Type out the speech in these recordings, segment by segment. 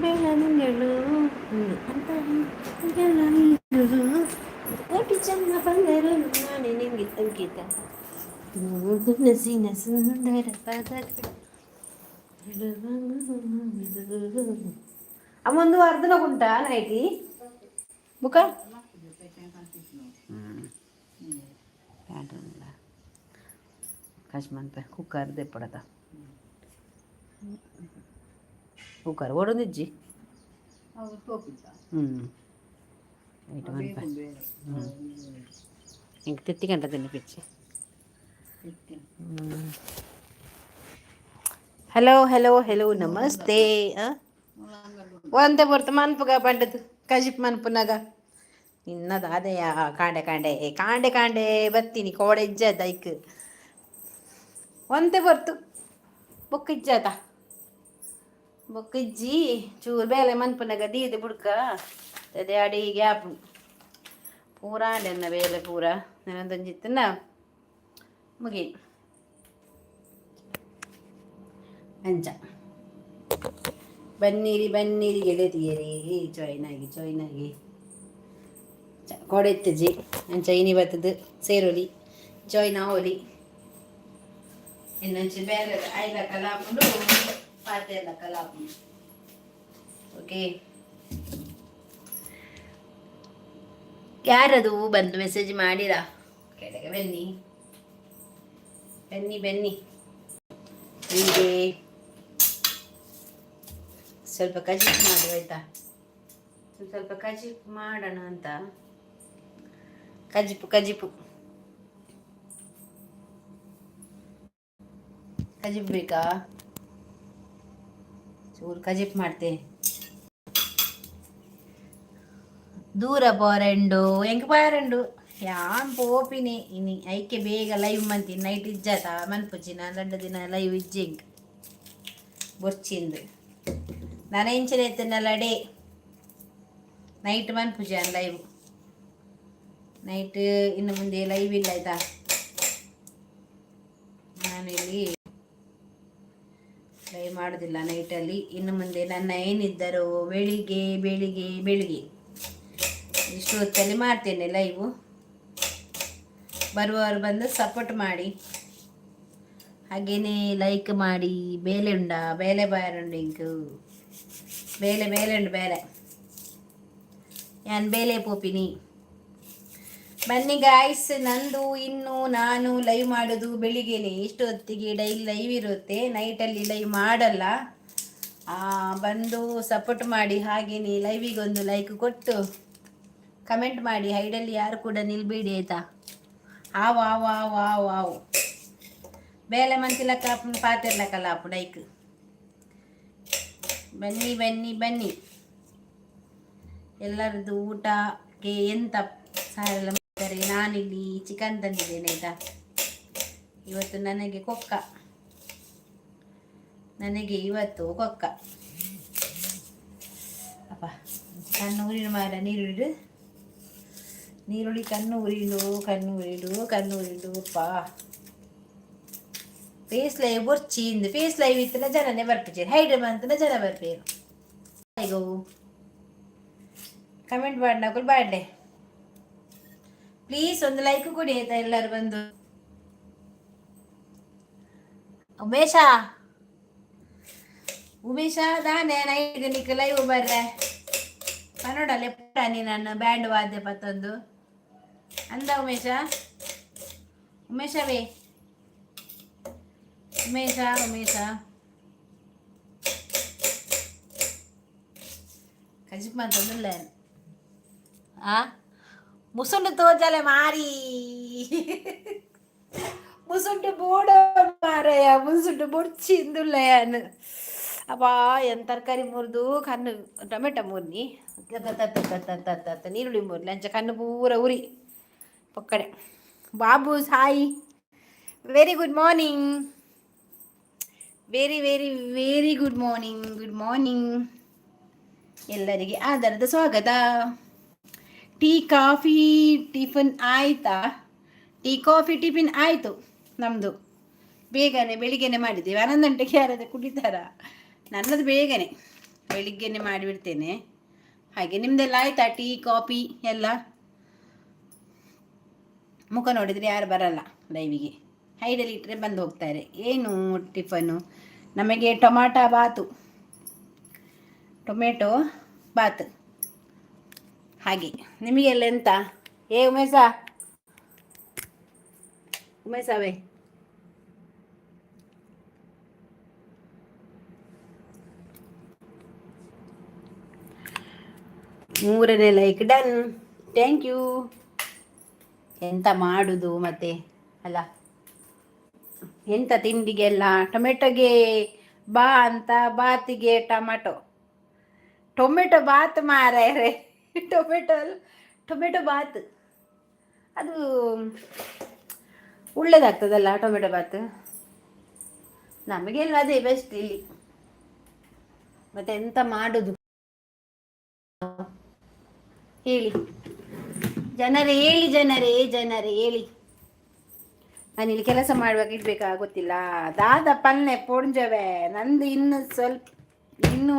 ಬೆಳದಿಂಗಳು ಅಂತ ಕೋಟಿ ಚೆನ್ನ ಬಂದರು, ನಾನೇ ನಿಂಗೆ ಅಂಕಿತ. ತುಳಸಿನ ಸುಂದರ ಪದಗಳು. ಅಮ್ಮೊಂದು ಅರ್ಧನ ಉಂಟಾ ನೈಟಿ ಬುಕ್ಕ ಪ್ಯಾಂಟ್ ಕಶ್ ಮನ್ಪೆ ಕುಕ್ಕರ್ ದೆಪ್ಪಡತ ಕುಕ್ಕರ್ ಓಡೊಂದಿಜ್ಜಿ. ಐಟ್ ಮನ್ಪೆ. ಇಂಕ್ ತೆತ್ತಿ ಗಂಟ ತಿನ್ನಿಪಿಚ್ಚಿ. ಹಲೋ ಹಲೋ ಹಲೋ, ನಮಸ್ತೆ. ಒಂತೆ ಪೊರ್ತು ಮನ್ಪುಗ ಪಂಡದು ಕಜಿಪ್ ಮನ್ಪುನಗ ನಿನ್ನದ ಅದೆಯ. ಕಾಂಡೆ ಕಾಂಡೆ ಕಾಂಡೆ ಕಾಂಡೆ ಬತ್ತೀನಿ, ಕೋಡೆ ಇಜ್ಜದ ಐಕ್. ಒಂತೆ ಪೊರ್ತು ಬೊಕ್ಕ ಇಜ್ಜಾತ, ಬೊಕ್ಕ ಇಜ್ಜಿ. ಚೂರು ಬೇಲೆ ಮನ್ಪುನಗ ದೀದ್ ಬುಡ್ಕ ಅದೇ ಅಡಿ ಗ್ಯಾಪ್ ಪೂರ ಆಂಡೆನ್ನ ಬೇಲೆ ಪೂರ ನೆನದೊಂಜಿತ್ತನ ಮುಗಿ ಅಂಚ. ಬನ್ನಿರಿ ಬನ್ನಿರಿ ಗೆಳತಿಯರೇ, ಜಾಯ್ನ್ ಆಗಿ, ಜಾಯ್ನ್ ಆಗಿ. ಕೊಡೆತ್ತಜಿ ಅಂಚ ಇನಿ ಬತ್ತದು ಸೇರೊಲಿ, ಜಾಯ್ನ್ ಆವೊಲಿ. ಇನ್ನೊಂಚಿ ಬೇರೆ ಐಲಕ್ಕಲ ಆಪುಂಡು, ಪಾತೆರ್ಲಕ್ಕಲ ಆಪುಂಡು. ಓಕೆ, ಯಾರದು ಬಂದು ಮೆಸೇಜ್ ಮಾಡಿರಾ? ಕೆಳಗೆ ಬನ್ನಿ, ಬನ್ನಿ ಬನ್ನಿ. ಹೀಗೆ ಸ್ವಲ್ಪ ಕಜಿಪ್ ಮಾಡಿ ಆಯ್ತಾ? ಸ್ವಲ್ಪ ಕಜಿಪ್ ಮಾಡೋಣ ಅಂತ. ಕಜಿಪು ಕಜಿಪು ಕಜಿಪ್ ಬೇಕಾ? ಚೂರು ಕಜಿಪ್ ಮಾಡ್ತೆ. ದೂರ ಪೋರೆಂಡು ಎಂಕ್ ಪಾರೆಂಡು ಯಾನ್ ಪೋಪಿನಿ ಇನಿ. ಐಕೆ ಬೇಗ ಲೈವ್ ಮಂತೀನಿ. ನೈಟ್ ಇಜ್ಜಾತ ಮನ್ಪುಜಿ ನಾನು. ರಡ್ಡ್ ದಿನ ಲೈವ್ ಇಜ್ಜಿ ಎಂಕ್, ಬೊರ್ಚಿಂದು. ನಾನು ಇಂಚಿನ ಇತ್ತಿನಲ್ಲ ಡೇ ನೈಟ್ ಮನ್ಪುಜಿ ಯಾನ್ ಲೈವ್. ನೈಟ್ ಇನ್ನು ಮುಂದೆ ಲೈವ್ ಇಲ್ಲ, ಆಯ್ತಾ? ನಾನು ಇಲ್ಲಿ ಲೈವ್ ಮಾಡೋದಿಲ್ಲ ನೈಟಲ್ಲಿ ಇನ್ನು ಮುಂದೆ. ನನ್ನ ಏನಿದ್ದರೂ ಬೆಳಿಗ್ಗೆ ಬೆಳಿಗ್ಗೆ ಬೆಳಿಗ್ಗೆ ಇಷ್ಟು ಹೊತ್ತಲ್ಲಿ ಮಾಡ್ತೇನೆ ಲೈವು. ಬರುವವರು ಬಂದು ಸಪೋರ್ಟ್ ಮಾಡಿ, ಹಾಗೇನೇ ಲೈಕ್ ಮಾಡಿ. ಬೇಲೆ ಉಂಡ ಬೇಲೆ ಬಾರುಂಡು ಇಂಕು ಬೇಲೆ ಬೇಲೆ ಉಂಡು ಬೇಲೆ. ಯಾನ್ ಬೇಲೆ ಪೋಪಿನಿ. ಬನ್ನಿ ಗಾಯ್ಸ್. ನಂದು ಇನ್ನು ನಾನು ಲೈವ್ ಮಾಡೋದು ಬೆಳಿಗ್ಗೆನೆ. ಇಷ್ಟು ಹೊತ್ತಿಗೆ ಡೈಲಿ ಲೈವ್ ಇರುತ್ತೆ, ನೈಟಲ್ಲಿ ಲೈವ್ ಮಾಡಲ್ಲ. ಬಂದು ಸಪೋರ್ಟ್ ಮಾಡಿ, ಹಾಗೇನೆ ಲೈವಿಗೊಂದು ಲೈಕ್ ಕೊಟ್ಟು ಕಮೆಂಟ್ ಮಾಡಿ. ಹೈಡಲ್ಲಿ ಯಾರು ಕೂಡ ನಿಲ್ಬೇಡಿ, ಆಯ್ತಾ? ಆವ್ ಆವ್ ಆವ್ ಆವ್ ಆವ್. ಬೇಲೆ ಮಂತಿಲಕ್ಕ ಪಾತಿರ್ಲಕ್ಕಲ್ಲ ಅಪ್ಪು ಡೈಕ್. ಬನ್ನಿ ಬನ್ನಿ ಬನ್ನಿ. ಎಲ್ಲರದ್ದು ಊಟಕ್ಕೆ ಎಂತ ಸಾರೆಲ್ಲ ಮಾಡ್ತಾರೆ? ನಾನಿಲ್ಲಿ ಚಿಕನ್ ತಂದಿದ್ದೇನೆ, ಆಯ್ತಾ? ಇವತ್ತು ನನಗೆ ಕೊಕ್ಕ, ನನಗೆ ಇವತ್ತು ಕೊಕ್ಕ. ಅಪ್ಪ, ಕಣ್ಣು ಉರಿನ ಮಾರ. ನೀರುಳ್ಳಿ ನೀರುಳ್ಳಿ ಕಣ್ಣು ಉರಿಂಡು, ಕಣ್ಣು ಉರಿಂಡು, ಕಣ್ಣು ಉರಿಂಡು. ಅಪ್ಪ, ಫೇಸ್ ಲೈವ್ ಬೊರ್ಚಿ ಇಂದು. ಫೇಸ್ ಲೈವ್ ಇತ್ತನ ಜನನೇ ಬರ್ಪಿಚೇರು, ಹೈಡ್ ಮಂತನ ಜನ ಬರ್ಪೇರು. ಕಮೆಂಟ್ ಮಾಡಿ ಬಾಡ್ಲೆ. ಪ್ಲೀಸ್ ಒಂದು ಲೈಕ್ ಕೊಡಿ, ಆಯ್ತಾ? ಎಲ್ಲರೂ ಬಂದು. ಉಮೇಶ, ಉಮೇಶ ದಾನೆ ನೈಟ್ ನಿಕ್ ಲೈವ್ ಬರ್ರೆ ಪನೋಡಲ್ಲ ನೀ ನನ್ನ ಬ್ಯಾಂಡ್ ವಾದ್ಯ ಪತ್ತೊಂದು ಅಂದ. ಉಮೇಶ, ಉಮೇಶವೇ, ಉಮೇಶ, ಉಮೇಶ. ಕಜಿಪ್ ಮಂತೊಂದುಲ್ಲ. ಆ ಮುಸುಂಡು ತೋಜಲೆ ಮಾರಿ, ಮುಸುಂಡು ಬೋಡ ಮಾರಯ್ಯ, ಮುಸುಂಡು ಬೊಡ್ಚಿಂದುಲ್ಲಯಾನ್. ಅಪ್ಪಾ, ಎಂತ ತರಕಾರಿ ಮುರಿದು ಕಣ್ಣು. ಟೊಮೆಟೊ ಮುರ್ನಿ, ನೀರುಳ್ಳಿ ಮುರ್ಲಿ, ಅಂಚ ಕಣ್ಣು ಪೂರ ಉರಿ ಪೊಕ್ಕಡೆ. Babu hi, very good morning, very very very good morning, good morning ಎಲ್ಲರಿಗೆ. ಆದರದ ಸ್ವಾಗತ. ಟೀ ಕಾಫಿ ಟಿಫನ್ ಆಯಿತಾ? ಟೀ ಕಾಫಿ ಟಿಫಿನ್ ಆಯಿತು ನಮ್ಮದು. ಬೇಗನೆ ಬೆಳಿಗ್ಗೆನೆ ಮಾಡಿದ್ದೀವಿ. 11 ಗಂಟೆಗೆ ಯಾರಾದರೂ ಕುಡಿತಾರಾ? ನನ್ನದು ಬೇಗನೆ ಬೆಳಿಗ್ಗೆನೆ ಮಾಡಿಬಿಡ್ತೇನೆ. ಹಾಗೆ ನಿಮ್ಮದೆಲ್ಲ ಆಯಿತಾ ಟೀ ಕಾಫಿ ಎಲ್ಲ? ಮುಖ ನೋಡಿದರೆ ಯಾರು ಬರಲ್ಲ ಲೈವಿಗೆ, ಹೈಡಲ್ಲಿ ಇಟ್ಟರೆ ಬಂದು ಹೋಗ್ತಾರೆ. ಏನು ಟಿಫನು? ನಮಗೆ ಟೊಮಾಟೊ ಬಾತು, ಟೊಮೆಟೊ ಬಾತ್. ಹಾಗೆ ನಿಮಗೆಲ್ಲ ಎಂತ? ಏ ಉಮೇಶ, ಉಮೇಶವೇ, ಮೂರನೇ ಲೈಕ್ ಡನ್, thank you. ಎಂತ ಮಾಡುದು ಮತ್ತೆ ಅಲ್ಲ? ಎಂತ ತಿಂಡಿಗೆಲ್ಲ? ಟೊಮೆಟೊಗೆ ಬಾ ಅಂತ, ಬಾತಿಗೆ ಟೊಮೆಟೊ, ಟೊಮೆಟೊ ಬಾತ್ ಮಾರಾಯರೆ. ಟೊಮೆಟೊ ಟೊಮೆಟೊ ಬಾತ್ ಅದು ಒಳ್ಳೇದಾಗ್ತದಲ್ಲ ಟೊಮೆಟೊ ಬಾತ್. ನಮಗೆಲ್ಲ ಅದೇ ಬೆಸ್ಟ್ ಇಲ್ಲಿ. ಮತ್ತೆ ಎಂತ ಮಾಡುದು ಹೇಳಿ ಜನರೇ, ಹೇಳಿ ಜನರೇ, ಜನರೇ ಹೇಳಿ. ನಾನಿಲ್ಲಿ ಕೆಲಸ ಮಾಡುವಾಗ ಇಡ್ಬೇಕಾ ಗೊತ್ತಿಲ್ಲ. ದಾದ ಪನ್ನೆ ಪೊಂಜವೆ, ನಂದು ಇನ್ನು ಸ್ವಲ್ಪ ಇನ್ನು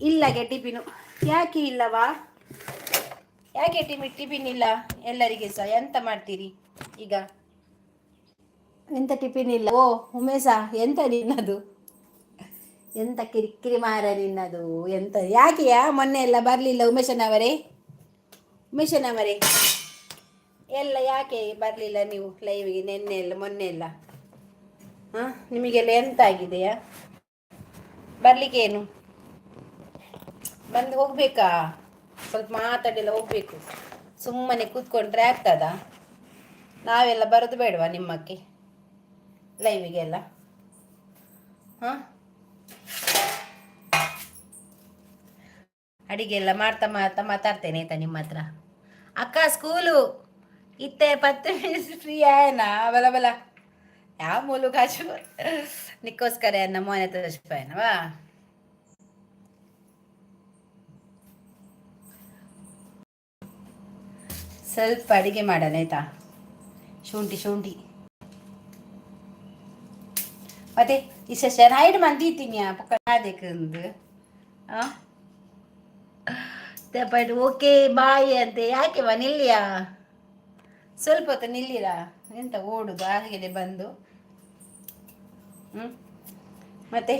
ಇಲ್ಲಗೆ ಟಿಫಿನು. ಯಾಕೆ ಇಲ್ಲವಾ? ಯಾಕೆ ಟಿಫಿನ್ ಇಲ್ಲ ಎಲ್ಲರಿಗೆ ಸಹ? ಎಂತ ಮಾಡ್ತೀರಿ ಈಗ? ಎಂತ ಟಿಫಿನ್ ಇಲ್ಲ? ಓ ಉಮೇಶ, ಎಂತ ನಿನ್ನದು? ಎಂತ ಕಿರಿಕಿರಿ ಮಾರ ನಿನ್ನದು? ಎಂತ, ಯಾಕೆಯಾ ಮೊನ್ನೆ ಎಲ್ಲ ಬರಲಿಲ್ಲ ಉಮೇಶನವರೇ? ಉಮೇಶನವರೇ, ಎಲ್ಲ ಯಾಕೆ ಬರಲಿಲ್ಲ ನೀವು ಲೈವ್ಗೆ ನಿನ್ನೆ ಎಲ್ಲ ಮೊನ್ನೆ ಎಲ್ಲ? ಹಾಂ, ನಿಮಗೆಲ್ಲ ಎಂತ ಆಗಿದೆಯಾ? ಬರಲಿಕ್ಕೆ ಏನು, ಬಂದು ಹೋಗ್ಬೇಕಾ? ಸ್ವಲ್ಪ ಮಾತಾಡೆಲ್ಲ ಹೋಗ್ಬೇಕು. ಸುಮ್ಮನೆ ಕೂತ್ಕೊಂಡ್ರೆ ಆಗ್ತದಾ? ನಾವೆಲ್ಲ ಬರೋದು ಬೇಡವಾ ನಿಮ್ಮಕ್ಕೆ ಲೈವಿಗೆಲ್ಲ? ಹಾಂ, ಅಡಿಗೆ ಎಲ್ಲ ಮಾಡ್ತಾ ಮಾಡ್ತಾ ಮಾತಾಡ್ತೇನೆ ಆಯ್ತಾ ನಿಮ್ಮ ಹತ್ರ. ಅಕ್ಕ ಸ್ಕೂಲು ಇತ್ತೆ 10 ಫ್ರೀ ಆಯನಾ? ಬಲ ಬಲ ಯಾವ ಮೂಲು ಕಾಶು ನಿಕ್ಕೋಸ್ಕರ ನಮ್ಮ ಮನೆ ತೋರಿಸ್ಪಾಯನವಾ. ಸ್ವಲ್ಪ ಅಡಿಗೆ ಮಾಡೋಣ ಆಯ್ತಾ? ಶುಂಠಿ ಶುಂಠಿ ಮತ್ತೆ ಇಷ್ಟ ರೈಡ್ ಮಂದಿತ್ತೀನಿ ಪಕ್ಕ ಅದಕ್ಕೆ. ಹಾಂ, ಓಕೆ ಬಾಯ್ ಅಂತೆ. ಯಾಕೆ ಬಾ ನಿಲ್ಲಿಯಾ? ಸ್ವಲ್ಪ ಹೊತ್ತು ನಿಲ್ಲಿರಾ? ಎಂತ ಓಡುದು ಹಾಗೆ ಬಂದು? ಹ್ಞೂ, ಮತ್ತೆ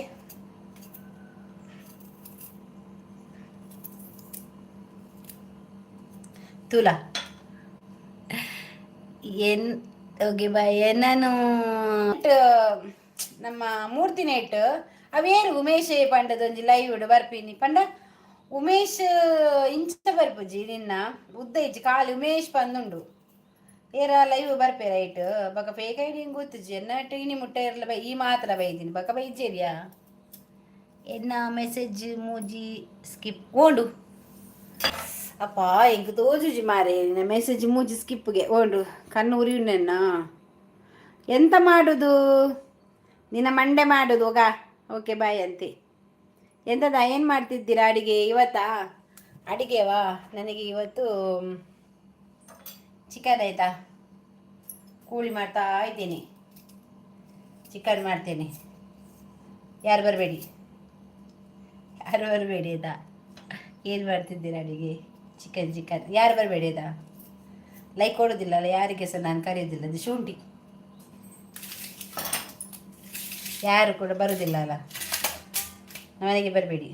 ತುಲಾ ಏನ್? Okay bye. ನಾನು ನಮ್ಮ ಮೂರ್ತಿ ನೇಟ್ ಅವೇರು ಉಮೇಶ್ ಪಂಡದೊಂಜಿ ಲೈವ್ ಬರ್ಪಿನಿ ಪಂಡ. ಉಮೇಶ್ ಇಂಚ ಬರ್ಪುಜಿ, ನಿನ್ನ ಉದ್ದ ಇಜ್ಜಿ ಖಾಲಿ ಉಮೇಶ್ ಪಂದುಂಡು. ಏರ ಲೈವ್ ಬರ್ಪೆ ರೈಟ್ ಬಕ ಫೇಕ್ ಐಡಿ ಗೊತ್ತುಜಿ. ಎನ್ನ ಟೀನಿ ಮುಟ್ಟ ಇರಲ್ಲ ಬೈ ಈ ಮಾತ್ರ ಬೈದಿನಿ ಬಕ ಬೈಜೇರಿಯಾ. ಎನ್ನ ಮೆಸೇಜ್ ಮೂಜಿ ಸ್ಕಿಪ್ ಓಂಡು ಅಪ್ಪ, ಎಂಕ್ ತೋಜುಜಿ ಮಾರೆ ನಿನ್ನ ಮೆಸೇಜ್ ಮೂಜಿ ಸ್ಕಿಪ್ಗೆ ಓಂಡು. ಕಣ್ಣು ಉರಿಯುನೆನ್ನ, ಎಂತ ಮಾಡುದು? ನಿನ್ನ ಮಂಡೆ ಮಾಡುದು ಹೋಗ. ಓಕೆ ಬಾಯ್ ಅಂತೆ. ಎಂತದ, ಏನು ಮಾಡ್ತಿದ್ದೀರಾ ಅಡಿಗೆ ಇವತ್ತಾ? ಅಡಿಗೆವಾ? ನನಗೆ ಇವತ್ತು ಚಿಕನ್ ಆಯಿತಾ. ಕೂಳಿ ಮಾಡ್ತಾ ಇದ್ದೀನಿ, ಚಿಕನ್ ಮಾಡ್ತೇನೆ. ಯಾರು ಬರಬೇಡಿ, ಯಾರು ಬರಬೇಡಿ ಆಯಿತಾ? ಏನು ಮಾಡ್ತಿದ್ದೀರಾ ಅಡಿಗೆ? Chicken chicken. ಯಾರು ಬರಬೇಡಿ ಆಯಿತಾ? ಲೈಕ್ ಕೊಡೋದಿಲ್ಲ ಅಲ್ಲ ಯಾರಿಗೆ ಸಹ ನಾನು ಕರೆಯೋದಿಲ್ಲ. ಅದು ಶುಂಠಿ ಯಾರು ಕೂಡ ಬರೋದಿಲ್ಲ ಅಲ್ಲ, ಮನೆಗೆ ಬರಬೇಡಿ.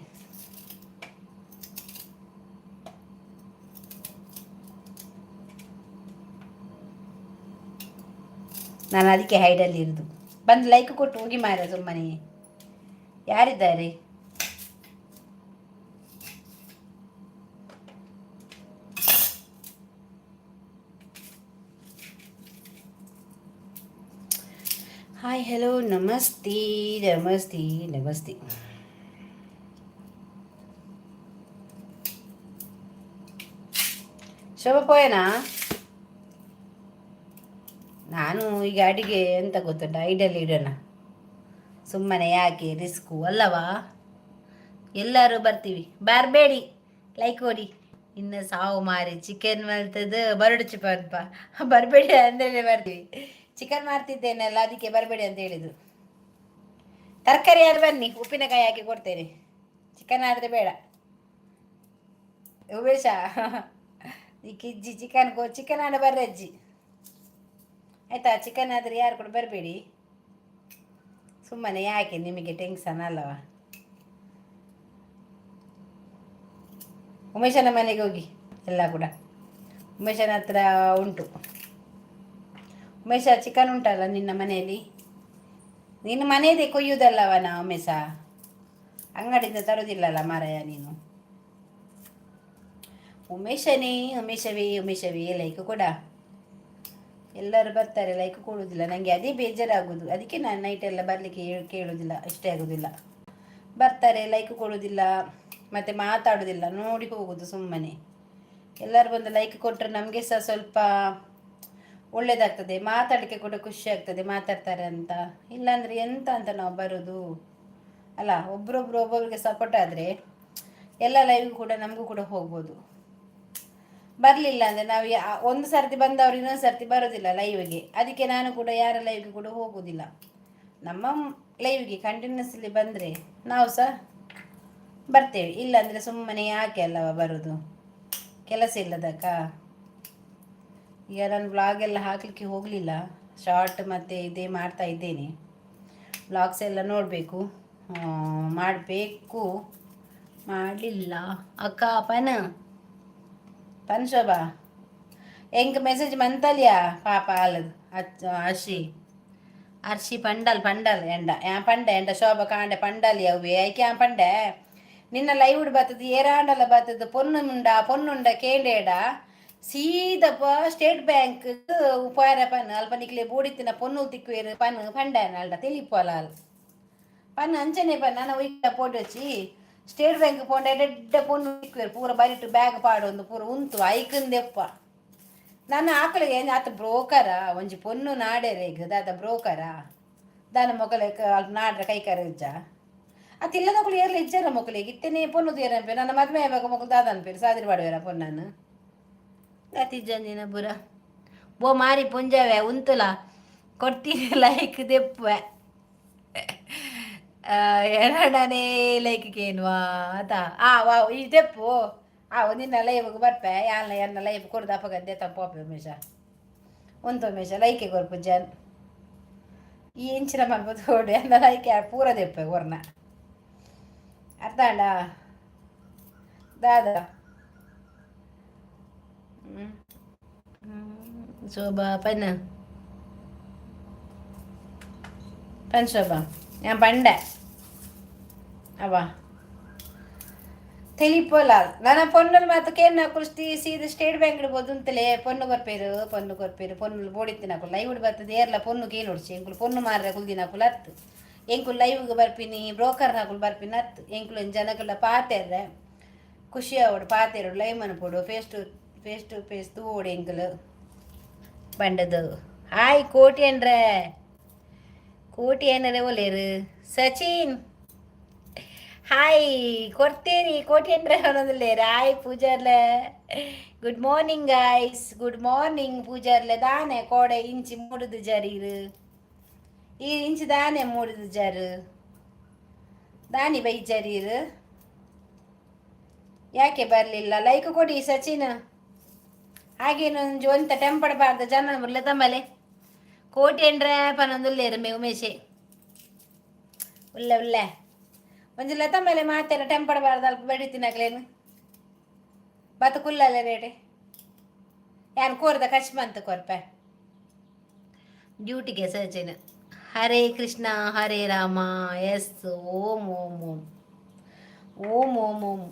ನಾನು ಅದಕ್ಕೆ ಹೈಡಲ್ಲಿ ಇರೋದು. ಬಂದು ಲೈಕ್ ಕೊಟ್ಟು ಹೋಗಿ ಮಾರ ಸುಮ್ಮನೆ. ಯಾರಿದ್ದಾರೆ? ಹಾಯ್, ಹಲೋ, ನಮಸ್ತೆ ನಮಸ್ತೆ ನಮಸ್ತೆ. ಶೋಭಾ ಪೋಯನಾ? ನಾನು ಈಗ ಅಡಿಗೆ ಎಂತ ಗೊತ್ತುಂಟ, ಐಡಲ್ಲಿ ಇಡೋಣ. ಸುಮ್ಮನೆ ಯಾಕೆ ರಿಸ್ಕು ಅಲ್ಲವಾ? ಎಲ್ಲರೂ ಬರ್ತೀವಿ, ಬರಬೇಡಿ, ಲೈಕ್ ಕೊಡಿ. ಇನ್ನು ಸಾವು ಮಾರಿ ಚಿಕನ್ ಮಾಡ್ತದ್ದು ಬರಡು ಚಿಪನ್ಪ. ಬರಬೇಡಿ ಅಂದರೆ ಬರ್ತೀವಿ. ಚಿಕನ್ ಮಾಡ್ತಿದ್ದೇನಲ್ಲ, ಅದಕ್ಕೆ ಬರಬೇಡಿ ಅಂತ ಹೇಳಿದರು. ತರಕಾರಿ ಯಾರು ಬನ್ನಿ, ಉಪ್ಪಿನಕಾಯಿ ಹಾಕಿ ಕೊಡ್ತೇನೆ. ಚಿಕನ್ ಆದರೆ ಬೇಡ. ಉಮೇಶ, ಈ ಕಿಜ್ಜಿ ಚಿಕನ್ ಕೋ ಚಿಕನ್ ಆಡ ಬರ್ರಿ ಅಜ್ಜಿ, ಆಯಿತಾ? ಚಿಕನ್ ಆದರೆ ಯಾರು ಕೂಡ ಬರಬೇಡಿ. ಸುಮ್ಮನೆ ಯಾಕೆ ನಿಮಗೆ ಟೆನ್ಷನ್ ಅಲ್ಲವ? ಉಮೇಶನ ಮನೆಗೆ ಹೋಗಿ ಎಲ್ಲ ಕೂಡ. ಉಮೇಶನ ಹತ್ರ ಉಂಟು. ಉಮೇಶ, ಚಿಕನ್ ಉಂಟಲ್ಲ ನಿನ್ನ ಮನೆಯಲ್ಲಿ? ನೀನು ಮನೆಯದೇ ಕೊಯ್ಯುವುದಲ್ಲವನ ಉಮೇಶ? ಅಂಗಡಿಯಿಂದ ತರುವುದಿಲ್ಲಲ್ಲ ಮಾರಾಯ ನೀನು. ಉಮೇಶನೇ, ಉಮೇಶವೇ, ಉಮೇಶವೇ, ಲೈಕ್ ಕೊಡ. ಎಲ್ಲರೂ ಬರ್ತಾರೆ, ಲೈಕ್ ಕೊಡುವುದಿಲ್ಲ. ನನಗೆ ಅದೇ ಬೇಜಾರಾಗೋದು. ಅದಕ್ಕೆ ನಾನು ನೈಟ್ ಎಲ್ಲ ಬರಲಿಕ್ಕೆ ಕೇಳುವುದಿಲ್ಲ, ಇಷ್ಟೇ ಆಗೋದಿಲ್ಲ. ಬರ್ತಾರೆ, ಲೈಕ್ ಕೊಡುವುದಿಲ್ಲ ಮತ್ತು ಮಾತಾಡೋದಿಲ್ಲ, ನೋಡಿ ಹೋಗೋದು ಸುಮ್ಮನೆ. ಎಲ್ಲರೂ ಬಂದು ಲೈಕ್ ಕೊಟ್ಟರೆ ನಮಗೆ ಸಹ ಸ್ವಲ್ಪ ಒಳ್ಳೆಯದಾಗ್ತದೆ, ಮಾತಾಡಲಿಕ್ಕೆ ಕೂಡ ಖುಷಿ ಆಗ್ತದೆ ಮಾತಾಡ್ತಾರೆ ಅಂತ. ಇಲ್ಲಾಂದರೆ ಎಂತ ಅಂತ ನಾವು ಬರೋದು ಅಲ್ಲ? ಒಬ್ರೊಬ್ರು ಒಬ್ಬೊಬ್ರಿಗೆ ಸಪೋರ್ಟ್ ಆದರೆ ಎಲ್ಲ ಲೈವ್ ಕೂಡ ನಮಗೂ ಕೂಡ ಹೋಗ್ಬೋದು. ಬರಲಿಲ್ಲ ಅಂದರೆ ನಾವು ಒಂದು ಸರ್ತಿ ಬಂದವರು ಇನ್ನೊಂದು ಸರ್ತಿ ಬರೋದಿಲ್ಲ ಲೈವ್ಗೆ. ಅದಕ್ಕೆ ನಾನು ಕೂಡ ಯಾರ ಲೈವ್ಗೆ ಕೂಡ ಹೋಗೋದಿಲ್ಲ. ನಮ್ಮ ಲೈವ್ಗೆ ಕಂಟಿನ್ಯೂಸ್ಲಿ ಬಂದರೆ ನಾವು ಸಹ ಬರ್ತೇವೆ. ಇಲ್ಲಾಂದರೆ ಸುಮ್ಮನೆ ಯಾಕೆ ಅಲ್ಲವ ಬರೋದು? ಕೆಲಸ ಇಲ್ಲದಕ್ಕ. ಈಗ ನಾನು ವ್ಲಾಗ್ ಎಲ್ಲ ಹಾಕಲಿಕ್ಕೆ ಹೋಗಲಿಲ್ಲ. ಶಾರ್ಟ್ ಮತ್ತು ಇದೇ ಮಾಡ್ತಾ ಇದ್ದೇನೆ. ವ್ಲಾಗ್ಸ್ ಎಲ್ಲ ನೋಡಬೇಕು, ಮಾಡಬೇಕು, ಮಾಡಲಿಲ್ಲ. ಅಕ್ಕ, ಪನ ಪನ್ ಶೋಭಾ, ಎಂಕ್ ಮೆಸೇಜ್ ಮಂತಲಿಯಾ? ಪಾಪ ಅಲ್ಲದು ಅಚ್ಚ ಅರ್ಷಿ ಅರ್ಷಿ ಪಂಡಲ್ ಪಂಡಲ್ ಎಂಡ ಯಾ ಪಂಡೆ ಎಂಡ ಶೋಭಾ ಕಾಂಡೆ ಪಂಡಲಿ ಅವ್ವೆ ಐಕೆ. ಯಾ ಪಂಡೆ ನಿನ್ನ ಲೈವ್ ಬರ್ತದೆ, ಏರಾಂಡಲ ಬರ್ತದೆ. ಪೊನ್ನು ಮುಂಡ ಪೊನ್ನುಂಡ ಕೇಂಡೇಡ ಸೀದಪ್ಪ ಸ್ಟೇಟ್ ಬ್ಯಾಂಕ್ ಉಪಾರ ಪನ್ ಅಲ್ಪ ನಿಕ್ಲೆ ಬೋಡಿತ್ತಿನ ಪೊನ್ನು ತಿಕ್ಕುವೇರು ಪನ್ ಪಂಡೆ ಅಲ್ಡ ತಿಳಿಪೋಲ ಅಲ್ ಪನ್ ಅಂಚನೆ ಪನ್. ನಾನು ಒಯ್ಕ ಪೋಟು ವಚ್ಚಿ ಸ್ಟೇಟ್ ಬ್ಯಾಂಕ್ ಪೋಂಡ ಎಡ್ಡೆ ಪೊನ್ನು ತಿಕ್ಕುವೇರು. ಪೂರ ಬರಿಟು ಬ್ಯಾಗ್ ಪಾಡೊಂದು ಪೂರ ಉಂತು ಐಕಂದೆಪ್ಪ. ನಾನು ಆಕಳಿಗೆ ಆತ ಬ್ರೋಕರ ಒಂಜಿ ಪೊನ್ನು ನಾಡೆರೆ ಈಗ ದಾದ ಬ್ರೋಕರ ದಾನ ಮೊಗಲ ಅಲ್ಪ ನಾಡ್ರೆ ಕೈಕಾರ ಇಜ್ಜ ಅತ್ತ ಇಲ್ಲದಕ್ಕಳು ಏರ್ಲ ಇಜ್ಜಾರ ಮೊಕ್ಕಳಿಗೆ ಇತ್ತನೇ ಪೊನ್ನು ತೀರ. ನನ್ನ ಮದುವೆ ಆವಾಗ ಮೊಕ್ಕಳು ದಾದ ಅನ್ಪೇರು ಸಾದಿರಿ ಪಾಡುವೇರ ಪೊನ್ನನ್ನು ಅತಿಜಂದಿನ ಬುರ ಬೋ ಮಾರಿ ಪುಂಜವೆ ಉಂತುಲ ಕೊಡ್ತೀನಿ ಲೈಕ್ ದೆಪ್ಪುವೆ. ಎರಡನೇ ಲೈಕ್ ಕೇನ್ವಾ ಆತ ಆ ವಾ ಈ ದೆಪ್ಪು ಆ ನಿನ್ನ ಲೈವ್ಗೆ ಬರ್ಪೆ. ಯಾಲ್ನ ಎನ್ನ ಲೈವ್ ಕೊಡ್ದು ಅಪ್ಪಗದ್ದೆ ತಪ್ಪೋಪೆ. ಉಮೇಶ ಉಂತು ಉಮೇಶ, ಲೈಕೆ ಕೊರ್ಪು ಜನ್ ಈ ಇಂಚಿನ ಮನ್ಪು ತೋಡಿ ಅನ್ನ ಲೈಕ್ ಪೂರ ದೆಪ್ಪೆ ಕೊರ್ನ. ಅರ್ಥ ಆಂಡ ದಾದಾ? ಶೋಭಾ, ಪನ್ನ ಪನ್ ಶೋಭಾ, ഞാൻ ಪಂಡೆ ಅವ ತೆಲಿಪೋಲ. ನನ್ನ ಪೊನ್ನುಲು ಮಾತ ಕೇನ್ನ ಕೃಷ್ಟಿ ಸೀದ ಸ್ಟೇಟ್ ಬ್ಯಾಂಕ್ ಇಡ್ಬೋದು ಅಂತಲೇ. ಪೊನ್ನು ಕೊರ್ಪೇರು, ಪೊನ್ನು ಕೊರ್ಪೇರು, ಪೊನ್ನುಲು ಬೋಡಿತ್ತಿನಕುಲು. ಲೈವ್ ಬರ್ತದೆ ಏರ್ಲ ಪೊನ್ನು ಕೇಳೋಡ್ಸಿ. ಎಂಕುಲು ಪೊನ್ನು ಮಾರ್ರೆ ಕುಲ್ದಿನಕುಲು ಅತ್ತು. ಎಂಕುಲು ಲೈವ್ಗೆ ಬರ್ಪಿನಿ ಬ್ರೋಕರ್ನಕುಲು ಬರ್ಪಿನಿ ಅತ್ತು. ಎಂಕುಲು ಜನಕುಲ ಪಾತೆರ್ರೆ ಖುಷಿ ಆವಡು, ಪಾತೆರಡು, ಲೈವ್ ಮನ್ಪೊಡು, ಫೇಸ್ ಟು ಫೇಸ್ ತೂವೊಡು ಎಂಕುಲು ಬಂಡದು. ಹಾಯ್ ಕೋಟಿ ಏನ್ರೆ, ಕೋಟಿ ಏನರೆ ಒಲೇರು. ಸಚಿನ್ ಹಾಯ್ ಕೊಡ್ತೀನಿ. ಕೋಟಿ ಏನ್ರೆ ಅವನೊಂದಿಲ್ಲೇರು. ಹಾಯ್ ಪೂಜಾರ್ಲೆ, good morning guys, good morning. ಪೂಜಾರ್ಲೆ ದಾನೆ ಕೋಡೆ ಇಂಚಿ ಮೂಡುದು ಜರೀರು ಈ ಇಂಚಿ ದಾನೆ ಮೂಡುದು ಜರು ದಾನಿ ಬೈ ಜರೀರು. ಯಾಕೆ ಬರಲಿಲ್ಲ? ಲೈಕ್ ಕೊಡಿ ಸಚಿನ್. ಹಾಗೇನು ಒಂತ ಟೆಂಪಡಬಾರ್ದು ಜನ ಮುರ್ಲೆ ತಮ್ಮಲೆ. ಕೋಟಿ ಎಂಡ್ರೆ ಪನೊಂದುಲ್ಲೇರು ಮೇ ಉಮೇಶೆ ಉಲ್ಲೆ ಉಲ್ಲೆ ಒಂಜಿ ಲತಂಬಲೆ ಮಾತೆಲ್ಲ ಟೆಂಪಡಬಾರ್ದು. ಅಲ್ಪ ಬೆಡಿತಿನಕ್ಲೇನು ಬತ್ತ ಕುಲ್ಲಲ್ಲ ರೇಟೆ ಯಾನ್ ಕೋರ್ದ ಕಚ್ ಬಂತು ಕೊರ್ಪೆ ಡ್ಯೂಟಿಗೆ ಸಚಿನ್. ಹರೇ ಕೃಷ್ಣ ಹರೇ ರಾಮ. ಎಸ್, ಓಂ ಓಂ ಓಂ ಓಂ ಓಂ ಓಂ.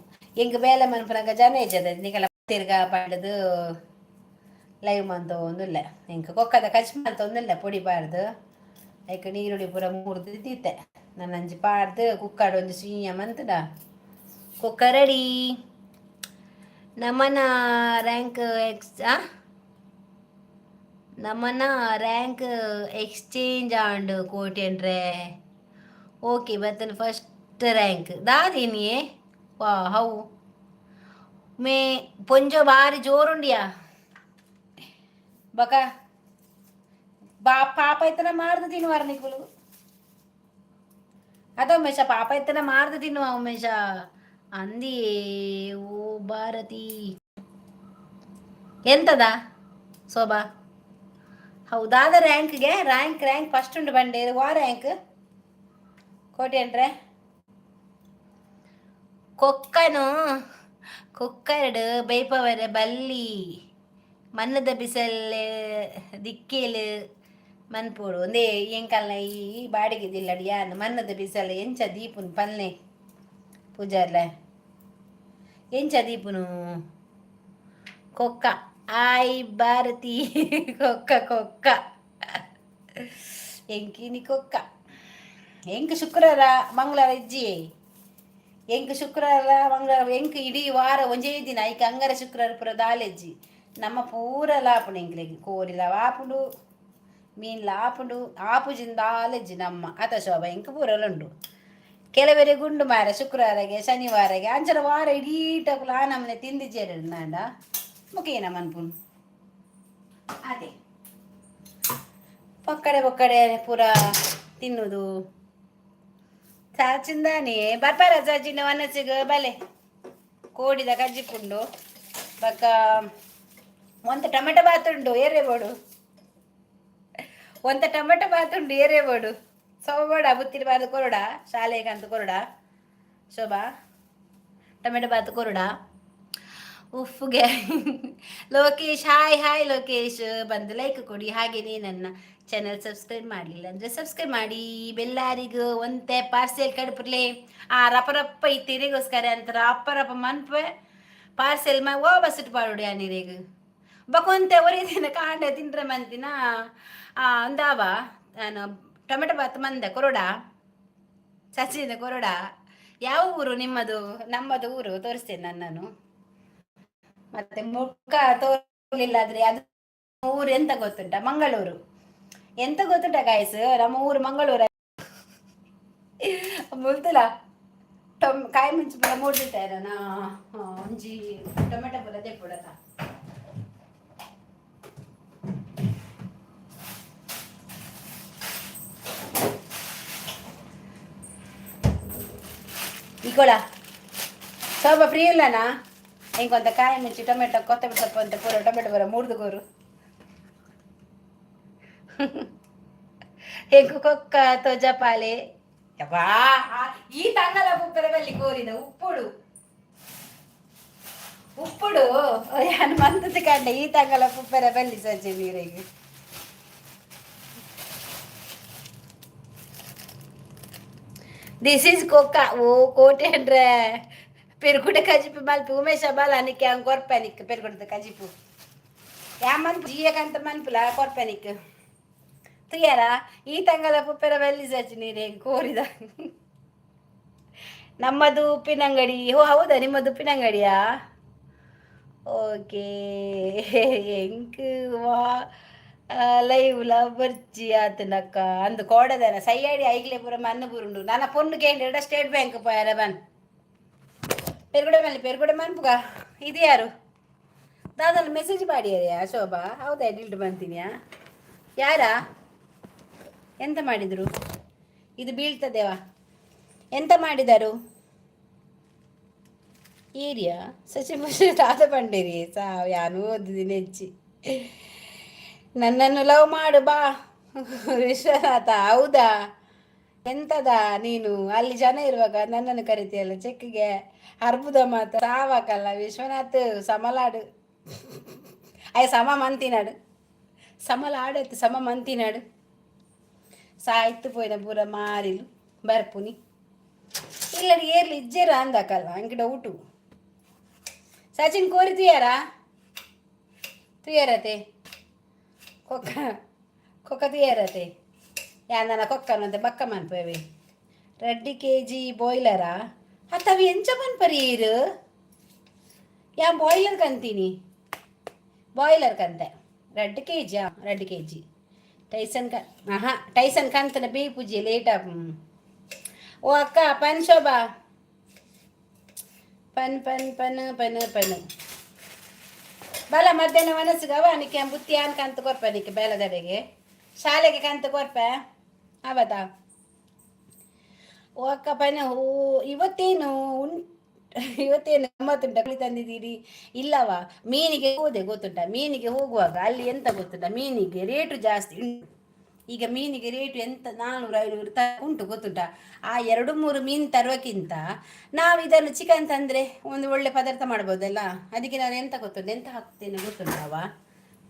ಎಂಕ್ ಬೇಲೆ ಮನ್ಪುನಗ ಜನ ಇಜ್ಜದ ನಿಕಲ ತಿರ್ಗ ಪಂಡದು ಲೈವ್ ಮಂತ ಒಂದುಲ್ಲೆ. ಎಂಕ್ ಕೊಕ್ಕದ ಕಚ್ ಮಂತ ಒಂದುಲ್ಲೆ ಪೊಡಿ ಪಾಡ್ದು ಐಕ್ ನೀರುಳ್ಳಿ ಪೂರ ಮೂರ್ದು ದೀತೆ. ನನ್ನ ಅಂಜಿ ಪಾಡ್ದು ಕುಕ್ಕಡ್ ಒಂಜಿ ಸೀಯ ಮಂತುಡ ಕುಕ್ಕ ರೆಡಿ. ನಮನ ರ್ಯಾಂಕ್ ಎಕ್ಸ್ ನಮನ ರ್ಯಾಂಕ್ ಎಕ್ಸ್ಚೇಂಜ್ ಆಂಡ್ ಕೋಟಿ ಅಂದ್ರೆ ಓಕೆ ಬತ್ತನ ಫಸ್ಟ್ ರ್ಯಾಂಕ್ ದಾದಿನಿಯೇ. ವಾ how May ಪೊಂಜೋ ಬಾರಿ ಜೋರುಂಡಿಯಾ ಬಕ ಬಾ ಪಾಪ ಐತನ ಮಾಡ್ದು ತಿನ್ನುವಾರ ನಿಕುಲು. ಅದ ಉಮೇಶ, ಪಾಪ ಎತ್ತನ ಮಾರ್ದು ತಿನ್ನುವ ಉಮೇಶ ಅಂದಿಯೇ. ಓ ಭಾರತಿ, ಎಂತದ ಶೋಭಾ? ಹೌದಾದ ರ್ಯಾಂಕ್ಗೆ ರ್ಯಾಂಕ್ ರ್ಯಾಂಕ್ ಫಸ್ಟ್ ಉಂಡು ಬಂಡೆ ವಾ ರ್ಯಾಂಕ್ ಕೋಟಿ ಅಂದ್ರೆ ಕೊಕ್ಕನು ಕುಕ್ಕರ್ಡ್ ಬೈಪವರೆ ಬಲ್ಲಿ ಮಣ್ಣದ ಬಿಸಲ್ ದಿಕ್ಕೇಲು ಮನ್ಪೋಡು. ಒಂದೇ ಎಂಕಲ್ನ ಈ ಬಾಡಿಗೆ ದಿಲ್ಲಡಿ ಯಾನ್ ಮಣ್ಣದ ಬಿಸಲ್ ಎಂಚ ದೀಪುನು ಪಲ್ನೆ ಪೂಜಾರ್ಲೆ, ಎಂಚ ದೀಪುನು? ಕೊಕ್ಕ ಆಯ್ ಭಾರತಿ, ಕೊಕ್ಕ ಕೊಕ್ಕ ಎಂಕಿನಿ ಕೊಕ್ಕ. ಎಂಕ್ ಶುಕ್ರವಾರ ಮಂಗಳವಾರ ಇಜ್ಜಿ. ಎಂಕ್ ಶುಕ್ರವಾರ ಮಂಗಳವಾರ ಎಂಕ್ ಇಡೀ ವಾರ ಒಂಜೇ ದಿನ. ಐಕ್ ಅಂಗಾರೆ ಶುಕ್ರವಾರ ಪೂರ ದಾಲೆಜ್ಜಿ. ನಮ್ಮ ಪೂರ ಲಾಪುಂಡು ಎಂಕ್ಲೆಗ್. ಕೋರಿಲ ಆಪುಂಡು, ಮೀನ್ಲ ಆಪುಂಡು, ಆಪುಜಿಂದ ದಾಲೆಜ್ಜಿ ನಮ್ಮ ಅತ ಶೋಭ. ಎಂಕ್ ಪೂರಲ ಉಂಡು. ಕೆಲವರಿಗೆ ಉಂಡು ಮಾರ ಶುಕ್ರವಾರಗೆ ಶನಿವಾರಗೆ. ಅಂಚನ ವಾರ ಇಡೀಟಕುಲು ಆ ನಮ್ಮನೆ ತಿಂದಿಜೇರು ನಾಂಡ ಮುಖೇನ ಮನ್ಪುನು. ಅದೇ ಪಕ್ಕಡೆ ಪಕ್ಕಡೆ ಪೂರ ತಿನ್ನುದು. ಚಾಚಿಂದಾನೆ ಬರ್ಪಾರ ಚಾಚಿನ ಮನಸ್ಸಿಗೆ ಬಲೆ. ಕೋಡಿದ ಕಜ್ಜಿಪುಂಡು, ಬೊಕ್ಕ ಒಂತ ಟೊಮೆಟೊ ಬಾತ್ ಉಂಡು, ಏರೆ ಬೋಡು. ಒಂತ ಟೊಮೆಟೊ ಬಾತ್ ಉಂಡು, ಏರೆ ಬೋಡು. ಸೋಬೋಡ ಬುತ್ತಿರಿ ಬಾತ್ ಕೊರಡ, ಶಾಲೆಗೆ ಅಂತ ಕೊರಡ ಶೋಭಾ, ಟೊಮೆಟೊ ಬಾತ್ ಕೊರಡ ಉಫ್ಗೆ. Lokesh, hi hi Lokesh. ಬಂದು ಲೈಕ್ ಕೊಡಿ. ಹಾಗೆಯೇ ನನ್ನ ಚಾನಲ್ ಸಬ್ಸ್ಕ್ರೈಬ್ ಮಾಡಲಿಲ್ಲ ಅಂದರೆ ಸಬ್ಸ್ಕ್ರೈಬ್ ಮಾಡಿ. ಬೆಲ್ಲಾರಿಗೂ ಒಂತೆ ಪಾರ್ಸೆಲ್ ಕಡುಪುರ್ಲೆ. ಆ ರಪ ರಪ್ಪ ಇತ್ತೀರಿಗೋಸ್ಕರ ಅಂತ ರಪ್ಪ ರಪ್ಪ ಮನ್ಪೆ ಪಾರ್ಸೆಲ್ ಮಾ ಓ ಬಸ್ಸಿಟ್ಟು ಪಾಡುಡಿ ಅನಿರೇಗ್ ಬಕೊಂತೆ ಒರಿ ದಿನ ಕಾಂಡ ತಿಂದ್ರೆ ಮಂತಿನ. ಅಂದಾವ ನಾನು ಟೊಮೆಟೊ ಬಾತ್ ಮಂದೆ ಕೊರೊಡ ಸಚಿನ ಕೊರೊಡ. ಯಾವ ಊರು ನಿಮ್ಮದು? ನಮ್ಮದು ಊರು ತೋರಿಸ್ತೇನೆ ನನ್ನನ್ನು. ಮತ್ತೆ ಮುಖ ತೋರ್ಲಿಲ್ಲ ಆದ್ರೆ ಅದು ಊರು ಎಂತ ಗೊತ್ತುಂಟ? ಮಂಗಳೂರು. ಎಂತ ಗೊತ್ತುಂಟ ಗಾಯ್ಸ್? ನಮ್ಮ ಊರು ಮಂಗಳೂರು. ಮುಲ್ತಲ ಟೊಮ್ ಕಾಯಿ ಮುಂಚೆ ಪೂರ ಮೂಡ್ದಿತ್ತಾರೆ. ನಾ ಒಂಜಿ ಟೊಮೆಟೊ ಪೂರ ದೆಪ್ಪುಡತ. ಇಕೊಳ ಸ್ವಲ್ಪ ಫ್ರೀ ಇಲ್ಲನಾ? ಇಂಕೊಂತ ಕಾಯಿ ಮುಂಚಿ, ಟೊಮೆಟೊ, ಕೊತ್ತಂಬರಿ ಸೊಪ್ಪು ಅಂತ ಪೂರ ಟೊಮೆಟೊ ಪೂರ ಮೂಡ್ದು ಕೋರು. ಎಂಕು ಕೊಕ್ಕ ತೊಜಪಾಲೆ ಯಬ್ಬಾ. ಈ ತಂಗಲ ಉಪ್ಪರ ಬಲ್ಲಿ ಕೋರಿದ ಉಪ್ಪುಡು ಉಪ್ಪುಡು ಯಾನ್ ಮಂತದ ಕಂಡ. ಈ ತಂಗಲ ಉಪ್ಪರ ಬಲ್ಲಿ ಸಜ್ಜೆ ನೀರಿಗೆ. This is ಕೊಕ್ಕ. ಓ ಕೋಟೆ ಅಂದ್ರೆ ಪೆರುಗುಡ ಕಜಿಪು ಮಲ್ಪಿ ಉಮೇಶ ಬಾಲ ನಿಕ್ಕೆ ಹಂಗೆ ಕೊರ್ಪೆ ನಿಕ್. ಪೆರುಗುಡದ ಕಜಿಪು ಯಾ ಮನ್ಪು ಜೀಯಕಂತ ಮನ್ಪುಲ ಕೊರ್ಪೆ ನಿಕ್. ತುಯ್ಯಾರ ಈ ತಂಗಲ ಪುಪ್ಪೆರ ಬೆಲ್ಲಿ ಸಚ್ಚಿ ನೀರೇ ಕೋರಿದ. ನಮ್ಮದು ಉಪ್ಪಿನಂಗಡಿ. ಓ ಹೌದಾ? ನಿಮ್ಮದು ಉಪ್ಪಿನಂಗಡಿಯಾ? ಓಕೆ. ಎಂಕ್ ವಾ ಲೈವ್ ಬರ್ಚಿ ಆತನಕ್ಕ ಅಂದು ಕೋಡದನ ಸೈಯಾಡಿ ಐಗ್ಲೆ ಪೂರ ಮಣ್ಣು ಬುರುಂಡು. ನನ್ನ ಪೊಣ್ಣು ಕೇಂದ್ರ ಸ್ಟೇಟ್ ಬ್ಯಾಂಕ್ ಪೋಯರ ಬನ್ ಪೆರುಗುಡೆ ಮೇಲೆ ಪೆರುಗುಡೆ ಮನ್ಪುಗ. ಇದು ಯಾರು? ದಾದಲ್ಲ ಮೆಸೇಜ್ ಮಾಡಿಯಾರ್ಯಾ ಶೋಭಾ? ಹೌದಾ? ಡಿಲ್ಟ್ ಬಂತೀನಿಯಾ? ಯಾರಾ? ಎಂತ ಮಾಡಿದರು? ಇದು ಬೀಳ್ತದೇವಾ? ಎಂತ ಮಾಡಿದರು? ಏರಿಯಾ ಸಚಿನ್ ತಾತ ಬಂಡೇರಿ ಸಾವ್ ಯಾನು ಓದಿದ್ದೀನಿ ಹೆಚ್ಚಿ. ನನ್ನನ್ನು ಲವ್ ಮಾಡು ಬಾ ವಿಶ್ವನಾಥ. ಹೌದಾ? ಎಂತದ ನೀನು ಅಲ್ಲಿ ಜನ ಇರುವಾಗ ನನ್ನನ್ನು ಕರಿತೀಯಲ್ಲ ಚೆಕ್ಗೆ? ಅರ್ಬುದ ಮಾತ ಸಾವಕಲ್ಲ ವಿಶ್ವನಾಥ್. ಸಮಲಾಡು ಅಯ್ಯ ಸಮ ಮಂತಿನಾಡು ಸಮಲಾಡತ್ತು ಸಮ ಮಂತಿನಾಡು ಸಾಯ್ತು ಪೋಯಿನ ಪೂರ ಮಾರಿಲು ಬರ್ಪುನಿ. ಇಲ್ಲ ಏರ್ಲಿ ಇಜ್ಜೇರ ಅಂದಕಲ್ಲ ಅಂಕ ಡೌಟು. ಸಚಿನ್ ಕೋರಿ ತುಯ್ಯಾರಾ? ತುಯ್ಯಾರತೆ ಕೊಕ್ಕ ಕೊಕ್ಕ ತುಯ್ಯಾರತೆ ಯಾಂದನ ಕೊಕ್ಕನಂತೆ ಬಕ್ಕ ಮನ್ಪೇವೆ. ರೆಡ್ಡಿ ಕೆ ಜಿ ಬಾಯ್ಲರಾ? ಅತ್ತವಿ ಎಂಚ ಮನ್ಪರಿ ಈರು? ಯಾ ಬಾಯ್ಲರ್ ಕಂತೀನಿ, ಬಾಯ್ಲರ್ ಕಂತೆ. 2 ಕೆ ಜಿಯಾ? 2 ಕೆ ಜಿ ಟೈಸನ್ ಕ ಆಹಾ ಟೈಸನ್ ಕಂತನ ಬೇ ಪೂಜೆ ಲೇಟ್. ಓ ಅಕ್ಕ ಪನ್ ಶೋಭಾ ಪನ್ ಪನ್ ಪನ್ ಪನ್ ಪನ್ ಬಲ ಮಧ್ಯಾಹ್ನ ಮನಸ್ಸಿಗೆ ಅವ ನಿಕ್ಕೆ ಬುತ್ತಿ ಆನ್ ಕಂತ ಕೊರ್ಪ ನಿಕ್ಕೆ ಬೇಲದಡೆಗೆ ಶಾಲೆಗೆ ಕಂತ ಕೊರ್ಪ ಅವತಾ. ಓ ಅಕ್ಕ ಪನ. ಓ, ಇವತ್ತೇನು ಉಂಟು? ಇವತ್ತೇನು ಗಮ್ಮತ್ತುಂಟ? ಕೋಳಿ ತಂದಿದ್ದೀರಿ ಇಲ್ಲವಾ? ಮೀನಿಗೆ ಹೋದೆ ಗೊತ್ತುಂಟ? ಮೀನಿಗೆ ಹೋಗುವಾಗ ಅಲ್ಲಿ ಎಂತ ಗೊತ್ತುಂಟ? ಮೀನಿಗೆ ರೇಟು ಜಾಸ್ತಿ ಉಂಟು. ಈಗ ಮೀನಿಗೆ ರೇಟು ಎಂತ 400 500 ಉಂಟು ಗೊತ್ತುಂಟ? ಆ ಎರಡು ಮೂರು ಮೀನು ತರುವಕ್ಕಿಂತ ನಾವು ಇದನ್ನು ಚಿಕನ್ ತಂದರೆ ಒಂದು ಒಳ್ಳೆ ಪದಾರ್ಥ ಮಾಡ್ಬೋದಲ್ಲ. ಅದಕ್ಕೆ ನಾನು ಎಂತ ಗೊತ್ತುಂಟು, ಎಂತ ಹಾಕ್ತೇನೆ ಗೊತ್ತುಂಟವ?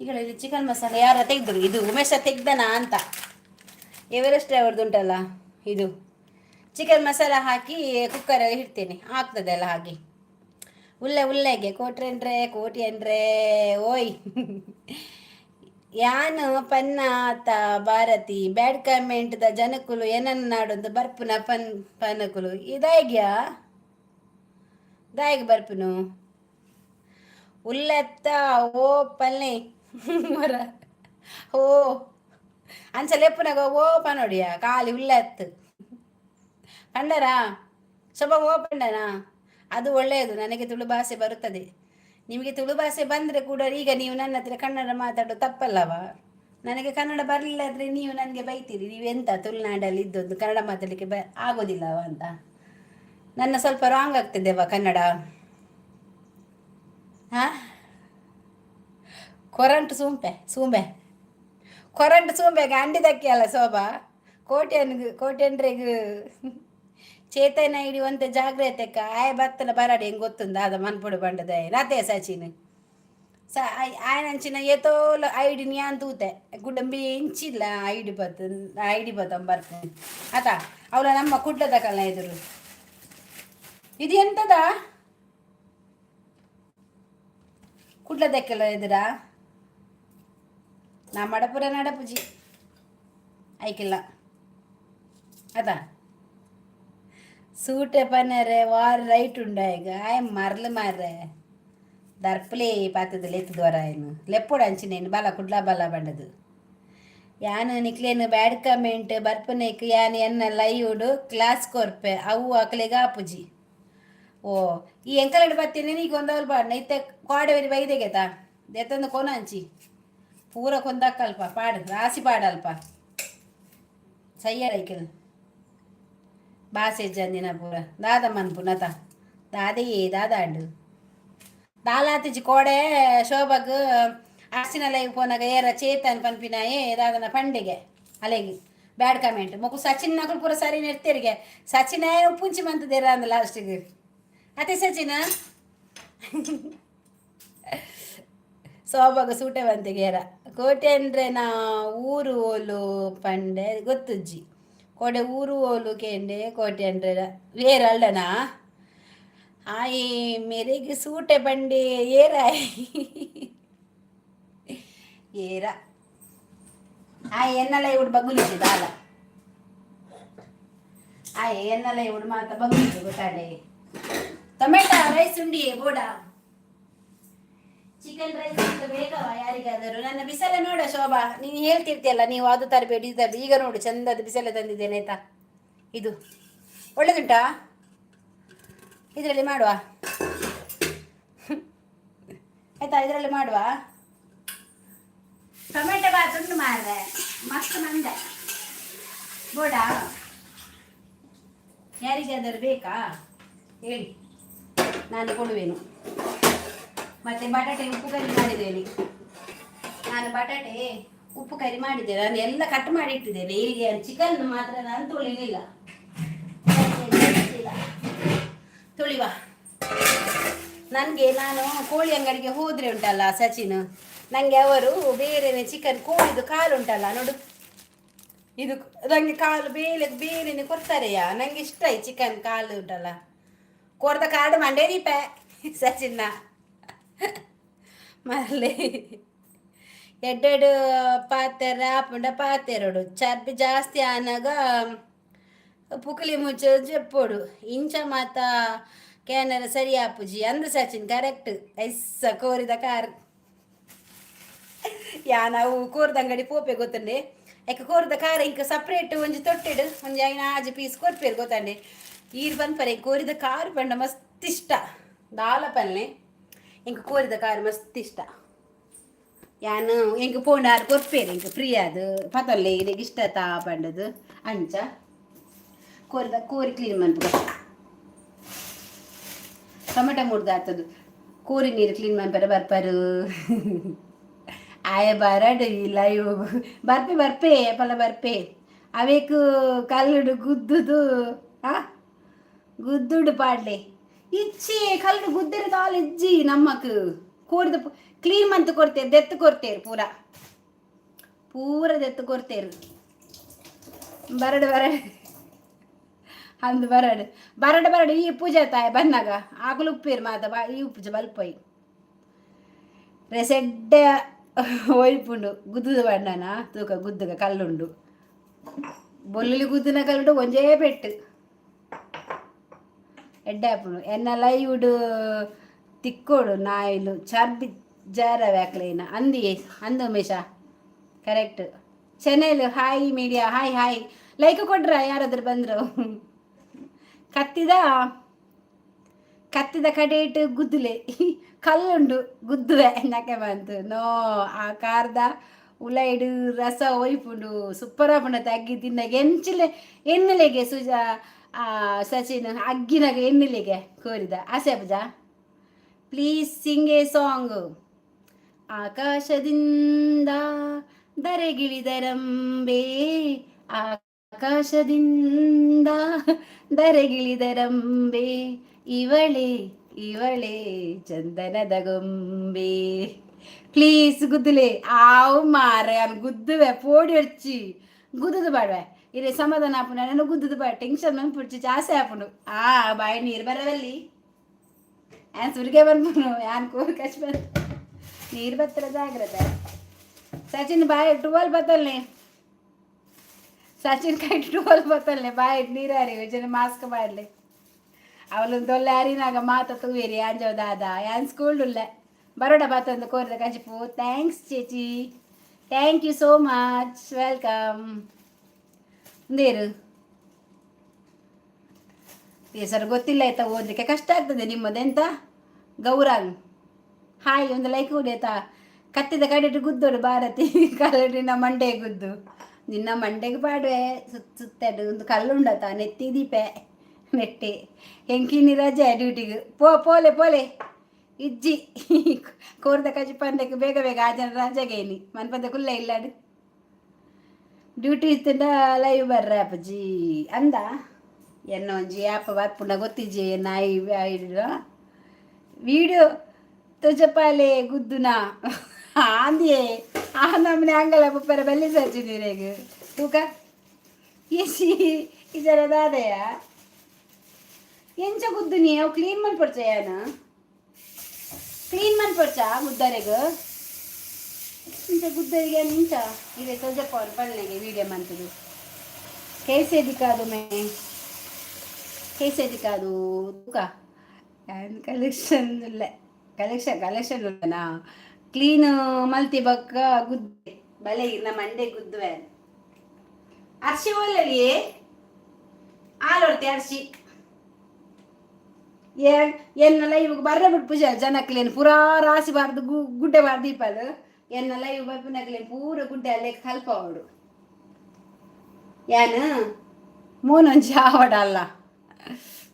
ಈಗ ಇಲ್ಲಿ ಚಿಕನ್ ಮಸಾಲೆ ಯಾರ ತೆಗೆದ್ರು? ಇದು ಉಮೇಶ ತೆಗ್ದನಾ ಅಂತ. ಎವರೆಸ್ಟ್ ಅವ್ರದ್ದು ಉಂಟಲ್ಲ, ಇದು ಚಿಕನ್ ಮಸಾಲ ಹಾಕಿ ಕುಕ್ಕರಲ್ಲಿ ಇಡ್ತೇನೆ, ಆಗ್ತದೆ ಅಲ್ಲ ಹಾಗೆ. ಉಲ್ಲೆ ಉಲ್ಲೆಗೆ ಕೋಟ್ರೆಂಡ್ರೆ ಕೋಟಿ ಅಂದ್ರೆ ಓಯ್. ಯಾನು ಪನ್ನಾತ ಭಾರತಿ, ಬ್ಯಾಡ್ ಕಮೆಂಟ್ the ಜನಕುಲು ಏನನ್ನ ನಾಡೊಂದು ಬರ್ಪುನ ಪನ್ ಪನಕುಲು ಇದಾಗ್ಯಾ ದಾಯಿಗೆ ಬರ್ಪುನು ಉಲ್ಲೆತ್ತ. ಓ ಪಲ್ಲೆ ಮರ ಓ ಅಂಚ ಲೆಪ್ಪುನಗ ಓ ಪನೋಡಿಯ ಖಾಲಿ ಉಲ್ಲೆತ್ತು ಪಂಡರಾ ಶೋಭ. ಓ ಪಂಡನಾ? ಅದು ಒಳ್ಳೆಯದು. ನನಗೆ ತುಳು ಭಾಷೆ ಬರುತ್ತದೆ. ನಿಮಗೆ ತುಳು ಭಾಷೆ ಬಂದರೆ ಕೂಡ ಈಗ ನೀವು ನನ್ನ ಹತ್ರ ಕನ್ನಡ ಮಾತಾಡೋ ತಪ್ಪಲ್ಲವ? ನನಗೆ ಕನ್ನಡ ಬರಲಿಲ್ಲ ಆದರೆ ನೀವು ನನಗೆ ಬೈತೀರಿ, ನೀವೆಂತ ತುಳುನಾಡಲ್ಲಿ ಇದ್ದದ್ದು ಕನ್ನಡ ಮಾತಾಡಲಿಕ್ಕೆ ಆಗೋದಿಲ್ಲವ ಅಂತ. ನನ್ನ ಸ್ವಲ್ಪ ರಾಂಗ್ ಆಗ್ತದೆವ ಕನ್ನಡ. ಹಾಂ, ಕೊರಂಟು ಸೂಂಪೆ ಸೂಂಬೆ, ಕೊರಂಟು ಸೂಂಬೆಗೆ ಅಂಡಿದಕ್ಕೆ ಅಲ್ಲ ಶೋಭಾ. ಕೋಟ್ಯನ್ ಕೋಟ್ಯನ್ರೆಗ್ ಚೇತನ ಹಿಡಿಯುವಂತ ಜಾಗ್ರತೆ ಆಯ ಬತ್ತನ ಬರಾಡಿ ಹೆಂಗೆ ಗೊತ್ತುಂದ ಅದ ಮನ್ಪುಡು ಬಂಡದ ನಾತೆ ಸಚಿನ್ ಸ ಆಯನಂಚಿನ ಏತೋಲ ಐಡಿ ನ್ಯಾನ್ ತೂತೆ ಗುಡಂಬಿ ಇಂಚಿಲ್ಲ. ಐಡಿ ಬತ್ತ ಐಡಿ ಬತ್ತ ಬರ್ತೀನಿ ಆತ. ಅವಳ ನಮ್ಮ ಕುಡ್ಲದ ಕಲ್ನ ಎದುರು. ಇದು ಎಂತದ? ಕುಡ್ಲದಕ್ಕೆಲ್ಲ ಎದುರಾ ನಾ ಮಡಪುರ ನಡಪುಜಿ ಐಕಿಲ್ಲ ಅದ. ಸೂಟೆ ಪನರೆ ವಾರ ರೈಟ್ ಉಂಡ ಈಗ ಆಯ್ ಮರ್ಲು ಮಾರ್ರೆ ದರ್ಪಲೇ ಪಾತದ ಲೆತ್ತದವರ ಏನು ಲೆಪ್ಪೋಡು ಅಂಚಿನೇನು ಬಲ ಕುಡ್ಲ ಬಲ ಬಂಡದು. ಯಾನು ನಿಕ್ಲೇನು ಬ್ಯಾಡ್ ಕಮೆಂಟ್ ಬರ್ಪನೇಕ್ ಯಾನ್ ಎನ್ನ ಲೈವುಡು ಕ್ಲಾಸ್ ಕೊರ್ಪೆ, ಅವು ಅಕ್ಲೆಗ ಆಪುಜಿ. ಓ, ಈ ಎಂಕಲಡ್ ಬತ್ತೀನಿ ಈಗ ಒಂದವಲ್ ಪಾಡ್ನ ಇತ್ತೆ ಕೋಡೆವರಿ ಬೈದೆಗೆತ ದೆತ್ತಂದು ಕೊನ ಅಂಚಿ ಪೂರ ಕೊಂದಕ್ಕಲ್ಪ ಪಾಡು ರಾಸಿ ಪಾಡಲ್ಪ ಸಯ್ಯರೈಕಲ್ ಬಾಸೆ ಜಂದಿನ ಪೂರ ದಾದ ಮನ್ಪು ನತ ದಾದೆಯೇ ದಾದಾಂಡು ದಾಲಾತಿಜಿ ಕೋಡೆ ಶೋಭಗ್ ಅರ್ಸಿನ ಲೈವ್ ಪೋನಾಗ ಏರ ಚೇತನ್ ಪನ್ಪಿನಾಯೇ ದಾದನ ಪಂಡಿಗೆ ಅಲೆಗಿ ಬ್ಯಾಡ್ ಕಮೆಂಟ್. ಮೊಕು ಸಚಿನ್ ನಕಲು ಪೂರ ಸರಿ ನೆಡ್ತೇರಿಗೆ. ಸಚಿನ್ ಉಪ್ಪುಂಚಿ ಮಂತದೇರ ಅಂದ ಲಾಸ್ಟಿಗೆ ಅತೆ ಸಚಿನ. ಸೋಬಾಗ ಸೂಟೆ ಬಂತಿಗೇರ ಕೋಟೆ ಅಂದ್ರೆ ನಾ ಊರು ಓಲು ಪಂಡೆ ಗೊತ್ತುಜ್ಜಿ. ಕೋಡೆ ಊರು ಓಲು ಕೇಂಡೆ ಕೋಟೆ ಅಂದ್ರೆ ವೇರ ಅಲ್ಲನಾ? ಆಯಿ ಮೇರೆಗೆ ಸೂಟೆ ಬಂಡೆ ಏರ ಏರ ಆಯ್ ಎನ್ನಲ ಇವುಡು ಬಗ್ಗುಲಿಜಿ ದಾಲ. ಆಯ್ ಎನ್ನಲ ಇವುಡು ಮಾತ ಬಗ್ಗುಲಿಜಿ ಗೊತ್ತಾಡೆ. ಟೊಮೆಟೊ ರೈಸ್ ಉಂಡಿ ಬೋಡ? ಚಿಕನ್ ರೈಸ್ ಬೇಕವ ಯಾರಿಗಾದರೂ? ನನ್ನ ಬಿಸಲೆ ನೋಡ ಶೋಭಾ. ನೀನು ಹೇಳ್ತಿರ್ತೀಯಲ್ಲ ನೀವು, ಅದು ತರಬೇಡಿ ಇದು ತರಬೇಡಿ. ಈಗ ನೋಡು, ಚಂದದ ಬಿಸಲೆ ತಂದಿದ್ದೇನೆ ಆಯ್ತಾ? ಇದು ಒಳ್ಳೇದುಂಟಾ? ಇದರಲ್ಲಿ ಮಾಡುವ ಆಯ್ತಾ? ಇದರಲ್ಲಿ ಮಾಡುವ. ಟೊಮೆಟೊ ಬಾತ್ ಉಂಟು ಮಾರ್ರೆ, ಮಸ್ತ್ ಮಂದೆ. ಬೋಡ ಯಾರಿಗಾದರೂ ಬೇಕಾ ಹೇಳಿ, ನಾನು ಕೊಡುವೆನು. ಮತ್ತೆ ಬಟಾಟೆ ಉಪ್ಪು ಕರಿ ಮಾಡಿದ್ದೇನೆ ನಾನು. ಬಟಾಟೆ ಉಪ್ಪು ಕರಿ ಮಾಡಿದ್ದೇನೆ. ನಾನು ಎಲ್ಲ ಕಟ್ ಮಾಡಿ ಇಟ್ಟಿದ್ದೇನೆ. ಈಗ ಚಿಕನ್ ಮಾತ್ರ ನಾನು ತೊಳಿಲಿಲ್ಲ. ತೊಳಿವ ನನಗೆ. ನಾನು ಕೋಳಿ ಅಂಗಡಿಗೆ ಹೋದ್ರೆ ಉಂಟಲ್ಲ ಸಚಿನ್, ನನಗೆ ಅವರು ಬೇರೆನೆ ಚಿಕನ್ ಕೋಳಿದು ಕಾಲು ಉಂಟಲ್ಲ ನೋಡು, ಇದು ನನಗೆ ಕಾಲು ಬೇಲೆ ಬೇರೆನೆ ಕೊಡ್ತಾರೆಯಾ. ನಂಗೆ ಇಷ್ಟ ಈ ಚಿಕನ್ ಕಾಲು ಉಂಟಲ್ಲ. ಕೋರ್ದ ಕಾಡು ಮಂಡೇ ದೀಪ ಸಚಿನ್ನ ಮರಲೆ. ಎಡ್ಡೆಡು ಪಾತೆರ ಆಪುಂಡ ಪಾತೆರಡು ಚರ್ಬಿ ಜಾಸ್ತಿ ಆನಾಗ ಪುಕ್ಲಿ ಮುಚ್ಚ ಜೆಪ್ಪೊಡು. ಇಂಚ ಮಾತ ಕ್ಯಾನರ ಸರಿ ಆಪುಜಿ ಅಂದ್ ಸಚಿನ್, ಕರೆಕ್ಟ್. ಐಸ್ಸ ಕೋರಿದ ಕಾರ್ ಯಾ ನಾವು ಕೋರ್ದ ಅಂಗಡಿ ಪೋಪೆ ಗೊತ್ತುಂಡೆ. ಯಾಕೆ ಕೋರ್ದ ಕಾರ ಇಂಕ ಸಪ್ರೇಟ್ ಒಂಜಿ ತೊಟ್ಟೆಡು ಒಂಜಿ ಐನ ಆಜಿ ಪೀಸ್ ಕೊರ್ಪೇರು ಗೊತ್ತಂಡೆ. ಈರ್ ಪನ್ಪರೆ ಕೋರಿದ ಕಾರು ಪಂಡ ಮಸ್ತ್ ಇಷ್ಟ. ದಾಲ ಪಲ್ಲೆ ಇಂಕ ಕೋರಿದ ಕಾರು ಮಸ್ತ್ ಇಷ್ಟ. ಯಾನು ಎಂಕ್ ಪೋಂಡ ಆರು ಕೊರ್ಪೇರು ಎಂಕ್ ಫ್ರೀ ಅದು ಪತೊಲ್ಲೆ ಇರೆಗ್ ಇಷ್ಟ ತಾ ಪಂಡದು ಅಂಚ. ಕೋರಿದ ಕೋರಿ ಕ್ಲೀನ್ ಮನ್ಪುಗ. ಟೊಮೆಟೊ ಮುರ್ದಾತದು. ಕೋರಿ ನೀರು ಕ್ಲೀನ್ ಮನ್ಪರೆ ಬರ್ಪಾರು. ಆಯ ಬರಡು ಈ ಲೈವ್. ಬರ್ಪೆ ಬರ್ಪೆ, ಏಪಲ ಬರ್ಪೆ. ಅವೇಕು ಕಲ್ಲುಡು ಗುದ್ದುದು, ಆ ಗುದ್ದುಡು ಪಾಡ್ಲೆ. ಇಚ್ಚಿ ಕಲ್ಲು ಗುದ್ದರೆ ದಾಲ ಇಜ್ಜಿ. ನಮ್ಮಕ್ ಕೋರಿದ ಕ್ಲೀನ್ ಮಂತ್ ಕೊಡ್ತೇರು, ದೆತ್ತು ಕೊಡ್ತೇರು. ಪೂರ ಪೂರ ದೆತ್ತು ಕೊಡ್ತೇರು. ಬರಡು ಬರಡು ಅಂದು, ಬರಡು ಬರಡು ಬರಡು. ಈ ಪೂಜೆ ತಾಯ ಬನ್ನಾಗ ಆಕಲು ಉಪ್ಪೇರು ಮಾತ ಬಾ. ಈ ಉಪ್ಪುಜ ಬಲ್ಪೊಯ್ ರೆಸೆಡ್ಡೆ ಒಯ್ಪುಂಡು. ಗುದ್ದುದು ಬಣ್ಣನ ತೂಕ. ಗುದ್ದುಗ ಕಲ್ಲುಂಡು. ಬೊಲ್ಲುಲಿ ಗುದ್ದಿನ ಕಲ್ಲುಂಡು. ಒಂಜೇ ಪೆಟ್ಟು ಎಡ್ಡೆ ಆಪುಂಡು. ಎನ್ನ ಲೈವುಡು ತಿಕ್ಕೋಡು ನಾಯಿಲು ಚರ್ಬಿ ಜಾರ ವ್ಯಾಕ್ಲೇನ ಅಂದಿ ಅಂದು. Umesha correct. Channel hi media, hi hi. Like ಕೊಡ್ರ ಯಾರಾದ್ರೂ ಬಂದರು. ಕತ್ತಿದ ಕತ್ತಿದ ಕಡೆ ಇಟ್ಟು ಗುದ್ದುಲೆ. ಕಲ್ಲುಂಡು, ಗುದ್ದುವೆ ನಕೆ ಬಂತು. ನೋ, ಆ ಕಾರ್ದ ಉಲೈಡು ರಸ ಒಯ್ಪುಂಡು. ಸೂಪರ್ ಆಪುಂಡು. ಅಗ್ಗಿ ತಿನ್ನಗೆ ಎಂಚಿಲೆ ಎಣ್ಣೆಲೆಗೆ ಸುಜ ಸಚಿನ್ ಅಗ್ಗಿನಾಗ ಎಣ್ಣೆಲೆಗೆ ಕೋರಿದ ಆಸೆ ಪೂಜ. Please sing a song. ಆಕಾಶದಿಂದ ಧರೆಗಿಳಿದರಂಬೆ, ಆಕಾಶದಿಂದ ಧರೆಗಿಳಿದರಂಬೆ, ಇವಳೇ ಇವಳೇ ಚಂದನದ ಗೊಂಬೆ. ಪ್ಲೀಸ್ ಗುದ್ದುಲೆ. ಆವು ಮಾರೆ, ಅನ್ ಗುದ್ದುವೆ. ಪೋಡಿ ಹೊಡ್ಚಿ, ಗುದ್ದುದು ಬಾಡ್ವೆ. ಇರೆ ಸಮಾಧಾನ ಆಪುಂಡು. ನಾನು ಗುದ್ದುದು ಬಾ. ಟೆನ್ಷನ್ ಮನ್ಪುಡ್ಚಿ, ಜಾಸ್ತಿ ಆಪುಂಡು. ಆ ಬಾಯಿ ನೀರು ಬರವಲ್ಲಿ. ಆನ್ ಸುರಿಗೆ ಬಂದ್ಬಿಡು. ಯಾನ್ ಕೋರಿ ಕಚ್ ಬಂದು ನೀರು ಬತ್ತರ. ಜಾಗ್ರತೆ ಸಚಿನ್. ಬಾಯ್ ಟುವಲ್ ಬತ್ತಲ್ನೆ. ಸಚಿನ್ ಕೈ ಟುವಲ್ ಬತ್ತಲ್ನೆ. ಬಾಯ್ ನೀರಾರಿ ಜನ ಮಾಸ್ಕ್ ಬಾಡ್ಲೆ. ಅವಳು ದೊಲ್ಲೆ ಅರಿನಾಗ ಮಾತ ತೂವೇರಿ. ಆಂಜವ್ ದಾದ ಯಾನ್ ಸ್ಕೂಲ್ ಉಲ್ಲೆ. ಬರೋಡ ಬಾತಂದು ಕೋರಿದ ಕಜಿಪು. Thanks ಚೇಚಿ, thank you so much, welcome. ಉಂದೇರು ಹೆಸರು ಗೊತ್ತಿಲ್ಲ ಆಯ್ತಾ? ಓದಲಿಕ್ಕೆ ಕಷ್ಟ ಆಗ್ತದೆ ನಿಮ್ಮದೆಂತ. ಗೌರಾಂಗ್ ಹಾಯ್, ಒಂದು ಲೈಕ್ ಕೊಡಿ ಆಯ್ತಾ? ಕತ್ತಿದ ಕಡೆಟು ಗುದ್ದೋಡು ಭಾರತಿ. ಕಲ್ಲಡಿನ ಮಂಡೆ ಗುದ್ದು. ನಿನ್ನ ಮಂಡೆಗೆ ಪಾಡುವೆ. ಸುತ್ತ ಸುತ್ತಡು ಒಂದು ಕಲ್ಲುಂಡತ ನೆತ್ತಿ ದೀಪೆ ನೆಟ್ಟಿ. ಹೆಂಕಿನಿ ರಜೆ ಡ್ಯೂಟಿಗೆ ಪೋ. ಪೋಲೆ ಪೋಲೆ. ಇಜ್ಜಿ, ಕೋರ್ದ ಕಜಿ ಪಂದಕ್ಕೆ ಬೇಗ ಬೇಗ ಆ ಜನ ರಜೆಗೇನಿ ಮನ್ಪಂದ ಕುಲ್ಲ ಇಲ್ಲಾಡು. ಡ್ಯೂಟಿ ಇತ್ತಂಡ ಲೈವ್ ಬರ್ರೆ ಅಪ್ಪಾಜಿ ಅಂದ. ಎನ್ನ ಒಂಜಿ ಆ್ಯಪ್ ಬರ್ಪುಂಡ ಗೊತ್ತಿಜ್ಜಿ. ನಾಯಿ ವಿಡಿಯೋ ತುಜಪಾಲೆ ಗುದ್ದುನಾ ಆಂದಿಯೇ. ಆ ನಮ್ಮನೆ ಅಂಗಲ ಬಪ್ಪರ ಬಲ್ಲಿ ಸಚ್ಚಿ ನೀರೇಗ ತೂಕ ಏಸಿ ಇದರ ದಾದಯ. ಎಂಚ ಗುದ್ದುನಿ? ಅವು ಕ್ಲೀನ್ ಮನ್ಪೊಡ್ಚ? ಯಾನ ಕ್ಲೀನ್ ಮನ್ಪೊಡ್ಚ ಗುದ್ದರೆಗ್? ಇಂಚ ಗುದ್ದರಿಗೆ ಇಂಚ ಇದೆ. ತೋಜಪ್ಪ ಅವ್ರು ಪಲ್ಲೆಗೆ ವಿಡಿಯೋ ಮಂತದು. ಕೇಸೆ ದಿಕ್ಕಾದು ಮೇ, ಕೇಸೆ ದಿಕ್ಕಾದು ತೂಕ. ಕಲೆಕ್ಷನ್ ಇಲ್ಲ, ಕಲೆಕ್ಷನ್ ಕಲೆಕ್ಷನ್ ಉಲ್ಲನಾ? ಕ್ಲೀನ್ ಮಲ್ತಿ ಬಕ್ಕ ಗುದ್ದೆ. ಬಲೆ ಇರ್ನ ಮಂಡೆ ಗುದ್ದುವೆ. ಅರ್ಶಿ ಒಲ್ಲಲಿ ಆಲೋಡ್ತಿ ಅರ್ಶಿ. ಎನ್ನೆಲ್ಲ ಇವಾಗ ಬರ್ರೆ ಬಿಟ್ಟು ಪೂಜೆ ಜನಕ್ಲೇನು ಪೂರಾ ರಾಸಿ ಬಾರ್ದು ಗುಡ್ಡೆ ಬಾರ್ದು ಇಪ್ಪದು. ಎನ್ನೆಲ್ಲ ಇವು ಬರ್ಪಿನಕ್ಲೇನು ಪೂರ ಗುಡ್ಡೆ ಅಲ್ಲೇ ಕಲ್ಪ ಅವಡು. ಯಾನ್ ಮೂನೊಂಜಿ ಆವಡಲ್ಲ.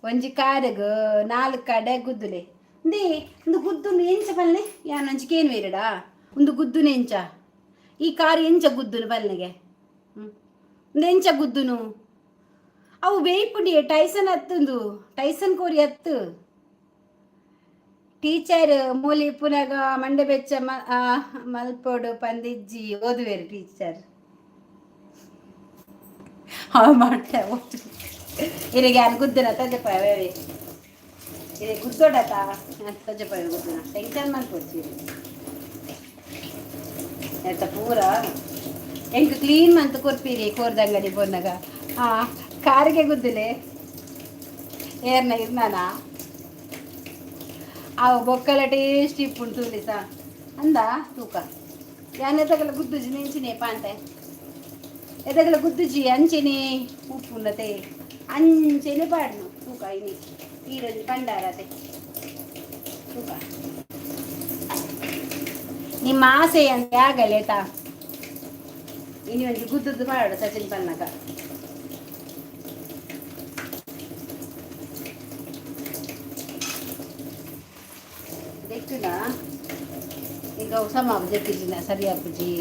ಒಂಜಿ ಕಾರುಗು ನಾಲ್ಕು ಕಡೆ ಗುದ್ದುಲೆ. ಇಂದೇ ಒಂದು ಗುದ್ದುನು ಎಂಚ ಪಲ್ಲೆ? ಯಾನೊಂಜಿ ಕೇನು ಬೇರಡಾ. ಒಂದು ಗುದ್ದುನು ಎಂಚ? ಈ ಕಾರು ಎಂಚ ಗುದ್ದುನು ಪಲ್ಲೆಗೆ? ಹ್ಞೂ, ಒಂದು ಎಂಚ ಗುದ್ದುನು? ಅವು ಬೇಯ್ಪುಂಡಿ. ಟೈಸನ್ ಹತ್ತುಂದು, ಟೈಸನ್ ಕೋರಿ ಹತ್ತು. ಟೀಚರ್ ಮೂಲಿ ಪುನಗ ಮಂಡೆ ಬೆಚ್ಚ ಮಲ್ಪೋಡು ಪಂದಿಜ್ಜಿ. ಓದುವೇರು ಟೀಚರ್ ಮಾಡ್ತೆ ಓದು. ಇರಿಗೆ ಅನ್ ಗುದ್ದಿನ ತಜ್ಜಪ್ಪ. ಇರೆ ಗುದ್ದೋಡತ ತಜ್ಜಪ್ಪ. ಗುದ್ದಿನ ಟೆನ್ಷನ್ ಮಲ್ಪೊಡ್ಚಿ ಆಯ್ತಾ? ಪೂರ ಎಂಕ್ ಕ್ಲೀನ್ ಮಂತ್ ಕೊರ್ಪೀರಿ. ಕೋರ್ದಂಗಡಿ ಪೋನಾಗ ಆ ಕಾರಿಗೆ ಗುದ್ದುಲೆ. ಏರ್ನ ಇರ್ನಾನ ಅವು ಬೊಕ್ಕಲ ಟೇಸ್ಟ್ ಇಪ್ಪುಂಡು ತೂಲಿ ಸಾ ಅಂದ. ತೂಕ, ಯಾನ್ ಎದಗಲ ಗುದ್ದುಜಿ ನೆಂಚಿನೆ ಪಾಂತೆ. ಎದಗಲ ಗುದ್ದುಜಿ ಅಂಚೆನೆ ಉಪ್ಪುಂಡತೆ. ಅಂಚೆನೆ ಪಾಡ್ನು. ತೂಕ, ಇನಿ ಈರೊಂಜಿ ಪಂಡಾರತೆ. ತೂಕ, ನಿಮ್ಮ ಆಸೆ ಅಂತ ಆಗಲೇತಾ. ಇನಿ ಒಂಜಿ ಗುದ್ದುದ್ದು ಪಾಡು ಸಚಿನ್ ಪನ್ನಗ. ತಿಕ್ಕುಂಡ ಈಗ ಸಮ ಜೆತ್ತಿಜಿನ ಸರಿ ಆಪುಜಿ.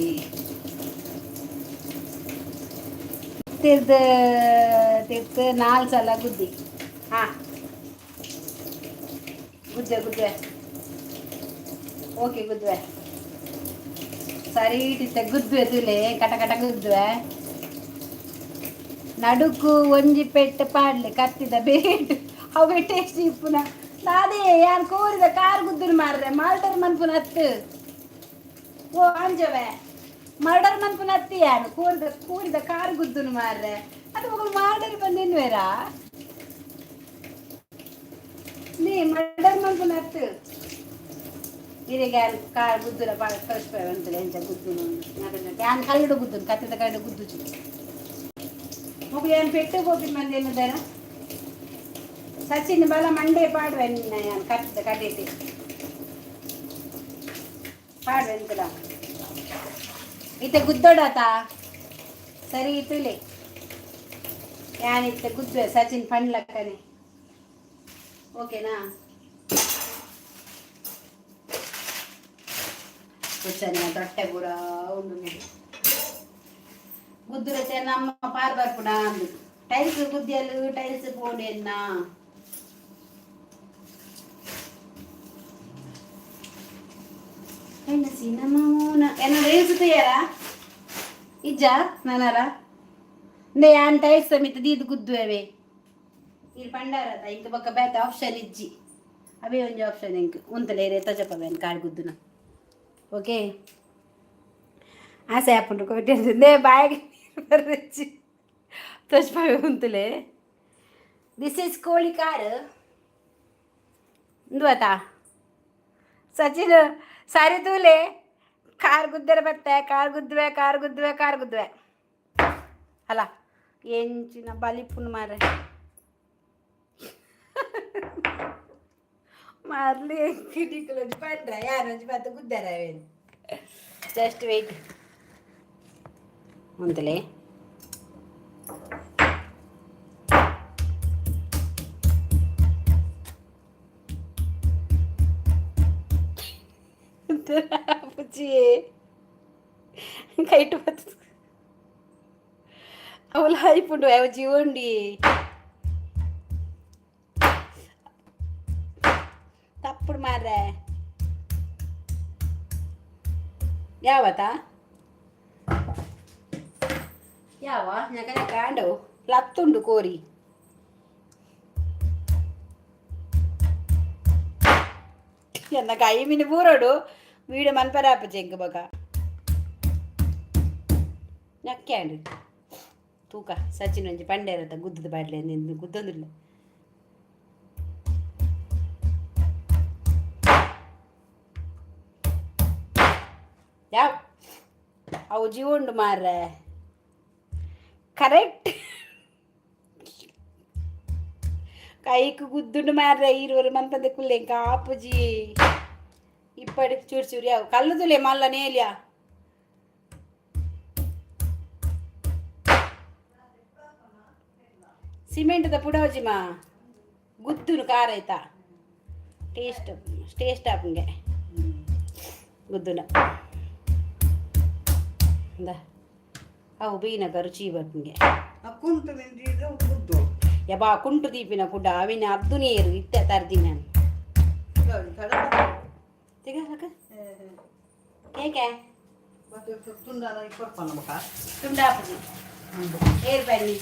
ತಿರ್ದು ತಿರ್ತು ನಾಲ್ ಸಲ ಗುದ್ದಿ. ಹಾಂ, ಗುದ್ದೆ ಗುದ್ದೆ. ಓಕೆ, ಗುದ್ವೆ. ಸರಿ ಇಟ್ಟಿತ್ತೆ. ಗುದ್ದುವೆ ತುಲೆ, ಕಟ ಕಟ ಗುದ್ದುವೆ. ನಡುಕು ಒಂಜಿ ಪೆಟ್ಟು ಪಾಡ್ಲಿ ಕತ್ತಿದ ಬೇಟು. ಅವೆ ಟೇಸ್ಟ್ ಇಪ್ಪುನ ನಾದೇ. ಯಾನ್ ಕೋರಿದ ಕಾರ್ ಗುದ್ದುನು ಮಾರ್ರೆ, ಮರ್ಡರ್ ಮನ್ಪುನ ಅತ್ತು. ಓ ಅಂಜವೆ, ಮರ್ಡರ್ ಮನ್ಪುನ ಅತ್ತಿ. ಯಾನು ಕೋರಿದ ಕೋರಿದ ಕಾರ್ ಗುದ್ದುನು ಮಾರ್ರೆ. ಅದು ಮಗಳು ಮರ್ಡರ್ ಬಂದಿನ್ವೇರಾ? ನೀ ಮರ್ಡರ್ ಮನ್ಪುನ ಅತ್ತು. ಇರೆಗೆ ಯಾನ್ ಕಾರ್ ಗುದ್ದುನ ಪಾಡ ತೋರಿಸ್ಪೆ ಅಂತಲೇ. ಎಂಚ ಗುದ್ದುನು? ಯಾನ್ ಕಲ್ಲುಡು ಗುದ್ದುನು, ಕತ್ತಿದ ಕಲ್ಲು ಗುದ್ದುಜಿ. ಮೊಗಲು ಯಾನ್ ಪೆಟ್ಟು ಪೋಪಿನ ಮಂದಿ ಎನ್ನುದಾರ. ಸಚಿನ್ ಬಲ ಮಂಡೆ ಪಾಡುವೆ ನಿನ್ನ. ಯಾನ್ ಕತ್ತಿದ ಕಡಿಟಿ ಪಾಡುವೆ ಎಂತಲ. ಇತ್ತೆ ಗುದ್ದೋಡಾತ? ಸರಿ ಇತ್ತುಲೆ. ಯಾನಿತ್ತೆ ಗುದ್ದುವೆ ಸಚಿನ್ ಪಣ್ಲಕ್ಕನೆ. ಓಕೆನಾ? ಕೂಚನೆ ದೊಟ್ಟೆ ಪೂರ ಉಂಡು. ಗುದ್ದುರತೆ ನಮ್ಮ ಪಾರ್ ಬರ್ಪುಣ ಅಂದು. Tiles ಗುದ್ದಿಯಲು tiles ಪೋಡೆನ್ನ. ಸಿನಮೌನ ಎನ್ನ ರೀಲ್ಸ್ ತಯ್ಯಾರ ಇಜ್ಜ ನಾನಾರ ಇಂದೆ. ಯಾನ್ ಟೈಲ್ಸ್ ಸಮೇತ ದೀದ್ ಗುದ್ದುವೆ. ಈರ್ ಪಂಡಾರತ ಇಂಕ ಬೊಕ್ಕ ಬೇತೆ ಆಪ್ಷನ್ ಇಜ್ಜಿ. ಅವೇ ಒಂಜಿ ಆಪ್ಷನ್ ಇಂಕ್. ಉಂತಲೆ ತಜಪವೇನ್ ಕಾರ್ ಗುದ್ದುನ. ಓಕೆ, ಆಸೆ ಆಪುಂಡು ಕೋಟೆ. ಬಾಯಿಗೆ ಬರ್ರೆಚ್ಚಿ ತೋಜ್ಪಾವೆ. ಉಂತಲೆ. This is ಕೋಳಿ ಕಾರ್. ಉಂದು ಆತಾ ಸಚಿನ್? ಸಾರಿ ತೂಲೆ, ಕಾರ್ ಗುದ್ದರ ಬತ್ತೆ. ಕಾರ್ ಗುದ್ದುವೆ, ಕಾರ್ ಗುದ್ದುವೆ, ಕಾರ್ ಗುದ್ದುವೆ. ಅಲ್ಲ, ಎಂಚಿನ ಬಲಿಪುನು ಮಾರೆ. ಮಾರ್ಲಿ ನಿಕಲೊಂಜಿ ಪಂಡ್ರ ಯಾರೊಂಜಿ ಬತ್ತ ಗುದ್ದಾರ ಅವೇನು. ಜಸ್ಟ್ ವೆಯ್ಟ್, ಉಂತಲೆ. ಪುಚ್ಚಿ ಕೈಟು ಬತ್ತು. ಅವಳು ಹಾಯ್ಪುಂಡು ಅವ ಜೀವಂಡಿ. ತಪ್ಪುಡು ಮಾರ್ರೆ. ಯಾವತ್ತ ಯಾವ ഞക്കനെ ಕಾಂಡವು ಲತ್ತುಂಡು ಕೋರಿ. ಎನ್ನ ಕೈ ಮಿನಿ ಪೂರೋಡು ವೀಡಿಯೋ ಮನ್ಪರ ಆಪುಜಿ ಎಂಕ್ ಬೊಕ. ನಕ್ಕ್ಯಾಂಡ್ ತೂಕ. ಸಚಿನ್ ಒಂಜಿ ಪಂಡೇರತ್ತ ಗುದ್ದುದು ಪಾಡ್ಲೆ ನಿಂದು ಗುದ್ದೊಂದುಲ್ಲ. ಯಾವ ಅವು ಜೀವ ಉಂಡು ಮಾರ್ರೆ. ಕರೆಕ್ಟ್ ಕೈಕ್ ಗುದ್ದುಂಡು ಮಾರ್ರೆ. ಇರುವರು ಮನ್ಪಂದೆ ಕುಲ್ಲೆ ಇಂಕ ಆಪುಜಿ. ಇಪ್ಪಡಿ ಚೂರು ಚೂರು ಯಾವ ಕಲ್ಲುದುಲೆ ಮಲ್ಲ ನೇಲ್ಯ. ಸಿಮೆಂಟ್ದ ಪುಡೋಜಿಮಾ ಗುದ್ದುನು ಖಾರ ಆಯ್ತಾ. ಟೇಸ್ಟ್ ಟೇಸ್ಟ್ ಆಪುಂಗೆ ಗುದ್ದುನ. ಇಂದ ಅವು ಬೀನಗ ರುಚಿ ಬರ್ಪುಂಗೆ. ಕುಂಟು ನಿಂದಿದ್ರೆ ಗುದ್ದು. ಯಬಾ, ಕುಂಟು ದೀಪಿನ ಕುಡ ಅವಿನ ಅದ್ದು ನೀರು ಇತ್ತೆ ತರ್ದಿನ. ತಿಗ ಕೇಕೆ. ತುಂಡಾನ ಕೊಡ್ಪಾನ ಬಕ. ತುಂಡಾಪುಜಿ. ಏರ್ ಬನ್ನಿ.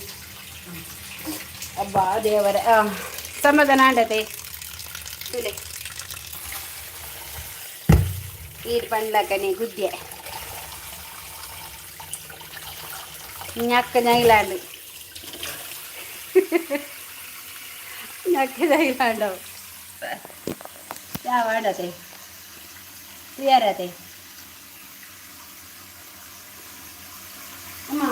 ಅಬ್ಬಾ ದೇವರ ಸಮಾಧಾನ ಆಂಡತೆ. ತುಲೆ, ಈರ್ ಪಂಡ್ಲಕನೆ ಗುದ್ದೆ. ഞക്ക ഞൈലാണ്ട് ഞക്ക ഞൈലാണ്ടോ. ಯಾವ ಆಡತೆ ತಯಾರತೆ. ಅಮ್ಮ,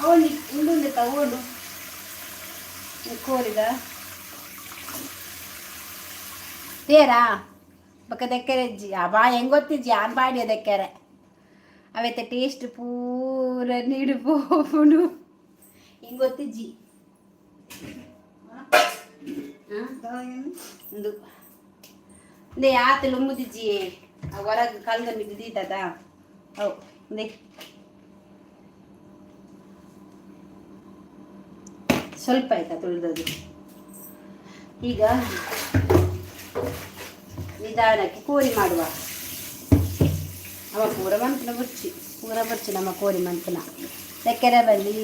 ಅವನು ಉಂಡುಂದೆ ತಗೊಂಡು ಕೋರಿದ ತೇರಾ ಬೊಕ ದೆಕ್ಕರೆ ಬಾ. ಹೆಂಗ್ ಗೊತ್ತಿಜ್ಜಿ ಆನ್ ಪಾಡಿಯ ದೆಕ್ಕರೆ. ಅವೆತ್ತ ಟೇಸ್ಟ್ ಪೂರ ನೀಡು ಪೋಪುಂಡು. ಹಿಂಗ್ ಗೊತ್ತಿಜ್ಜಿ ಉಂದು. ಇಂದೇ ಆತ ಲುಂಬುದಿಜ್ಜಿಯೇ ಆ ಹೊರಗೆ ಕಲ್ದ ಮಿದ್ದು ದೀತದ ಅವು ಇಂದೇ ಸ್ವಲ್ಪ ಆಯ್ತಾ ತುಳಿದದು. ಈಗ ನಿಧಾನಕ್ಕೆ ಕೋರಿ ಮಾಡುವ. ಅವ ಪೂರ ಮಂತನ ಬುರ್ಚಿ, ಪೂರ ಬುರ್ಚಿ ನಮ್ಮ ಕೋರಿ ಮಂತನ. ದಕ್ಕೆರೆ ಬಲ್ಲಿ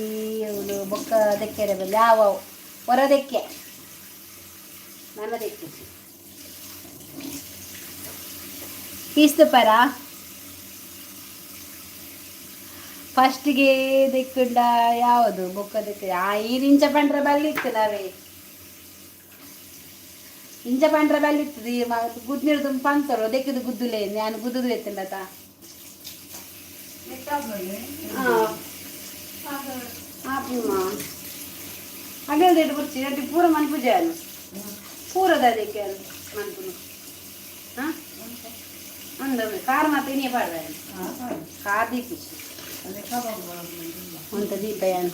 ಇವಳು ಬೊಕ್ಕ ದಕ್ಕೆರೆ ಬಲ್ಲಿ ಯಾವ ಹೊರ ದೆಕ್ಕೆ ನನ್ನ ದೆಕ್ಕೆ ಪೀಸ್ದು ಪರ ಫಸ್ಟಿಗೆ ದಿಕ್ಕುಂಡ ಯಾವುದು ಬೊಕ್ಕ ದಿಕ್ಕ ಆ ಈರಿಂಚ ಪಂಡ್ರ ಬಲ್ಲಿತ್ತು ನಾವೇ ಇಂಚ ಪಂಡ್ರ ಬಲ್ಲಿತ್ತು. ಈ ಗುದ್ನಿರು ತುಂಬ ಪಂತರು ದೆಕ್ಕಿದು ಗುದ್ದುಲೇ ನಾನು ಗುದ್ದುದು ಎತ್ತಂಡತ. ಆಪುಮ್ಮ ಅಗಲ್ದೇಡು ಬುರ್ಚಿ ಅಡ್ಡಿ ಪೂರ ಮನ್ಪುಜಾನು ಪೂರದ ಅದಕ್ಕೆ ಮನ್ಪುನು. ಹಾಂ, ಒಂದು ಕಾರ್ ಮಾತ್ರ ಇನಿಯೇ ಪಾಡ್ವೆ ಕಾರ್ ದೀಪುಚಿ ಒಂತ ದೀಪ. ಯಾನ್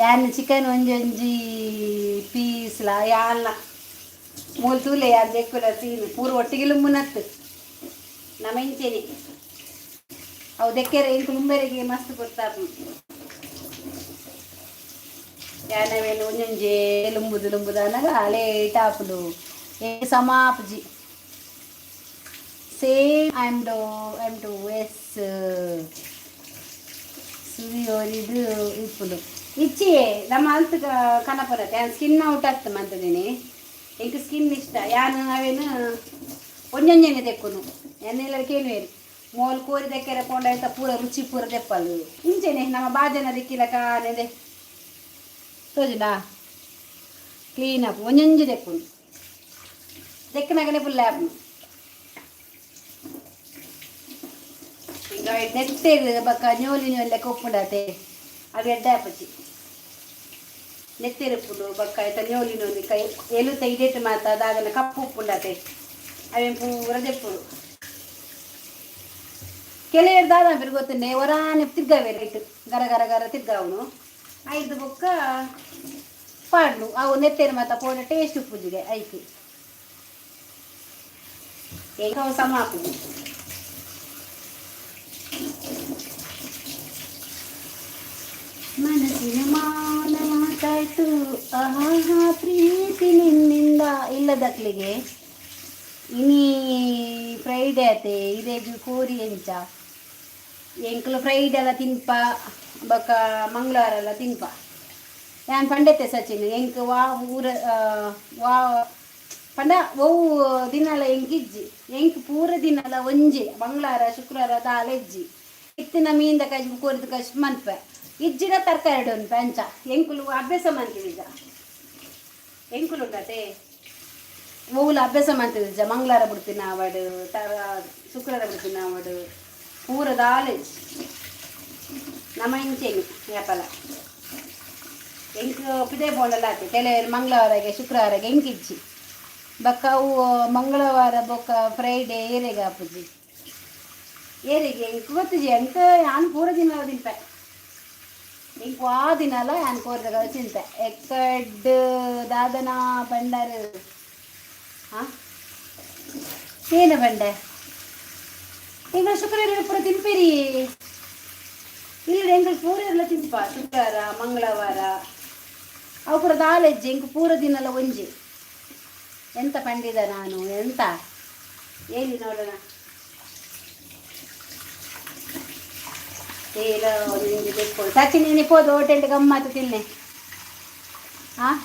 ಯಾನ್ ಚಿಕನ್ ಒಂಜಿ ಒಂಜಿ ಪೀಸ್ಲ ಯಾನ್ಲ ಮೂಲು ತೂಲೆ ಯಾನ್ ದೆಕ್ಕುಲ ಸೀನು ಪೂರ ಒಟ್ಟಿಗೆ ಲುಂಬುನತ್ತು ನಮ್ಮ ಇಂಚೆನೆ. ಅವು ದೆಕ್ಕೆರೆ ಇಂಕು ಲುಂಬೆರೆಗೆ ಮಸ್ತ್ ಗೊತ್ತಾಪು. ಯಾನವೇನು ಒಂಜೊಂಜೆ ಲುಂಬುದು ಲುಂಬುದು ಅನ್ನಾಗ ಲೇಟ್ ಆಪುಂಡು. ಏ ಸಮಾಪುಜಿ. Same I am do I am to S ಸುರಿಯೋರಿದು ಇಪ್ಪುಂಡು ಇಚ್ಚಿಯೇ ನಮ್ಮ ಅಲ್ತ್ ಕನಪುರತೆ. ಯಾನ್ ಸ್ಕಿನ್ ಔಟ್ ಆಗ್ತ ಮಂತದಿನಿ. ಎಂಕ್ ಸ್ಕಿನ್ ಇಷ್ಟ. ಯಾನ್ ಅವೇನು ಒಂಜೊಂಜೆನೆ ದೆಕ್ಕುನು. ಎನ್ನೆಲ್ಲ ಕೇನುವೇರು ಮೋಲ್ ಕೋರಿ ದೆಕ್ಕೆರೆ ಪೋಂಡ ಐತ ಪೂರ ರುಚಿ ಪೂರ ದೆಪ್ಪಲು. ಇಂಚೆನೆ ನಮ್ಮ ಬಾಜನ ದಿಕ್ಕಿಲ ಕಾನೆದೆ ತೋಜುಂಡಾ? ಕ್ಲೀನ್ ಅಪ್ ಒಂಜೊಂಜಿ ದೆಕ್ಕುನು. ದೆಕ್ಕನಗನೆ ಫುಲ್ ಆಪುಂಡು. ಈಗ ನೆತ್ತೆರ್ ಬೊಕ್ಕ ಞೋಲಿ ಞೋಲಿ ಲೆಕ್ಕ ಉಪ್ಪುಂಡತೆ, ಅವು ಎಡ್ಡೆ ಆಪುಜಿ. ನೆತ್ತೆರ್ ಉಪ್ಪುಂಡು ಬೊಕ್ಕ ಐತ ಞೋಲಿ ಞೋಲಿ ಕೈ ಎಲುತ ಇಡೆಟ್ ಮಾತ ದಾದನ ಕಪ್ಪು ಉಪ್ಪುಂಡತೆ, ಅವೆನ್ ಪೂರ ದೆಪ್ಪುಡು. ಕೆಲವೆರ್ ದಾದ ಪನ್ಪೆರ್ ಗೊತ್ತುಂಡೆ? ಒರಾನೆ ತಿರ್ಗಾವೆರ್ ಇಟ್ಟು ಗರ ಗರ ಗರ ತಿರ್ಗಾವುನು. ಐದು ಬೊಕ್ಕ ಪಾಡ್ಲು ಅವು ನೆತ್ತೆರ್ ಮಾತ ಪೋಡ ಟೇಸ್ಟ್ ಉಪ್ಪುಜಿಗೆ ಐಕ್. ಎಂಕ್ ಅವು ಸಮ ಆಪುಜಿ. ಮನಸ್ಸಿನ ಮಾನ ಮಾತಾಯ್ತು ಆಹಾ ಪ್ರೀತಿ ನಿನ್ನಿಂದ. ಇಲ್ಲದಕ್ಲಿಗೆ ಇನಿ ಫ್ರೈಡೆ ಆತೆ, ಇರೆಗ್ ಕೋರಿ ಎಂಚ? ಎಂಕ್ಲು ಫ್ರೈಡೆ ಎಲ್ಲ ತಿನ್ಪ, ಬೊಕ ಮಂಗಳವಾರ ಎಲ್ಲ ತಿನ್ಪ. ಯಾನ್ ಪಂಡೆತೆ ಸಚಿನ್, ಎಂಕ್ ವಾ ಊರ ವಾ ಪಂಡ ಒವು ದಿನಲ ಎಂಕ್ ಇಜ್ಜಿ. ಎಂಕ್ ಪೂರ ದಿನಲ ಒಂಜಿ, ಮಂಗಳವಾರ ಶುಕ್ರವಾರ ದಾಲ ಇಜ್ಜಿ. ಇತ್ತಿನ ಮೀನ್ದ ಕಜ್ಪು ಕೋರಿದ ಕಜ್ಪು ಮನ್ಪೆ, ಇಜ್ಜಿಡ ತರಕಾರಿ ಉನ್ಪೆ. ಅಂಚ ಎಂಕುಲು ಅಭ್ಯಾಸ ಮಂತಿದ್ದಿಜ. ಎಂಕುಲು ಉಂಡತೆ ಒವುಲ ಅಭ್ಯಾಸ ಮಂತಿದ್ದಿಜ. ಮಂಗಳವಾರ ಬಿಡ್ತೀನಿ ಆವಡ್, ತರ ಶುಕ್ರವಾರ ಬಿಡ್ತೀನಿ ಆವಡ್, ಪೂರ ದಾಲ ಇಜ್ಜಿ. ನಮ್ಮ ಇಂಚೆನಿ ಯಾಪಲ ಎಂಕ್ ಪಿದೆ ಪೋಂಡಲ ಆತೆ. ಕೆಲವರು ಮಂಗಳವಾರಗೆ ಶುಕ್ರವಾರಗೆ, ಎಂಕ್ ಇಜ್ಜಿ. ಬೊಕ್ಕ ಅವು ಮಂಗಳವಾರ ಬೊಕ್ಕ ಫ್ರೈಡೆ ಏರೆಗ್ ಆಪುಜಿ? ಏರೆಗೆ ಎಂಕ್ ಗೊತ್ತಿಜಿ. ಎಂಕ್ ಯಾನ್ ಪೂರ ದಿನ ತಿನ್ಪೆ. ಎಂಕ್ ವಾ ದಿನಲ ಯಾನ್ ಕೋರಿದ ಚಿಂತೆ ಎಕ್ಕಡ್ ದಾದನ ಬಂಡಾರು. ಹಾಂ, ಏನು ಬಂಡೆ? ಎಂಗಳ ಶುಕ್ರವಾರ ಪೂರ ತಿನ್ಪೇರಿ ಇಲ್ಲ. ಎಂಕಲ್ ಪೂರ ಎಲ್ಲ ತಿನ್ಪ ಶುಕ್ರವಾರ ಮಂಗಳವಾರ. ಅವು ಪೂರ ದಾಲೆಜ್ಜಿ. ಎಂಕ್ ಪೂರ ದಿನಲ ಒಂಜಿ. ಎಂತ ಪಂಡಿದ ನಾನು? ಎಂತ ಹೇಳಿ ನೋಡೋಣ. ತೇಲ ಒಂಜಿ ದೆಕ್ಕೊಡು. ಸಚಿನ್, ಇನಿ ಪೋದು ಹೋಟೆಲ್ ಗಮ್ಮತ್ತು ತಿನ್ನೆ. ಹಾಂ,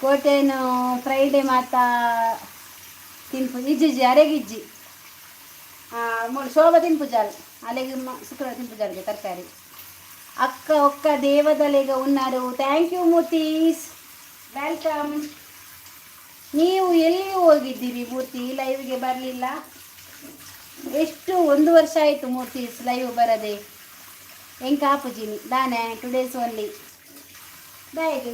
ಕೋಟೆನು ಫ್ರೈಡೆ ಮಾತ ತಿನ್ಪು ಇಜ್ಜಿಜ್ಜಿ ಅರೆಗಿಜ್ಜಿ. ಮೂಲು ಶೋಭ ತಿನ್ಪುಜಾಲ್ ಅಲೆಗ್ ಶುಕ್ರವಾರ ತಿನ್ಪುಜಾಲ್ಗೆ ತರಕಾರಿ. ಅಕ್ಕ ಒಕ್ಕ ದೇವದಲೆಗ ಉన్నారు. Thank you ಮೂರ್ತೀಸ್, welcome. ನೀವು ಎಲ್ಲಿ ಹೋಗಿದ್ದೀರಿ ಮೂರ್ತಿ? ಲೈವ್ಗೆ ಬರಲಿಲ್ಲ. ಎಷ್ಟು ಒಂದು ವರ್ಷ ಆಯಿತು ಮೂರ್ತೀಸ್ ಲೈವ್ ಬರದೆ. ಎಂಕ ಆಪುಜಿನಿ ದಾನೆ ಟುಡೇಸ್ ಓನ್ಲಿ ದಾಯೆಗ್?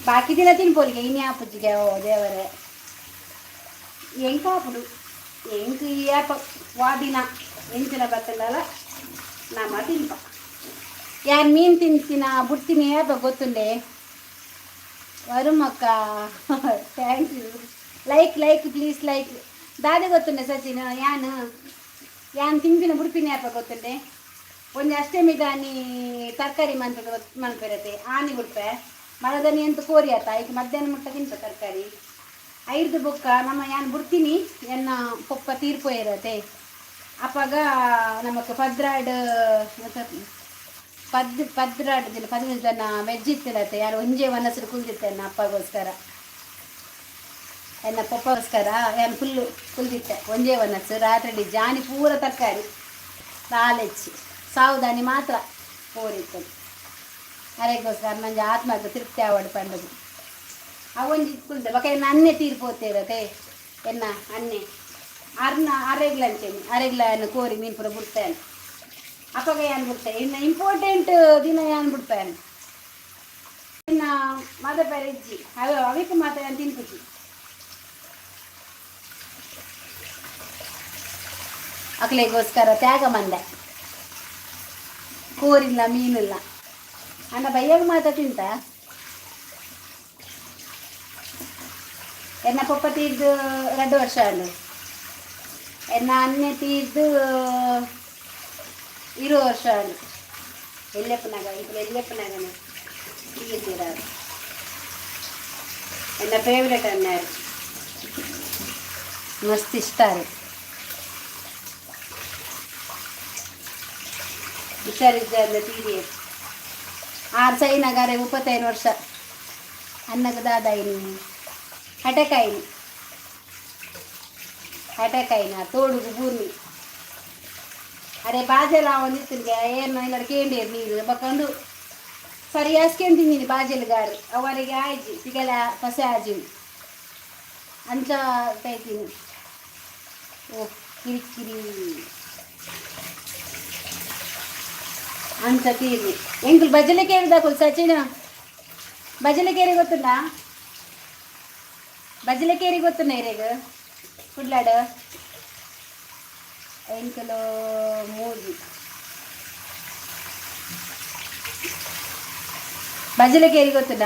ಬಾಕಿ ದಿನ ತಿನ್ಪೋಲಿಗೆ ಇನಿ ಆಪುಜಿಗೆ. ಓ ದೇವರೇ, ಎಂಕ ಆಪುಡು? ಎಂಕ್ ಯಾಪ ವಾ ದಿನ ಎಂಚಿನ ಬತ್ತಂಡಲ ನಮ್ಮ ತಿನ್ಪ. ಯಾನ್ ಮೀನು ತಿಂತಿನ ಬುಡ್ತೀನಿ ಯಾಪ ಗೊತ್ತುಂಡೆ? ವರುಮಕ್ಕ, thank you. Like, like, please like. ದಾದೆ ಗೊತ್ತುಂಡೆ Sachin, ಯಾನ್ ಯಾನ್ ತಿನ್ಪಿನ ಬುಡ್ಪಿನ ಅಪ್ಪ ಗೊತ್ತುಂಡೆ. ಒಂಜಿ ಅಷ್ಟಮಿ ದಾನಿ ತರಕಾರಿ ಮನ್ಪೆ ಮನ್ಪೆರತೆ ಆನಿ ಬುಡ್ಪೆ ಮರದನಿ ಅಂತ ಕೋರಿ ಆತ. ಈಗ ಮಧ್ಯಾಹ್ನ ಮುಟ್ಟ ತಿನ್ಪ ತರಕಾರಿ. ಐರ್ದು ಬೊಕ್ಕ ನಮ್ಮ ಯಾನ್ ಬುಡ್ತೀನಿ. ಎನ್ನ ಪೊಪ್ಪ ತೀರ್ಪೋಯಿರತೆ. ಅಪಗ ನಮಕ್ 12 ಪದ್ರಾಡ್ ದಿನ, 15 ಜನ ವೆಜ್ ಇತ್ತಿರತ್ತೆ. ಯಾರು ಒಂಜೇ ವನಸರು ಕುಲ್ದಿತ್ತೆ ಅಪ್ಪಗೋಸ್ಕರ, ಎನ್ನ ಪೊಪ್ಪಗೋಸ್ಕರ. ಯಾನ್ ಫುಲ್ಲು ಕುಲ್ದಿತ್ತೆ ಒಂಜೇ ವನಸು. ರಾತ್ರಿ ಜಾನಿ ಪೂರ ತರಕಾರಿ ದಾಲೆಚ್ಚಿ ಸಾವುದಾನಿ ಮಾತ್ರ ಪೋರಿತ್ತು. ಅರೆಗೋಸ್ಕರ ನಂಜೆ ಆತ್ಮಕ್ಕೆ ತೃಪ್ತಿ ಆವಡ್ ಪಂಡದು ಅವೊಂಜಿ ಕುಲ್ದೆ. ಬೊಕ ಎನ್ನ ಅನ್ನೆ ತೀರ್ಪೋತಿರತೆ. ಎನ್ನ ಅನ್ನೆ ಅರ್ನ ಅರೆಗ್ಲ ಅಂಚೆನೆ ಅರೆಗ್ಲ ಕೋರಿ ಮೀನು ಪೂರ ಬುಡ್ತೇನೆ. ಅಪಗ ಯಾನ್ ಬಿಡ್ತೆ. ಇನ್ನು ಇಂಪಾರ್ಟೆಂಟ್ ದಿನ ಯಾನ್ ಬಿಡ್ತೇನೆ. ಇನ್ನು ಮದ ಪೆರೆಜ್ಜಿ ಅವೆ ಅವಿಕ್ ಮಾತ ಯಾನ್ ತಿನ್ಪುಜಿ. ಅಕ್ಲೆಗೋಸ್ಕರ ತ್ಯಾಗ ಮಂದೆ, ಕೋರಿಲ್ಲ ಮೀನಿಲ್ಲ. ಅನ್ನ ಬಯ್ಯಾಗ ಮಾತ ತಿಂತ. ಎನ್ನ ಪಪ್ಪ ತೀರ್ದು 2 ವರ್ಷ ಆಂಡು. ಎನ್ನ ಅನ್ನೆ ತೀರ್ದು 20 ವರ್ಷ ಆಂಡು. ಎಲ್ಲಪ್ಪನಾಗ ఇప్పుడు ಎಲ್ಲಪ್ಪನಾಗನೆ ತೀರ್ದಿರಾರು. ಎನ್ನ ಫೇವ್ರೆಟ್ ಅನ್ನಾರು, ಮಸ್ತ್ ಇಷ್ಟ. ಹುಷಾರಿದ್ದಾರೆ ತೀರಿ ಆರು ಸೈನಗಾರೆ 35 ವರ್ಷ. ಅನ್ನకు దాదాయిని ಅಟ್ಯಾಕ್ ಆಯ್ನಿ, ಅಟ್ಯಾಕ್ ಆಯ್ನ ತೋಡುಗು ಬೂರ್ನಿ. ಅರೆ ಬಾಜೆಲ್ಲ ಒಂದಿತ್ತಿಗೆ ಏನು ಇಲ್ಲ ಕೇಂಡೇರು ನೀರು ಬಕ್ಕಂದು ಸರಿ ಹಾಸ್ಕೊಂಡು ತಿಂದಿನಿ ಬಾಜೆಲ್ಗಾರು ಅವರಿಗೆ ಆಯ್ಜಿ ಸಿಗಲ ಪಸೆ ಆಜಿ ಅಂಚ ತೈತೀನಿ. ಓ ಕಿರಿಕಿರಿ ಅಂಚ ತೀರ್ನಿ. ಎಂಕುಲು ಬಜಲೆ ಕೇಳಿದಾಕುಲು ಸಚಿನ್, ಬಜಲೆ ಕೇರಿ ಗೊತ್ತುಂಡ? ಬಜಲೆ ಕೇರಿ ಗೊತ್ತುಂಡ ಇರೇಗ ಕುಡ್ಲಾಡು? ಎಂಕುಲು ಮೂಜಿ ಬಜಲೆ ಕೇರಿ ಗೊತ್ತುಂಡ?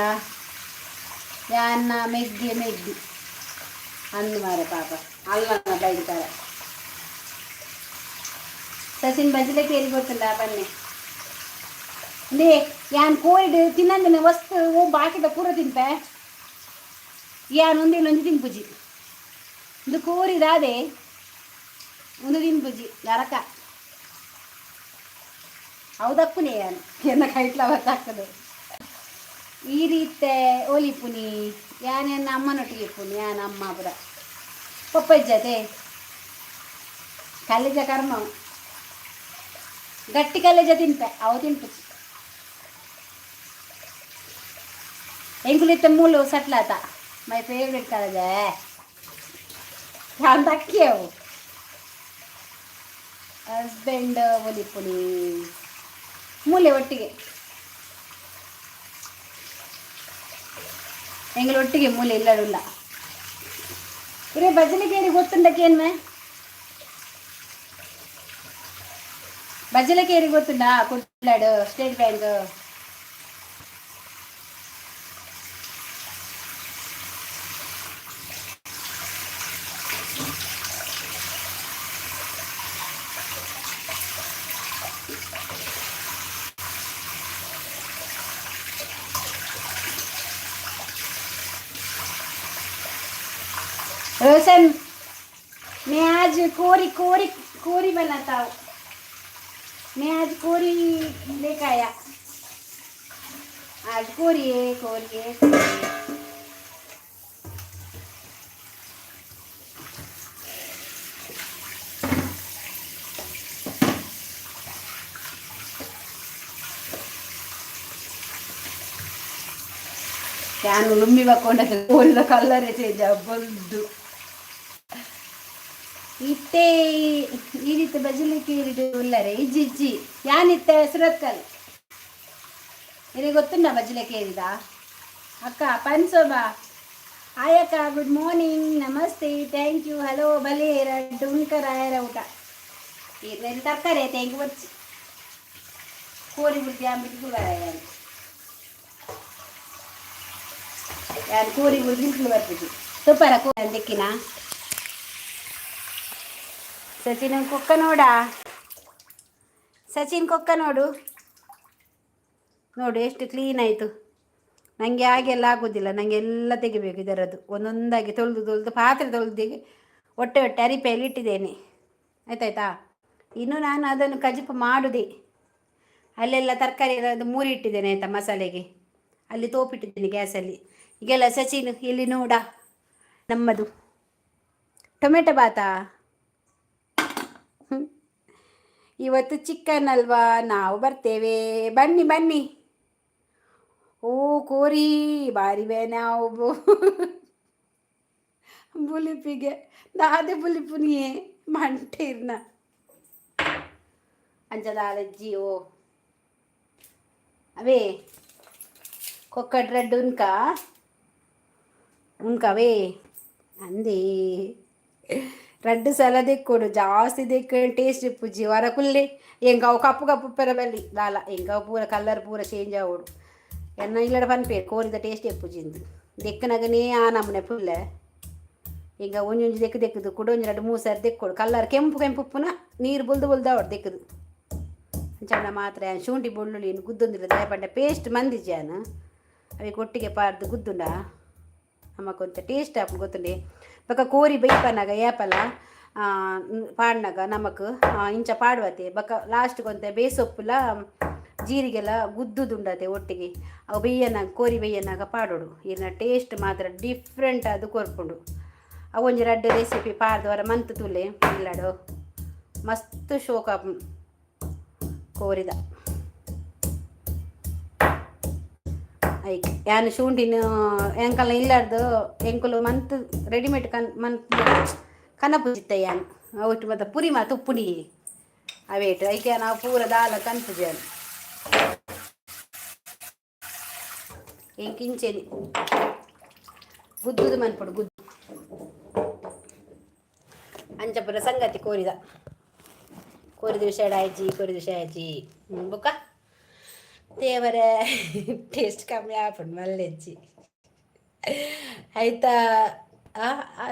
ಯಾನ್ನ ಮೆಗ್ಗಿ ಮೆಗ್ಗಿ ಅಂದು ಮಾರೆ ಪಾಪ ಅಲ್ಲ ಬೈತಾರೆ. ಸಚಿನ್, ಬಜಲೆ ಕೇರಿ ಗೊತ್ತುಂಡ ಬನ್ನಿ. ಲೇ ಯಾನ್ ಕೋರಿಡ್ ತಿನ್ನಂದಿನ ವಸ್ತು ಓ ಬಾಕಿದ ಪೂರ ತಿನ್ಪೆ. ಯಾನ್ ಒಂದಿಲ್ಲ ಒಂಜಿ ತಿನ್ಪುಜಿ. ಒಂದು ಕೋರಿ ದಾದೆ ಒಂದು ತಿನ್ಪುಜಿ, ನರಕ. ಹೌದಕ್ಕುನೇ ಯಾನ್ ಎನ್ನ ಕೈಟ್ಲ ಬತ್ತಾಕ್ತದೆ. ಈ ರೀತೆ ಒಲಿಪುನಿ ಯಾನ್ ಎನ್ನ ಅಮ್ಮನೊಟ್ಟಿಗೆ ಇಪ್ಪುನಿ. ಯಾನ್ ಅಮ್ಮ ಪುರ ಪಪ್ಪ ಇಜ್ಜತೆ. ಕಲೆಜ ಕರ್ಮ ಗಟ್ಟಿ ಕಲೆಜ ತಿನ್ಪೆ, ಅವು ತಿನ್ಪುಜಿ. ಎಂಕುಲಿತ್ತ ಮೂಲು ಸಟ್ಲಾತ my favourite ಕಲೆಜ ಯಾನ್ ತಕ್ಕಿ ಅವು. ಹಸ್ಬೆಂಡ್ ಒಲಿಪುನಿ ಮೂಲೆ ಒಟ್ಟಿಗೆ ಎಂಗಳು ಒಟ್ಟಿಗೆ ಮೂಲೆ ಇಲ್ಲಡುಲ್ಲ. ಇರೇ ಬಜಲಿಕೇರಿ ಗೊತ್ತುಂಡಕ್ಕೇನ್ಮೆ? ಬಜಲಕೇರಿ ಗೊತ್ತುಂಡಾ? ಕುಡ್ಲಾಡು ಸ್ಟೇಟ್ ಬ್ಯಾಂಕ್. रोशन, मैं आज कोरी कोरी कोरी बनाता हूँ। मैं आज कोरी लेकर आया। आज कोरी है, कोरी है, कोरी है। ಯಾನು ಲುಂಬಿ ಬಕ್ಕೊಂಡ ಕೋರಿದ ಕಲ್ಲರೇ ಚೇಂಜ್ ಬೊಲ್ದು. ಇತ್ತೆ ಈ ರೀತಿ ಬಜಲಿಕ್ಕೆ ಉಲ್ಲರೆ ಇಜ್ಜಿ ಇಜ್ಜಿ ಯಾನಿತ್ತೆ ಸುರತ್ಕಲ್ ನಿನಗೆ ಗೊತ್ತುಂಡ ಬಜಲಿಕ್ಕೆ ಅಕ್ಕ ಪನ್ಸೋಬಾ. ಹಾಯ್ ಅಕ್ಕ, good morning, namaste, thank you, hello. ಬಲೆ ಡುಂಕರಾಯರ ಊಟ ಈರ್ನೇನು ತರಕಾರಿ thank ಬಚ್ಚಿ ಕೋರಿ ಬುಡ್ಡಿ ಅಂಬಿಟ್ಟು. ಯಾರು ಕೋರಿ ಗುರು ಬರ್ತಿದ್ವಿ ತುಪ್ಪರ ದಕ್ಕಿನ ಸಚಿನ್ ಕೊಕ್ಕ ನೋಡ. ಸಚಿನ್ ಕೊಕ್ಕ ನೋಡು ನೋಡು, ಎಷ್ಟು ಕ್ಲೀನ್ ಆಯಿತು. ನನಗೆ ಹಾಗೆಲ್ಲ ಆಗೋದಿಲ್ಲ. ನನಗೆ ಎಲ್ಲ ತೆಗಿಬೇಕು ಇದರದ್ದು ಒಂದೊಂದಾಗಿ. ತೊಳೆದು ತೊಳೆದು, ಪಾತ್ರೆ ತೊಳೆದು, ಹೊಟ್ಟೆ ಹೊಟ್ಟೆ ಅರಿಪೆಯಲ್ಲಿ ಇಟ್ಟಿದ್ದೇನೆ. ಆಯ್ತಾಯ್ತಾ? ಇನ್ನು ನಾನು ಅದನ್ನು ಕಜಿಪು ಮಾಡುದೆ. ಅಲ್ಲೆಲ್ಲ ತರಕಾರಿ ಎಲ್ಲ ಅದು ಮೂರಿ ಇಟ್ಟಿದ್ದೇನೆ, ಆಯಿತಾ? ಮಸಾಲೆಗೆ ಅಲ್ಲಿ ತೋಪಿಟ್ಟಿದ್ದೇನೆ ಗ್ಯಾಸಲ್ಲಿ. ಈಗೆಲ್ಲ ಸಚಿನ್ ಇಲ್ಲಿ ನೋಡ, ನಮ್ಮದು ಟೊಮೆಟೊ ಬಾತಾ. ಇವತ್ತು ಚಿಕನ್ ಅಲ್ವಾ? ನಾವು ಬರ್ತೇವೆ, ಬನ್ನಿ ಬನ್ನಿ. ಓ ಕೋರಿ ಬಾರಿ ನಾವು ಬುಲಿಪಿಗೆ ದಾದೆ ಬುಲಿಪುನಿಯೇ ಮಂಟೀರ್ನ ಅಂಚದಾಲಜ್ಜಿ. ಓ ಅವೇ ಕೊಕ್ಕಡ್ ರೆಡ್ ಉನ್ಕ ಉನ್ಕವೇ ಅಂದೇ. ರಡ್ಡು ಸಲ ದೆಕ್ಕೊಡು, ಜಾಸ್ತಿ ದೆಕ್ಕ ಟೇಸ್ಟ್ ಇಪ್ಪುಜಿ. ವರ ಕುಲ್ಲೆ ಎಂಕ ಅವು ಕಪ್ಪು ಕಪ್ಪು ಉಪ್ಪೆರ ಬಲ್ಲಿ ದಾಲ. ಎಂಕ ಅವು ಪೂರ ಕಲರ್ ಪೂರ ಚೇಂಜ್ ಆವೊಡು. ಎನ್ನ ಇಲ್ಲಡ ಪನ್ಪೇರು ಕೋರಿದ ಟೇಸ್ಟ್ ಇಪ್ಪುಜಿಂದು. ದೆಕ್ಕನಗನೇ ಆ ನಮೂನೆ ಪುಲ್ಲೆ. ಈಗ ಒಂಜೊಂಜಿ ದೆಕ್ಕು ದೆಕ್ಕದು ಕುಡ ಒಂಜಿ ರಡ್ಡು ಮೂರು ಸಾರಿ ದೆಕ್ಕೊಡು. ಕಲ್ಲರ್ ಕೆಂಪು ಕೆಂಪು ಉಪ್ಪುನ ನೀರು ಬುಲ್ದು ಬುಲ್ದು ಅವಡು ದೆಕ್ಕದು. ಅಂಚ ಮಾತ್ರ ಶುಂಠಿ ಬೆಳ್ಳುಳ್ಳಿ ಗುದ್ದೊಂದಿಲ್ಲ. ದಾಯಪಂಡ ಪೇಸ್ಟ್ ಮಂದಿಜ್ಯಾನ ಅವಿಕ್ ಒಟ್ಟಿಗೆ ಪಾರ್ದು ಗುದ್ದುಂಡ ನಮಕೊಂತ ಟೇಸ್ಟ್ ಆಪುಂಡು ಗೊತ್ತುಂಡೆ. ಬೊಕ ಕೋರಿ ಬೈಪನಾಗ ಏಪಲ ಪಾಡ್ನಾಗ ನಮಕ್ ಇಂಚ ಪಾಡುವತೆ. ಬೊಕ ಲಾಸ್ಟ್ಗೆ ಒಂತೆ ಬೇಸೊಪ್ಪುಲ ಜೀರಿಗೆಲ್ಲ ಗುದ್ದುದುಂಡತೆ ಒಟ್ಟಿಗೆ. ಅವು ಬೇಯನಾಗ, ಕೋರಿ ಬೇಯನಾಗ ಪಾಡೋಡು. ಇರ್ನ ಟೇಸ್ಟ್ ಮಾತ್ರ ಡಿಫ್ರೆಂಟ್ ಅದು ಕೊರ್ಪುಂಡು. ಅವು ಒಂಜಿ ರಡ್ಡ್ ರೆಸಿಪಿ ಪಾಡ್ದು ವರ ಮಂತ್ ತೂಲೆ ಇಲ್ಲಡು. ಮಸ್ತ್ ಶೋಕ್ ಆಪುಂಡು ಕೋರಿದ. ಐಕ್ ಯಾನ್ ಶುಂಠಿನ ಎಂಕಲ್ನ ಇಲ್ಲಾರ್ದು ಎಂಕುಲು ಮಂತ್ ರೆಡಿಮೇಡ್ ಕನ್ ಮಂತ್ ಕನಪುಜಿತ್ತ ಯಾನ್. ಅವಿಟ್ಟು ಮತ್ತೆ ಪುರಿ ಮಾತ ಉಪ್ಪುನಿ ಅವೇಟ್. ಐಕೆ ನಾವು ಪೂರ ದಾಲ ಕನ್ಪುಜಿ. ಎಂಕ್ ಇಂಚೆನೆ ಗುದ್ದುದು ಮನ್ಪೊಡು, ಗುದ್ದು. ಅಂಚ ಪೂರ ಸಂಗತಿ ಕೋರಿದ. ಕೋರಿದ ವಿಷಯ ಆಯ್ಜಿ, ಕೋರಿದ ವಿಷಯ ಆಯ್ಜಿ. ಬೊಕ್ಕ ದೇವರೇ, ಟೇಸ್ಟ್ ಕಮ್ಮಿ ಆಪುಂಡು ಮಲ್ಲೆಜ್ಜಿ. ಆಯ್ತಾ?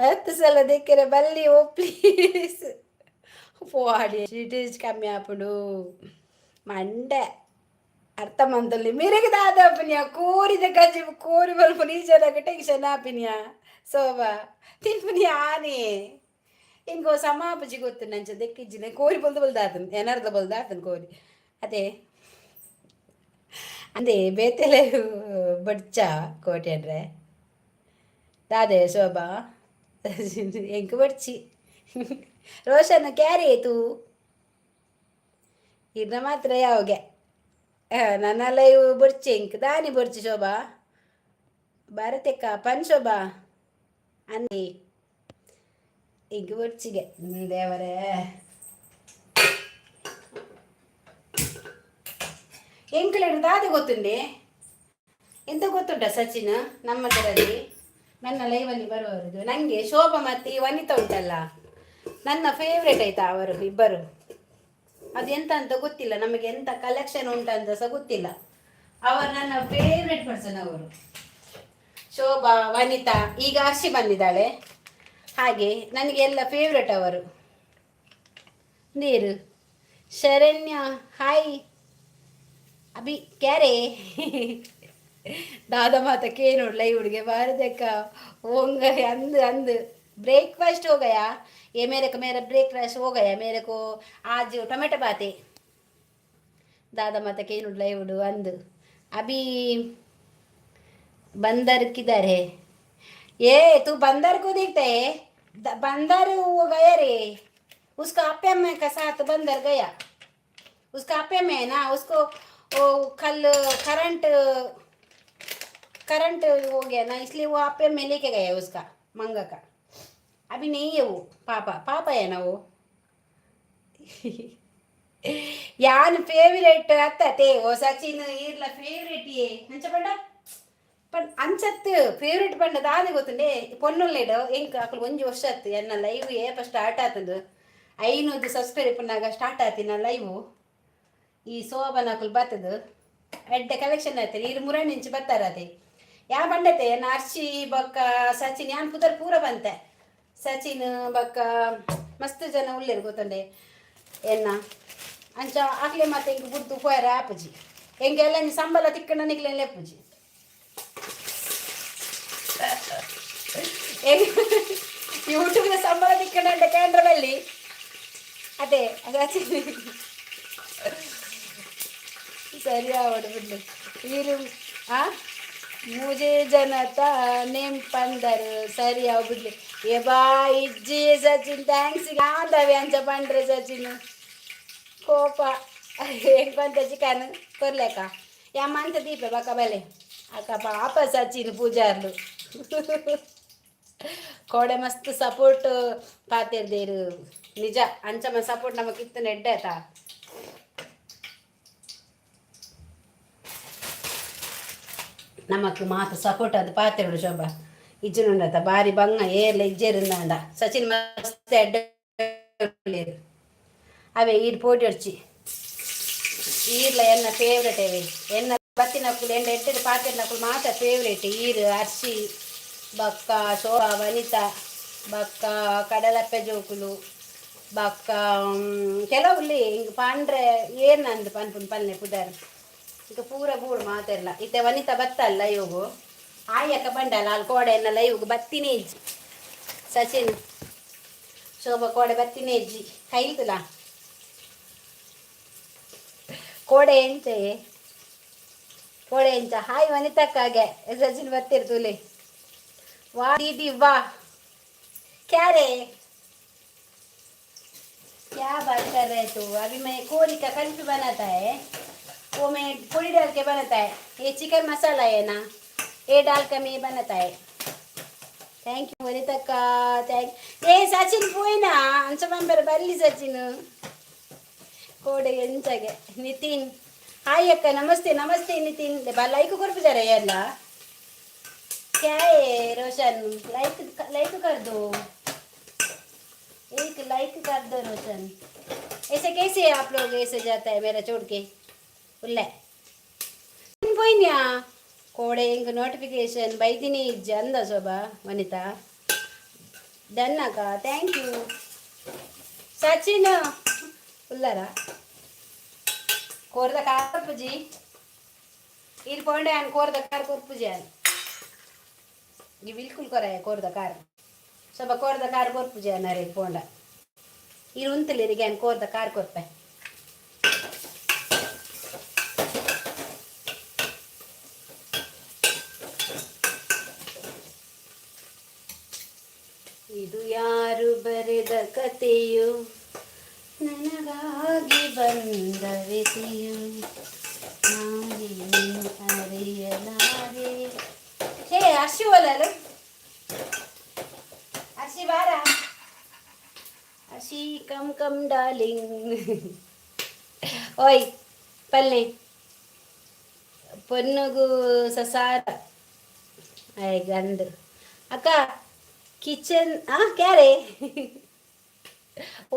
10 ಸಲ ದೆಕ್ಕೆರೆ ಬಲ್ಲಿ. ಓ ಪ್ಲೀಸ್ ಪೋಡಿ, ಟೇಸ್ಟ್ ಕಮ್ಮಿ ಆಪುಂಡು. ಮಂಡೆ ಅರ್ಥ ಮಂತೊಲ್ಲಿ ಮೆರೆಗ್ ದಾದ ಆಪುನಿಯ? ಕೋರಿದ ಕಜಿಪು, ಕೋರಿ ಮಲ್ಪುನ ಈ ಜನಕ್ ಟೆನ್ಷನ್ ಆಪಿನಿಯ? ಸೋಬಾ ತಿನ್ಪುನಿ ಆನೆ. ಇಂಕೋ ಸಮ ಆಪುಜಿ ಗೊತ್ತುಂಡು. ಅಂಚ ದೆಕ್ಕಿಜ್ಜಿನ ಕೋರಿ ಬೊಲ್ದು ಬೊಲ್ದು ಆತುಂಡು, ಎನರ್ದ ಬೊಲ್ದು ಆತುಂಡು ಕೋರಿ ಅದೇ ಅಂದೇ. ಬೇತೆಲೆ ಬಡ್ಚ ಕೋಟ್ಯಂಡ್ರೆ ದಾದೆ ಶೋಭಾ? ಎಂಕ್ ಬಡ್ಚಿ. ರೋಷನ್ ಕ್ಯಾರಿ ತೂ ಇರ್ನ ಮಾತ್ರ ಯಾವಗೆ ನನ್ನ ಲೈವ್ ಬೊಡ್ಚಿ ಎಂಕ್ ದಾನಿ ಬೊಡ್ಚಿ. ಶೋಭಾ ಭಾರತಕ್ಕ ಪನ್ ಶೋಭಾ ಅಂದಿ. ಎಂಕ್ ಬೊಡ್ಚಿಗೆ ದೇವರೇ. ಎಂಕುಲೆಡ್ ದಾದೆ ಗೊತ್ತುಂಡೆ? ಎಂತ ಗೊತ್ತುಂಟ ಸಚಿನ್? ನಮ್ಮದರಲ್ಲಿ ನನ್ನ ಲೈವಲ್ಲಿ ಬರುವವರದು ನನಗೆ ಶೋಭಾ ಮತ್ತು ಈ ವನಿತಾ ಉಂಟಲ್ಲ, ನನ್ನ ಫೇವ್ರೇಟ್ ಆಯ್ತಾ ಅವರು ಇಬ್ಬರು. ಅದು ಎಂತ ಅಂತ ಗೊತ್ತಿಲ್ಲ ನಮಗೆ, ಎಂತ ಕಲೆಕ್ಷನ್ ಉಂಟು ಅಂತ ಸಹ ಗೊತ್ತಿಲ್ಲ. ಅವರು ನನ್ನ ಫೇವ್ರೇಟ್ ಪರ್ಸನ್ ಅವರು. ಶೋಭಾ, ವನಿತಾ, ಈಗ ಹರ್ಷಿ ಬಂದಿದ್ದಾಳೆ. ಹಾಗೆ ನನಗೆ ಎಲ್ಲ ಫೇವ್ರೇಟ್ ಅವರು. ನೀರು ಶರಣ್ಯ ಹಾಯ್. ಅಭಿ ಕ್ಯಾರೆ ದಾದ ಮಾತ ಕೇನೋಡ್ ಲೈವ್ ಹುಡುಗೆ ಬಾರದಕ್ಕ होंग अंद अंद. ब्रेकफास्ट हो गया? ये मेरे को, मेरा ब्रेकफास्ट हो गया. मेरे को आज टोमेटो बाते. दादा माता केनोड ಲೈವ್ ಅಂದು. अभी बंदर किधर है? ये तू बंदर को देखता है? बंदर वो गया रे, उसका अपे में का साथ बंदर गया. उसका अपे में है ना, उसको वो कल करंट करंट हो गया ना, इसलिए वो आपे में लेके गया उसका मंगा का. अभी नहीं है वो. पापा पापा है ना वो. ಯಾನ್ ಫೇವರೇಟ್ ಅತ್ತತೆ. ಓ ಸಚಿನ್, ಈರ್ಲ ಫೇವರೇಟ್ ಏ ಅಂಚ ಪಂಡ ಪಂಡ್ ಅಂಚತ್ತು ಫೇವರೇಟ್ ಪಂಡ ದಾದೆ ಗೊತ್ತುಂಡೆ? ಪೊನ್ನುಲ್ಲೇಡು ಎಂಕ್ ಅಕುಲು ಒಂಜಿ ವರ್ಷ ಆತು. ಎನ್ನ ಲೈವ್ ಏಪ ಸ್ಟಾರ್ಟ್ ಆತಂದು? 500 ಸಬ್ಸ್ಕ್ರೈಬ್ ಪನ್ನಾಗ ಸ್ಟಾರ್ಟ್ ಆತಿನ ಲೈವು. ಈ ಶೋಭನ ಅಕುಲು ಬತ್ತದು ಎಡ್ಡೆ ಕಲೆಕ್ಷನ್ ಆಯ್ತಾರೆ. ಈರ್ ಮುರಾಣಿ ಇಂಚ ಬತ್ತಾರ ಅದೇ. ಯಾ ಬಂಡತೆ ಅರ್ಶಿ ಬೊಕ್ಕ ಸಚಿನ್, ಯಾನ್ ಪುದರ್ ಪೂರ ಬಂತೆ. ಸಚಿನ್ ಬೊಕ್ಕ ಮಸ್ತ್ ಜನ ಉಲ್ಲೇರು ಗೊತ್ತುಂಡೆ ಎನ್ನ. ಅಂಚ ಆಗ್ಲೇ ಮತ್ತೆ ಇಂಕ್ ಬುಡ್ದು ಪೋಯರ ಆಪುಜಿ. ಎಂಗೆಲ್ಲ ನೀ ಸಂಬಳ ತಿಕ್ಕಂಡ ನಿಕ್ಲೆ ಲೆಪ್ಪುಜಿ. ಯೂಟ್ಯೂಬ್ನ ಸಂಬಳ ತಿಕ್ಕಂಡ ಕೇಂದ್ರ ಬಲ್ಲಿ ಅದೇ ಸಚಿನ್ ಸರಿ ಆವಡು ಬಿಡ್ಲಿ. ಈರು ಆ ಮೂಜೆ ಜನತ ನೇಮ್ ಪಂದರು ಸರಿ ಅವು ಬಿಡ್ಲಿ. ಏ ಬಾ ಇಜ್ಜಿ ಸಚಿನ್, thanks ಆಂದವೆ. ಅಂಚ ಪಂಡ್ರೆ ಸಚಿನ್ ಕೋಪ ಹೆಂಗ್ ಬಂತ ಚಿಕನ್ ಕೊರ್ಲೆಕ ಯಮ್ಮಂತ ದೀಪ ಬಕ ಬಲೆ ಅಕ್ಕ. ಪಾಪ ಸಚಿನ್ ಪೂಜಾರ್ಲು ಕೋಡೆ ಮಸ್ತ್ ಸಪೋರ್ಟ್ ಪಾತೆರ್ದೇರು ನಿಜ. ಅಂಚಮ ಸಪೋರ್ಟ್ ನಮಕ್ ಇತ್ತು ನೆಡ್ಡೆ ಆತ. ನಮಕ್ ಮಾತ ಸಪೋರ್ಟ್ ಅದು ಪಾತೆರುಡು ಶೋಭಾ ಇಜ್ಜುನುಂಡತ ಬಾರಿ ಬಂಗ ಏರ್ಲ ಇಜ್ಜೇರುಂದಾಂಡ. ಸಚಿನ್ ಮಸ್ತ್ ಎಡ್ಡೆ ಉಲ್ಲೇರು. ಅವೇ ಈರ್ ಪೋಟಿ ಹೊಡ್ಚಿ. ಈರ್ಲ ಎನ್ನ ಫೇವ್ರೆಟ್ ಅವೇ. ಎನ್ನ ಬತ್ತಿನಕುಲು ಎಂಡ ಎಡ್ಡೆಡ್ ಪಾತೆರ್ನಕುಲು ಮಾತ ಫೇವ್ರೇಟ್. ಈರ್, ಅರ್ಶಿ ಬೊಕ್ಕ ಶೋಭಾ, ವನಿತಾ ಬೊಕ್ಕ ಕಡಲಪ್ಪೆ ಜೋಕುಲು ಬೊಕ್ಕ ಕೆಲವುಲ್ಲಿ ಹಿಂಗ್ ಪಾಂಡ್ರೆ ಏರ್ನಂದ್ ಪನ್ಪುನ್ ಪಲ್ನೆ ಪುದರ್ ಈಗ ಪೂರ ಬೂಡು ಮಾತೆರ್ಲ. ಇತ್ತೆ ವನಿತಾ ಬತ್ತಲ್ಲ ಇವು ಆಯಕ್ಕ ಬಂಡಲ್ಲ ಅಲ್ಲಿ ಕೋಡೆ ಎನ್ನ ಲೈವ್ಗ್ ಬತ್ತಿನೇ ಇಜ್ಜಿ. ಸಚಿನ್, ಶೋಭಾ ಕೋಡೆ ಬತ್ತಿನೇ ಇಜ್ಜಿ. ಕೈಲ್ತುಲ ಕೋಡೆ ಎಂಚೆ ಕೋಡೆ ಎಂಚ. ಹಾಯ್ ವನಿತಕ್ಕಾಗೆ. ಸಚಿನ್ ಬತ್ತಿರ್ ತುಲೆ. ವಾ दीदी वाह, क्या रे, क्या बात कर रहे तू? अभी मैं कोरी का कल्फी बनाता है, वो मैं पूरी डाल के बनाता है। ये चिकन मसाला है ना, ये डाल के मैं बनाता है। Thank you ವನಿತಕ್ಕ, thank. ಏ ಸಚಿನ್ ಪೋಯ್ನಾ? ಅಂಚ ಬಂಬರ ಬಲ್ಲಿ ಸಚಿನ್ ಕೋಡೆ ಎಂಚಗೆ. ನಿತಿನ್ ಹಾಯ್ ಅಕ್ಕ, ನಮಸ್ತೆ ನಮಸ್ತೆ ನಿತಿನ್. ಬಾ ಲೈಕ್ ಕೊರ್ಪಿದ್ದಾರೆ ಎಲ್ಲ. क्या है रोशन? लाइक लाइक कर दो, एक लाइक कर दो रोशन। ऐसे कैसे आप लोग ऐसे जाता है मेरा छोड़ के? ಉಲ್ಲೆ ಪೋಯ್ನ್ಯಾ ಕೋಡೆ ಇಂಕ್ ನೋಟಿಫಿಕೇಶನ್ ಬೈದಿನಿ ಇಜ್ಜಿ ಅಂದ. ಶೋಭಾ, ವನಿತಾ ಡನ್ ಅಕ್ಕ, thank you. Sachin ಉಲ್ಲರ? ಕೋರ್ದ car ಕೊರ್ಪುಜಿ. ಇಲ್ಲಿ ಪೋಂಡೆ ಅನ್ ಕೋರ್ದ ಕಾರ್ ಕೊರ್ಪುಜಿ ಅನ್ ಈ ಬಿಲ್ಕುಲ್ ಕೊರ ಕೋರ್ದ ಕಾರ್. ಸ್ವಲ್ಪ ಕೋರ್ದ ಕಾರ್ ಕೊರ್ಪುಜಿ ಅನ್ನಾರೆ ಪೋಂಡ. ಇರು ಉಂತಲಿರಿಗೆ ಅನ್ ಕೋರ್ದ ಕಾರ್ ಕೊರ್ಪೆ. ಇದು ಯಾರು ಬರೆದ ಕಥೆಯು, ನನಗಾಗಿ ಬಂದ ವ್ಯಥೆಯು, ನಾನೇನು ಅರಿಯಲಾರೆ. ಹೇ ಅರ್ಶಿ ಓಲಲು, ಅರ್ಶಿ ಬಾರ. ಅರ್ಶಿ, ಕಮ್ ಕಮ್ ಡಾರ್ಲಿಂಗ್. ಓಯ್ ಪಲ್ಲೆ ಪೊನ್ನುಗು ಸಸಾರ ಆಯ್ ಗಂಡು. ಅಕ್ಕ ಕಿಚನ್ ಆ ಕ್ಯಾರೆ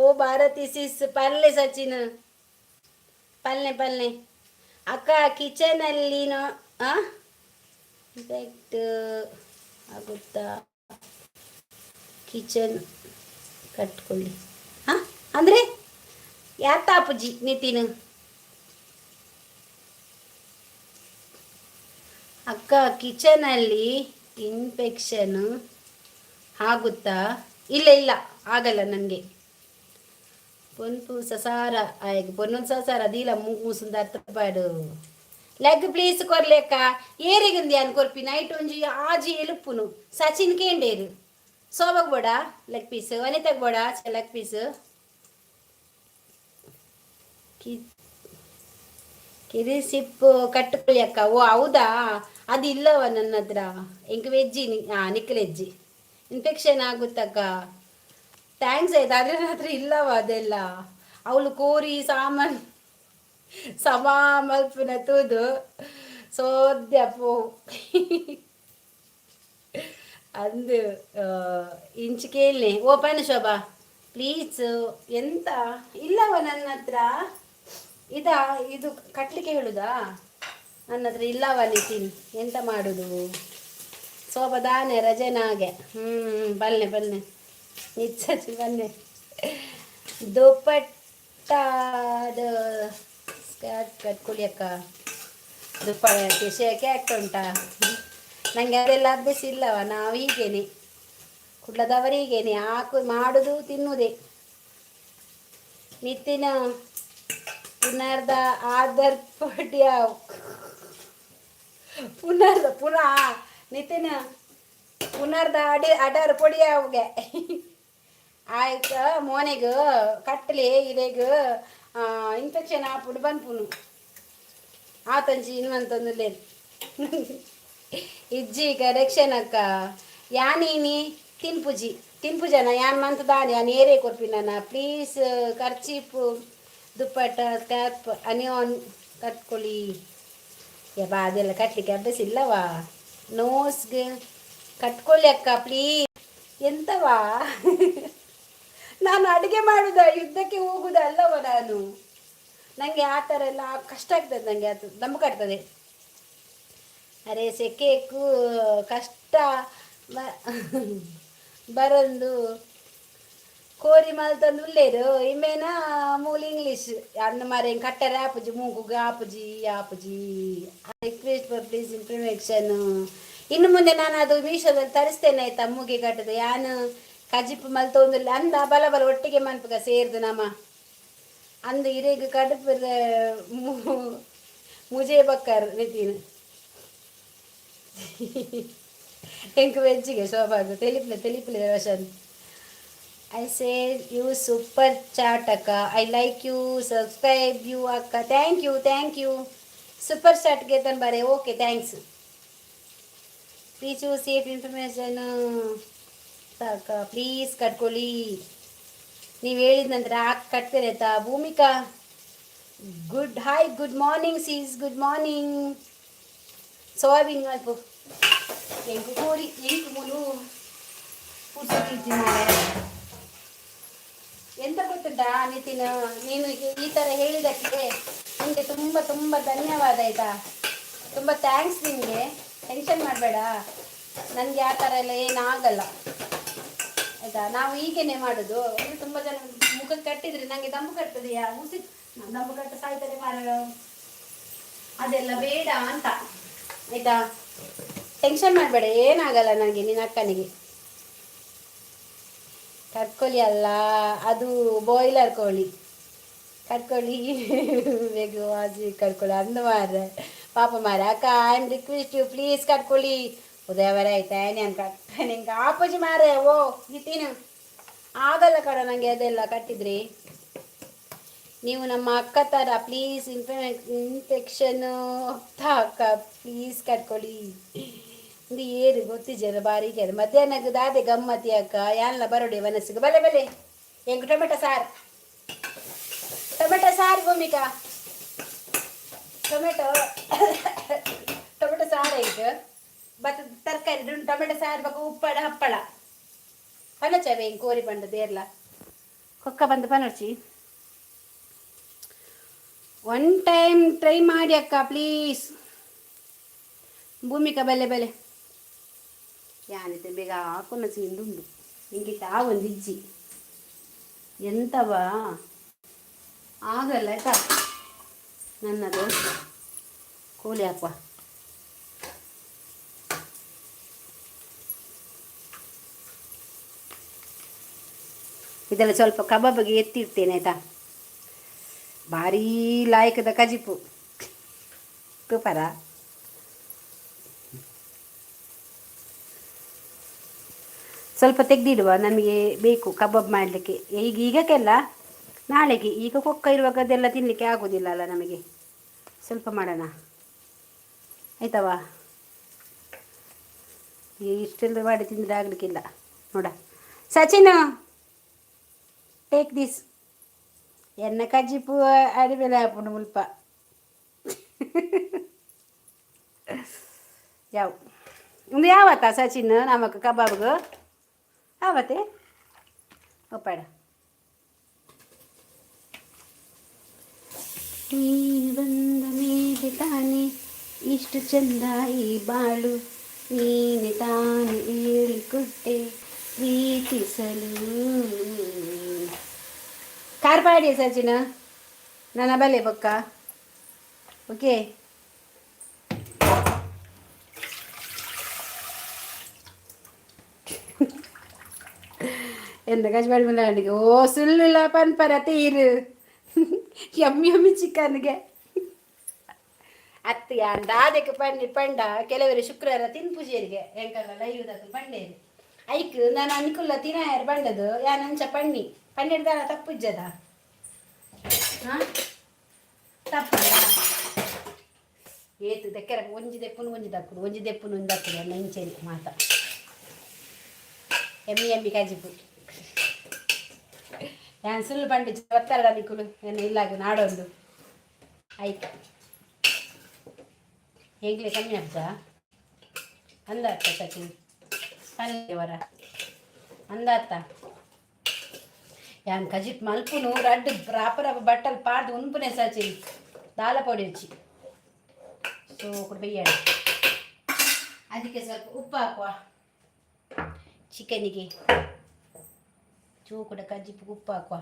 ಓ ಭಾರತಿ ಸಿಸ್ ಪಲ್ಲೆ ಸಚಿನ್ ಪಲ್ಲೆ ಪಲ್ಲೆ. ಅಕ್ಕ ಕಿಚನಲ್ಲಿ ನೋ ಆ ಇಫೆಕ್ಟ್ ಆಗುತ್ತಾ? ಕಿಚನ್ ಕಟ್ಕೊಳ್ಳಿ. ಹಾಂ ಅಂದರೆ ಯಾತಾಪುಜಿ ನಿತಿನ್. ಅಕ್ಕ ಕಿಚನಲ್ಲಿ ಇನ್ಫೆಕ್ಷನ್ ಆಗುತ್ತಾ? ಇಲ್ಲ ಇಲ್ಲ, ಆಗಲ್ಲ ನನಗೆ. ಪೊನ್ಪು ಸಸಾರ ಆಯ್ತು, ಪೊನ್ನೊಂದು ಸಸಾರ ದೀಲ ಮೂಸುಂದ ಅರ್ಥ ಪಾಡು. ಲೆಗ್ ಪ್ಲೀಸ್ ಕೊರ್ಲೆಕ್ಕ. ಏರಿಗಂದಿ ಅನ್ ಕೊರ್ಪಿ? ನೈಟ್ ಒಂಜಿ ಆಜಿ ಎಲುಪ್ಪುನು. ಸಚಿನ್ ಕೇಂಡೇರು. ಸೋಬಗ್ ಬೋಡ ಲೆಗ್ ಪೀಸ್? ವನಿತಗ್ ಬೋಡ ಲೆಗ್ ಪೀಸ್? ಕಿ ಕಿರಿಸಿಪ್ಪು ಕಟ್ಟುಕೊಳ್ಳಿ ಅಕ್ಕ. ಓ ಹೌದಾ? ಅದು ಇಲ್ಲವ ನನ್ನ ಹತ್ರ. ಇಂಕ್ ವೆಜ್ಜಿ ಹಾಂ ನಿಕ್ಕಲೆಜ್ಜಿ ಇನ್ಫೆಕ್ಷನ್ ಆಗುತ್ತಕ್ಕ. Thanks ಆಯ್ತು, ಆದರೆ ನನ್ನ ಹತ್ರ ಇಲ್ಲವ ಅದೆಲ್ಲ. ಅವಳು ಕೋರಿ ಸಾಮಾನು ಸಮಾ ಮಲ್ಪುನ ತೂದು ಸೋದ್ಯ ಪೋ ಅಂದು ಇಂಚು ಕೇಳನೆ. Open Shobha please. ಎಂತ ಇಲ್ಲವ ನನ್ನ ಹತ್ರ? ಇದಾ ಇದು ಕಟ್ಟಲಿಕ್ಕೆ ಹೇಳುದಾ? ನನ್ನ ಹತ್ರ ಇಲ್ಲವ ನಿತಿನ್, ಎಂತ ಮಾಡುದು? ಸೋಬದಾನೆ ರಜೆನಾಗೆ. ಹ್ಞೂ, ಬಲ್ಲೆ ಬಲ್ಲೆ ನಿಚ್ಚಿ ಬನ್ನಿ. ದುಪ್ಪಟ್ಟಾದ ಸ್ಕರ್ಟ್ ಕಟ್ಕೊಳ್ಳಿ ಅಕ್ಕ. ದುಪ್ಪಟ್ಟೆ ಶೆಕೆ ಆಗ್ತಾ ಉಂಟಾ? ನನಗೆ ಅದೆಲ್ಲ ಅಭ್ಯಾಸ ಇಲ್ಲವ. ನಾವು ಹೀಗೇನೆ, ಕುಡ್ಲದವರು ಹೀಗೇನೆ, ಹಾಕು ಮಾಡುದು, ತಿನ್ನುವುದೇ. ನಿತಿನ ಪುನರ್ದ ಆದರ್ ಪಡ್ಯ ಪುನರ್ದ ಪುನಃ ನಿತಿನ ಪುನರ್ದ ಅಡಿ ಅಡರ್ ಪೊಡಿ ಅವುಗೆ ಆಯ್ತು. ಮೋನೆಗ್ ಕಟ್ಟಲೆ ಇರೆಗ್ ಇನ್ಫೆಕ್ಷನ್ ಆಪುಡು ಬನ್ಪುನು. ಆತಂಚಿ ಇನ್ವಂತಂದು ಇಜ್ಜಿ ಕರೆಕ್ಷನ್ ಅಕ್ಕ. ಯಾನೀನಿ ತಿನ್ಪುಜಿ ತಿನ್ಪುಜನ ಯಾನ್ ಮಂತ್ ದಾನಿ ಯಾನ್ ಏರೇ ಕೊರ್ಪಿನ. Please kerchief dupatta ಸ್ಕ್ಯಾಪ್ anion ಕಟ್ಕೊಳ್ಳಿ. ಯಬ್ಬಾ, ಅದೆಲ್ಲ ಕಟ್ಟಲಿಕ್ಕೆ ಅಭ್ಯಾಸ ಇಲ್ಲವಾ. ನೋಸ್ಗೆ ಕಟ್ಕೊಳ್ಳಿ ಅಕ್ಕ ಪ್ಲೀಸ್. ಎಂತವಾ, ನಾನು ಅಡುಗೆ ಮಾಡುದ, ಯುದ್ಧಕ್ಕೆ ಹೋಗುದ ಅಲ್ಲವ ನಾನು. ನನಗೆ ಆ ಥರ ಎಲ್ಲ ಕಷ್ಟ ಆಗ್ತದೆ ನನಗೆ, ಅದು ದಮ್ಮು ಕಟ್ತದೆ. ಅರೆ, ಸೆಕೆಗೂ ಕಷ್ಟ ಬರಂದು ಕೋರಿ ಮಲ್ತಂದು ಉಲ್ಲೇರು ಇಮ್ಮೇನ ಮೂಲ ಇಂಗ್ಲೀಷ್ ಅನ್ನ ಮಾರೆ ಕಟ್ಟರೆ ಆಪುಜಿ ಮೂಗುಗ ಆಪುಜಿ ಆಪುಜಿ. Request for please improvisation. ಇನ್ನು ಮುಂದೆ ನಾನು ಅದು ಮೀಶೋದಲ್ಲಿ ತರಿಸ್ತೇನೆ, ಆಯ್ತಾ? ಮೂಗಿ ಕಟ್ಟದು ಯಾನು ಕಜಿಪು ಮಲ್ತೊಂದಿಲ್ಲ ಅಂದ ಬಲ ಬಲ ಒಟ್ಟಿಗೆ ಮನ್ಪುಗ ಸೇರ್ದು ನಮ್ಮ ಅಂದು ಇರೆಗ್ ಕಡುಪು ಮುಜೆ ಬಕ್ಕರ್. ನಿತಿನ್ ಎಂಕ್ ವೆಜ್ಜಿಗೆ ಶೋಭಾಗು ತೆಲಿಪ್ಲೆ ತೆಲಿಪ್ಲೆ. Roshan, I say you super chat ಅಕ್ಕ. I like you, subscribe you ಅಕ್ಕ. Thank you, thank you. Super ಚಾಟ್ಗೆ ತನ್ ಬಾರೆ. Okay, thanks. Please safe information ಅಕ್ಕ, ಪ್ಲೀಸ್ ಕಟ್ಕೊಳ್ಳಿ. ನೀವು ಹೇಳಿದ ನಂತರ ಹಾಕಿ ಕಟ್ತೇನೆ, ಆಯ್ತಾ? Bhoomika, good, hi, good morning sis, good morning. Soybean ಅಲ್ಪ ಎಂಕು ಕೋರಿ ಎಂಕು ಮೂಲು ಪುರ್ಸೊತ್ತಿಜ್ಜಿ ಮಾರ್ರೆ. ಎಂತ ಗೊತ್ತುಂಟಾ ನಿತಿನ್, ನೀನು ಈ ಥರ ಹೇಳಿದ್ದಕ್ಕೆ ನಿಮಗೆ ತುಂಬ ತುಂಬ ಧನ್ಯವಾದ, ಆಯಿತಾ? ತುಂಬ thanks ನಿನಗೆ. ಟೆನ್ಷನ್ ಮಾಡಬೇಡ, ನನಗೆ ಆ ಥರ ಎಲ್ಲ ಏನಾಗಲ್ಲ, ಆಯಿತಾ? ನಾವು ಹೀಗೇನೆ ಮಾಡೋದು. ಅಂದರೆ ತುಂಬ ಜನ ಮುಖಕ್ಕೆ ಕಟ್ಟಿದರೆ ನನಗೆ ದಮ್ಮು ಕಟ್ತದೆಯಾ? ಉಸಿ ದಮ್ಮು ಕಟ್ಟ ಸಾಯ್ತಾರೆ ಮಾರ. ಅದೆಲ್ಲ ಬೇಡ ಅಂತ, ಆಯಿತಾ? ಟೆನ್ಷನ್ ಮಾಡಬೇಡ, ಏನಾಗಲ್ಲ ನನಗೆ. ನಿನ್ನ ಅಕ್ಕನಿಗೆ ಕಟ್ಕೊಳ್ಳಿ ಅಲ್ಲ, ಅದು ಬಾಯ್ಲರ್ ಕೋಳಿ ಕಟ್ಕೊಳ್ಳಿ. ಬೇಗ ವಾಸಿ ಕಟ್ಕೊಳ್ಳಿ ಅಂದು ಮಾರ್ರೆ. ಪಾಪ ಮಾರ್ರೆ. ಅಕ್ಕ, I am request you, please ಕಟ್ಕೊಳ್ಳಿ. ಉದಯವರೇ ಆಯ್ತಾ? ನಾನು ಕಟ್ ನಿಂಗೆ ಆಪೋಜಿ ಮಾರೆ. ಓ ನಿತಿನ್, ಆಗಲ್ಲ ಕಣ ನನಗೆ ಅದೆಲ್ಲ ಕಟ್ಟಿದ್ರಿ. ನೀವು ನಮ್ಮ ಅಕ್ಕ ಥರ. ಪ್ಲೀಸ್ ಇನ್ಫೆಕ್ಷನ್ ಅಕ್ಕ, ಪ್ಲೀಸ್ ಕಟ್ಕೊಳ್ಳಿ. ಒಂದು ಏರು ಗೊತ್ತಿಜಲ್ಲ ಬಾರಿ ಕೇರು. ಮಧ್ಯಾಹ್ನಕ್ಕೆ ದಾದೆ ಗಮ್ಮತಿ ಅಕ್ಕ? ಯಾನ್ಲ ಬರೋಡೆ ಮನಸ್ಸಿಗೆ. ಬಲೆ ಬಲೆ ಎಂಕ್ ಟೊಮೆಟೊ ಸಾರು, ಟೊಮೆಟೊ ಸಾರು. ಭೂಮಿಕಾ, ಟೊಮೆಟೊ ಟೊಮೆಟೊ ಸಾರು ಎಂಕ್ ಬತ್ತ ತರಕಾರಿ ಟೊಮೆಟೊ ಸಾರು ಬೊಕ ಉಪ್ಪಡ ಹಪ್ಪಳ ಪನಚವೆ. ಎಂಕ್ ಕೋರಿ ಪಂಡ ದೇರ್ಲ ಕೊಕ್ಕ ಬಂದು ಪನರ್ಚಿ. ಒನ್ ಟೈಮ್ ಟ್ರೈ ಮಾಡಿ ಅಕ್ಕ ಪ್ಲೀಸ್. ಭೂಮಿಕಾ, ಬೆಲೆ ಬೆಲೆ ಯಾನಿತೆ ಬೇಗ ಹಾಕುನ ಉಂಡು ನಿಂಗೆ ಒಂದು ಇಜ್ಜಿ ಎಂತವ ಆಗಲ್ಲ, ಆಯ್ತಾ? ನನ್ನದು ಕೋಳಿ ಹಾಕುವ. ಇದೆಲ್ಲ ಸ್ವಲ್ಪ ಕಬಾಬಿಗೆ ಎತ್ತಿಡ್ತೇನೆ, ಆಯ್ತಾ? ಭಾರೀ ಲಾಯಕದ ಕಜಿಪು ತೂಪರ. ಸ್ವಲ್ಪ ತೆಗೆದಿಡುವ, ನಮಗೆ ಬೇಕು ಕಬಾಬ್ ಮಾಡಲಿಕ್ಕೆ. ಈಗ ಈಗಕ್ಕೆಲ್ಲ ನಾಳೆಗೆ. ಈಗ ಕೊಕ್ಕ ಇರುವಾಗ ಅದೆಲ್ಲ ತಿನ್ನಲಿಕ್ಕೆ ಆಗೋದಿಲ್ಲ ಅಲ್ಲ ನಮಗೆ. ಸ್ವಲ್ಪ ಮಾಡೋಣ, ಆಯ್ತವಾ? ಇಷ್ಟೆಲ್ಲ ಮಾಡಿ ತಿಂದರೆ ಆಗಲಿಕ್ಕಿಲ್ಲ ನೋಡ. Sachin, take this. ಎನ್ನ ಕಜ್ಜಿಪು ಅಡಿಬೇಲೆ ಹಾಪುಂಡು ಮುಲ್ಪ. ಯಾವ ಒಂದು ಯಾವತ್ತ ಸಚಿನ್ ನಮಕ್ ಕಬಾಬ್ಗೆ ಆವತ್ತೆ ಒಪ್ಪಾಡ. ನೀನು ಬಂದ ಮೇಲೆ ತಾನೇ ಇಷ್ಟು ಚಂದ ಈ ಬಾಳು. ನೀನೆ ತಾನೆ ಹೇಳಿಕೊಟ್ಟೆ ಪ್ರೀತಿಸಲು. ಕಾರ್ಪಾಡಿ ಸಚಿನ ನನ್ನ ಬಲೆ ಬೊಕ್ಕ. ಓಕೆ, ಎಂತ ಕಜ್ಬಾಡಿ ಮೇಲೆ. ಓ, ಸುಳ್ಳುಲ್ಲ ಪನ್ಪರ ತೀರು. ಯಮ್ಮಿ ಯಮ್ಮಿ ಚಿಕನ್ಗೆ ಅತ್ತು ಯಾನ್ ದಾದಕ್ಕೆ ಪಂಡಿ ಪಂಡ, ಕೆಲವರು ಶುಕ್ರವಾರ ತಿನ್ಪುಜೇರಿಗೆ ಎಂಕಲ್ಲ ಲೈವ್ ಪಂಡೇರಿ. ಐಕ್ ನಾನು ಅನ್ಕುಲ್ಲ ತಿನಾಯರ್ ಬಂಡದು. ಯಾನ್ ಅಂಚ ಪಣ್ಣಿ ಪನ್ನೆರಡು ತಪ್ಪುಜ್ಜದ? ಹಾ, ತಪ್ಪಲ್ಲ. ಏತು ದಕ್ಕೆರ ಒಂಜಿ ದೆಪ್ಪುನು ಒಂಜಿ ದಕ್ಕುಡು, ಒಂಜಿ ದೆಪ್ಪುನು ಒಂಜಿ ದಕ್ಕುಡು ಅನ್ನ ಇಂಚೆನೆ ಮಾತ. ಎಮ್ಮಿ ಎಮ್ಮಿ ಕಜಿಪು. ಯಾನ್ ಸುಳ್ಳು ಪಂಡಿ ಬತ್ತಾರ ನಿಕುಲು ಎನ್ನ ಇಲ್ಲಾಗ ನಾಡೊಂದು. ಐಕ್ ಹೇಗ್ಲೆ ಕಮ್ಮಿ ಆಗ್ತಾ ಅಂದಾತ ಸಚಿನ್ ಪಲ್ಲೆವರ ಅಂದಾತ. ಯಾನ್ ಕಜಿಪ್ ಮಲ್ಪುನು ರಡ್ಡ್ ಪ್ರಾಪರ ಬಟ್ಟಲ್ ಪಾಡ್ದು ಉನ್ಪುನೆ ಸಚಿನ್. ದಾಲ ಪೊಡಿ ಹಚ್ಚಿ ಸೊ ಕುಡ್ ಬೆಯ್ಯಾಡ. ಅದಕ್ಕೆ ಸ್ವಲ್ಪ ಉಪ್ಪು ಹಾಕುವ ಚಿಕನಿಗೆ. ಚೂಕುಡ ಕಜ್ಜಿಪ್ಪು ಉಪ್ಪು ಹಾಕುವ.